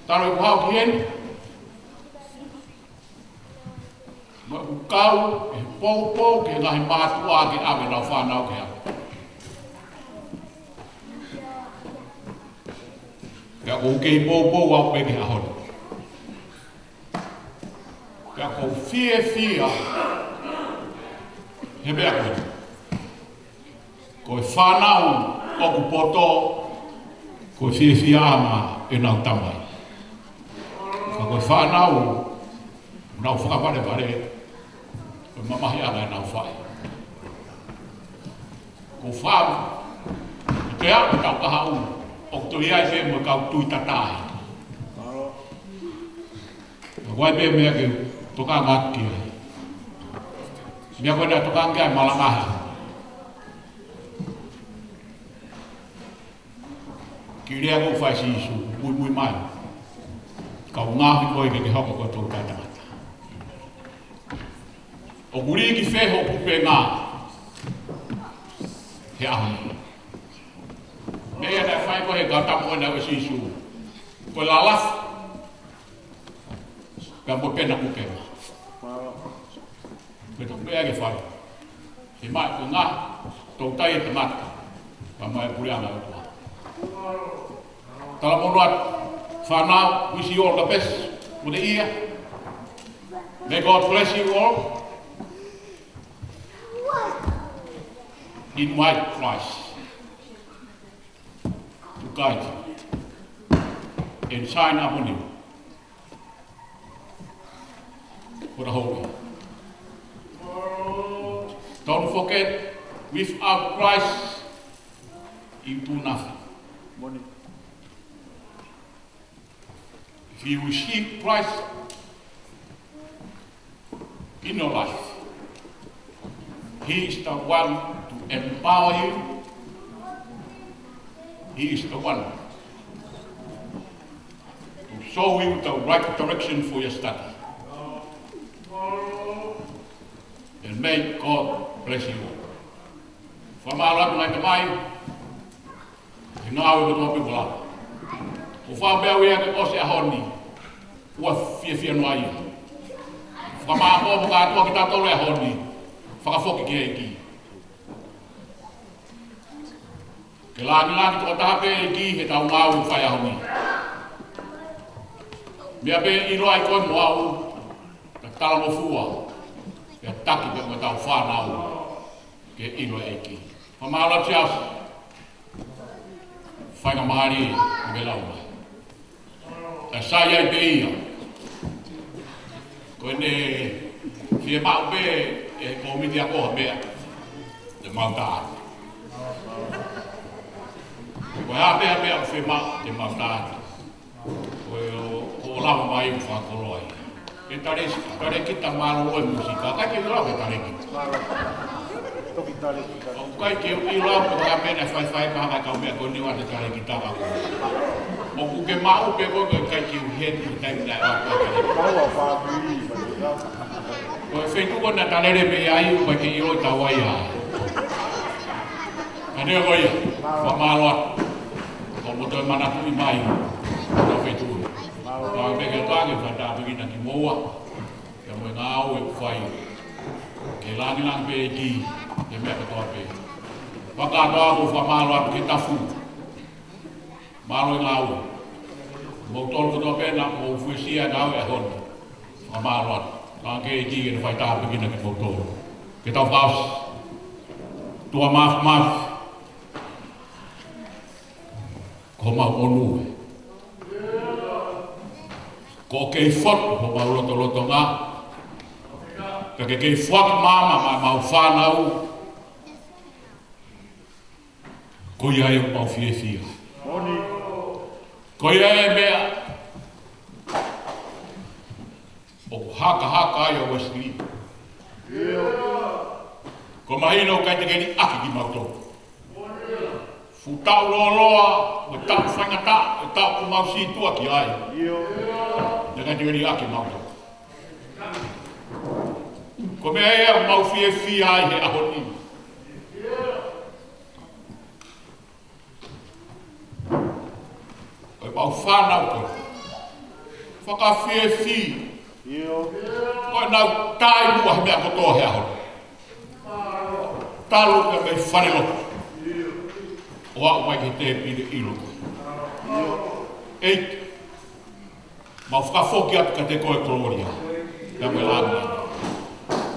Talu ʻeku haʻu ki heni, naʻa ku kau he poupou ki he ngaahi mātuʻa ke ʻave ʻenau fānau ke ako. Pea ʻoku ou kei poupou au pē ki he ʻaho ni. Pea ʻoku ou fiefia he meʻa ko eni. Ko e fānau ʻoku poto, ko e fiefiaʻanga ʻenau tamai. Ka ko e fānau ʻoku nau fakavalevale, ko e mamahiʻanga ʻenau faʻē. Ko e fānau, ko e aʻu ki he taʻu kahaʻu, ʻoku toe ʻi ai pē mo e kau tui tatae. Ka ko e pē meʻa ke tokanga ki ai. Meʻa ko ena tokanga ki ai malangaha. Kiʻi lea ʻoku fai ʻe Sīsū, muimui mai. Ka u ngaohi koe ke ke hoko ko e toutai tangata. ʻOku lī ki fē hoʻo kupenga he ʻaho ni? Meʻa ia naʻe fai ko ē he kau tama ko ena ʻo Sīsū. Ko e lalafi pea mo e pena kupenga. Ko e toki meʻa ke fai. He mai ko e ngaahi toutai e tangata, pea mo e puleʻanga ʻo e ʻOtua. Talamonū atu, fānau, wish you all the best for the year. May God bless you all. In my Christ. Right. And sign up on you. For the whole week. Don't forget, without Christ, you do nothing. If you receive Christ in your life, He is the one to empower you. He is the one to show you the right direction for your study. And may God bless you. Fakamālō atu ngaahi tamai, he ngāue kotoa pē ʻoku lava. ʻOku ou fakaʻamu pē au ia ke ʻosi e ʻaho ni, ʻoua fiefia noa ia. Fakamālō mo kātoa kitautolu he ʻaho ni, fakafoki ki he ʻEiki. Ke lāngilangi tokotaha pē ʻEiki heʻetau ngāue fai ʻaho ni. Meʻa pē ʻiloa ʻi koe mo au, ke talangofua, ke taki pē mo ʻetau fānau ke ʻilo e ʻEiki. Fakamālō Siaosi. Faingamālie ʻo ke lau mai. ʻE sai ai pē ia. Ko ʻene fiemaʻu pē ʻe he kōmiti ako ha meʻa te mau tā. Ko e hā pē ha meʻa ʻoku fiemaʻu te mau tā. Ko e ʻo, ʻo lava mai ʻo fakakoloa ai. Ke tale, talēkita mālōlō e mūsika, ʻikai ke u ʻilo au e talēkita. Toki talēkita. ʻOku ʻikai ke u ʻilo au pe ko e hā e meʻa naʻe faifai ka hanga e kau meʻa ko eni ʻo ʻave talēkita ka ko. ʻOku ke maʻu pē koe ko e ʻikai ke u heni he taimi naʻe ʻave talēkita. Ko e feituʻu ko ena talēkita mei ai, ʻoku ʻikai ke ʻilo ʻe taua ia. Ka neongo ia, fakamālō atu. ʻOku mou toe manatuʻi mai, ʻo feituʻu. Ka me ke toki fakatāpuekina kimoua. Pea mo e ngāue ʻoku fai. Ke lāngilangi pē ʻEiki, he meʻa kotoa pē. Fakakātoa ʻoku ou fakamālō atu ki he tafu. Mālō e ngāue. Moutolu kotoa pē naʻa mou fuesia e ngāue he ʻaho ni. Fakamālō atu. Ka ke ʻEiki ke ne fai tāpuekina kimoutolu. Ke tau fakaʻosi. ʻOtua Māfimafi. Ko homau ʻOtua. Ko e kei fotu homau lotolotonga. Ka ke kei foaki maama maʻa ʻemau fānau. Ko ia ʻoku mau fiefia. Ko ia e meʻa ʻoku hakahaka ai ʻa Uēsili. Ko e mahino ʻoku ʻikai te ke liʻaki kimautolu. Fuʻu taʻu lōloa, mo e taʻu faingataʻa, mo e taʻu ʻoku mau sītuʻa ki ai. Naʻe ʻikai te ke liʻaki kimautolu. Ko e meʻa ia ʻoku mau fiefia ai he ʻaho ni. Ko ʻemau fānau ko e fakafiefia. Ko ʻenau taimi ʻa e meʻa kotoa he ʻaho ni. Talu pē mei falelotu. ʻO aʻu mai ki he tēpile ʻilo ko e. ʻEiki. Mau fakafoki atu kiate koe Kolōlia. Pea mo e lāngilangi.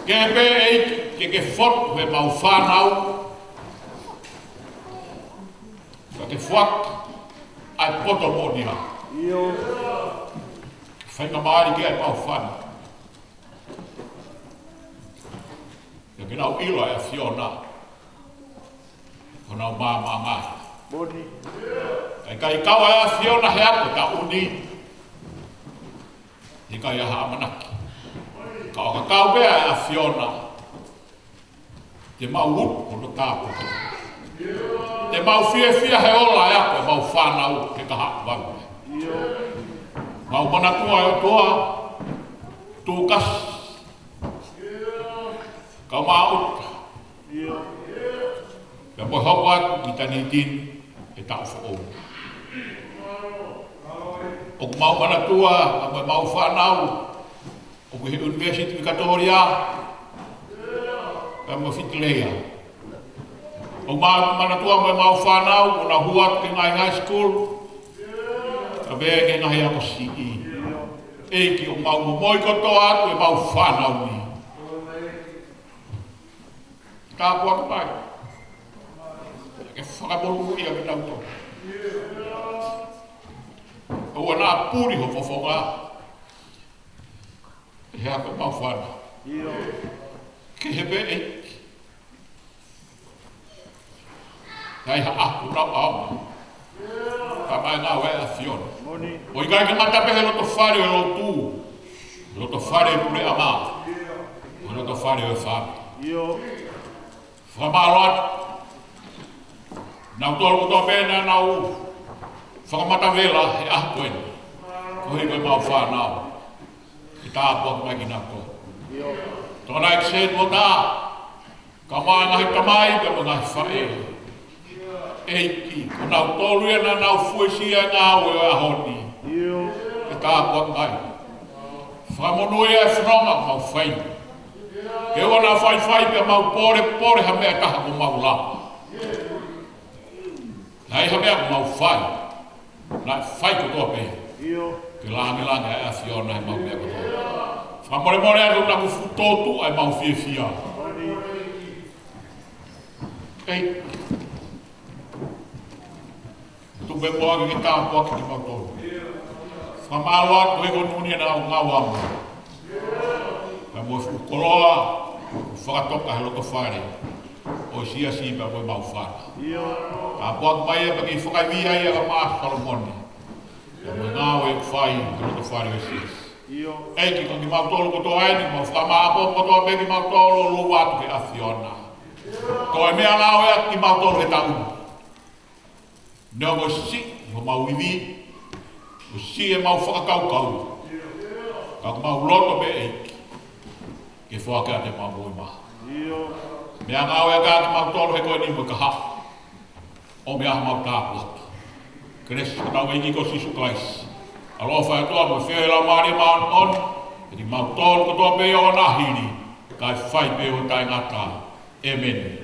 Ke pē ʻEiki, ke ke fotu he ʻemau fānau. Ka ke foaki ʻa e poto moʻonia. Faingamālie ki ai ʻemau fānau. Pea ke nau ʻilo ʻa e ʻAfiona. Ko honau maama ngaahi. ʻIkai kau ʻa e ʻAfiona he ako taʻu ni. ʻIkai ha ʻamanaki. Ka ʻo ka kau pē ʻa e ʻAfiona. Te mau utu hono tāpuaki. Te mau fiefia he ola ʻa e ako ʻemau fānau ke ka haʻu vave. Mau manatua ʻa e ʻOtua. Tuʻu kasi. Kau maʻuta. Pea mo e hoko atu ki ʻitāniti he taʻu foʻou. ʻOku mau manatua, pea mo ʻemau fānau. ʻOku ʻi he ʻUnivēsiti Vikatōlia. Pea mo Whiteleia. ʻOku mau manatua mo ʻemau fānau, ʻoku nau hū atu ki he ngaahi high school. Pea mo e ngaahi ako siʻi. ʻEiki ʻoku mau momoi kotoa atu ʻemau fānau ni. Tāpuaki mai. Ke fakamonūʻia kitautolu. ʻOua naʻa puli ho fofonga ʻi he ako ʻemau fānau. Ke he pē ʻEiki. Naʻe ʻi ha ʻaho naʻa ʻaonga. Ka mai ngāue ʻa e ʻAfiona. ʻOku ʻikai ke ngata pē he loto fale ʻo e lotu. Loto fale ʻo e puleʻanga. Loto fale ʻo e fāmili. Fakamālō atu. Naʻa nau tolu kotoa pē naʻa nau fakamatavela he ʻaho ko eni. Koeʻuhi ko ʻemau fānau. Ke tāpuaki mai kinautolu. Tokolahi ki he tuʻa tā. Ka mai ngaahi tamai pea mo e ngaahi faʻē. ʻEiki, ko nautolu ia naʻa nau fuesia e ngāue ʻo e ʻaho ni. Ke tāpuaki mai. Fakamonū ia e fononga ʻoku mau fai. Ke ʻoua naʻa faifai pea mau pōlepole ha meʻa ʻe taha ʻoku mau lava. Naʻe ʻi ai ha meʻa ʻoku mau fai. Naʻe fai kotoa pē. Ke lāngilangiʻia ʻa e ʻAfiona ʻi heʻemau meʻa kotoa. Fakamolemole atu naʻa ku fuʻu tōtuʻa ʻemau fiefia. ʻEiki. Tuku pē muʻa ke ke tāpuaki kimautolu. Fakamālō atu he ko e ʻuhinga naʻa nau ngāue mai. Pea mo e fuʻu koloa, fakatoka he loto fale ʻo e siasi pea mo ʻemau fānau. Tāpuaki mai ia pea ke fakaivia ia ʻa Master Solomone. Pea mo e ngāue ʻoku fai he loto fale ʻo e siasi. ʻEiki, ko kimautolu kotoa eni, mau fakamāʻopoʻopo kotoa pē kimautolu ʻo lōua atu ki he ʻAfiona. Ko e meʻangāue ʻaki kimautolu he taʻu ni. Neongo siʻi homau ivi, ʻo siʻi ʻemau fakakaukau. Ka ʻoku mau loto pē ʻEiki. Ke foaki atu ʻemau moʻui maʻa. Meʻangāue ʻaki kimautolu he ko eni mo e kahaʻu. ʻO meʻa mau tāpuaki. Kelesi ʻa hotau ʻEiki ko Sīsū Kalaisi. ʻAloʻofa ʻa e ʻOtua mo e feohi ʻa e Laumālie Māʻoniʻoni. ʻEiki kimautolu kotoa pē ʻo na hili. Kae fai pē ʻo taʻengata. ʻĒmeni.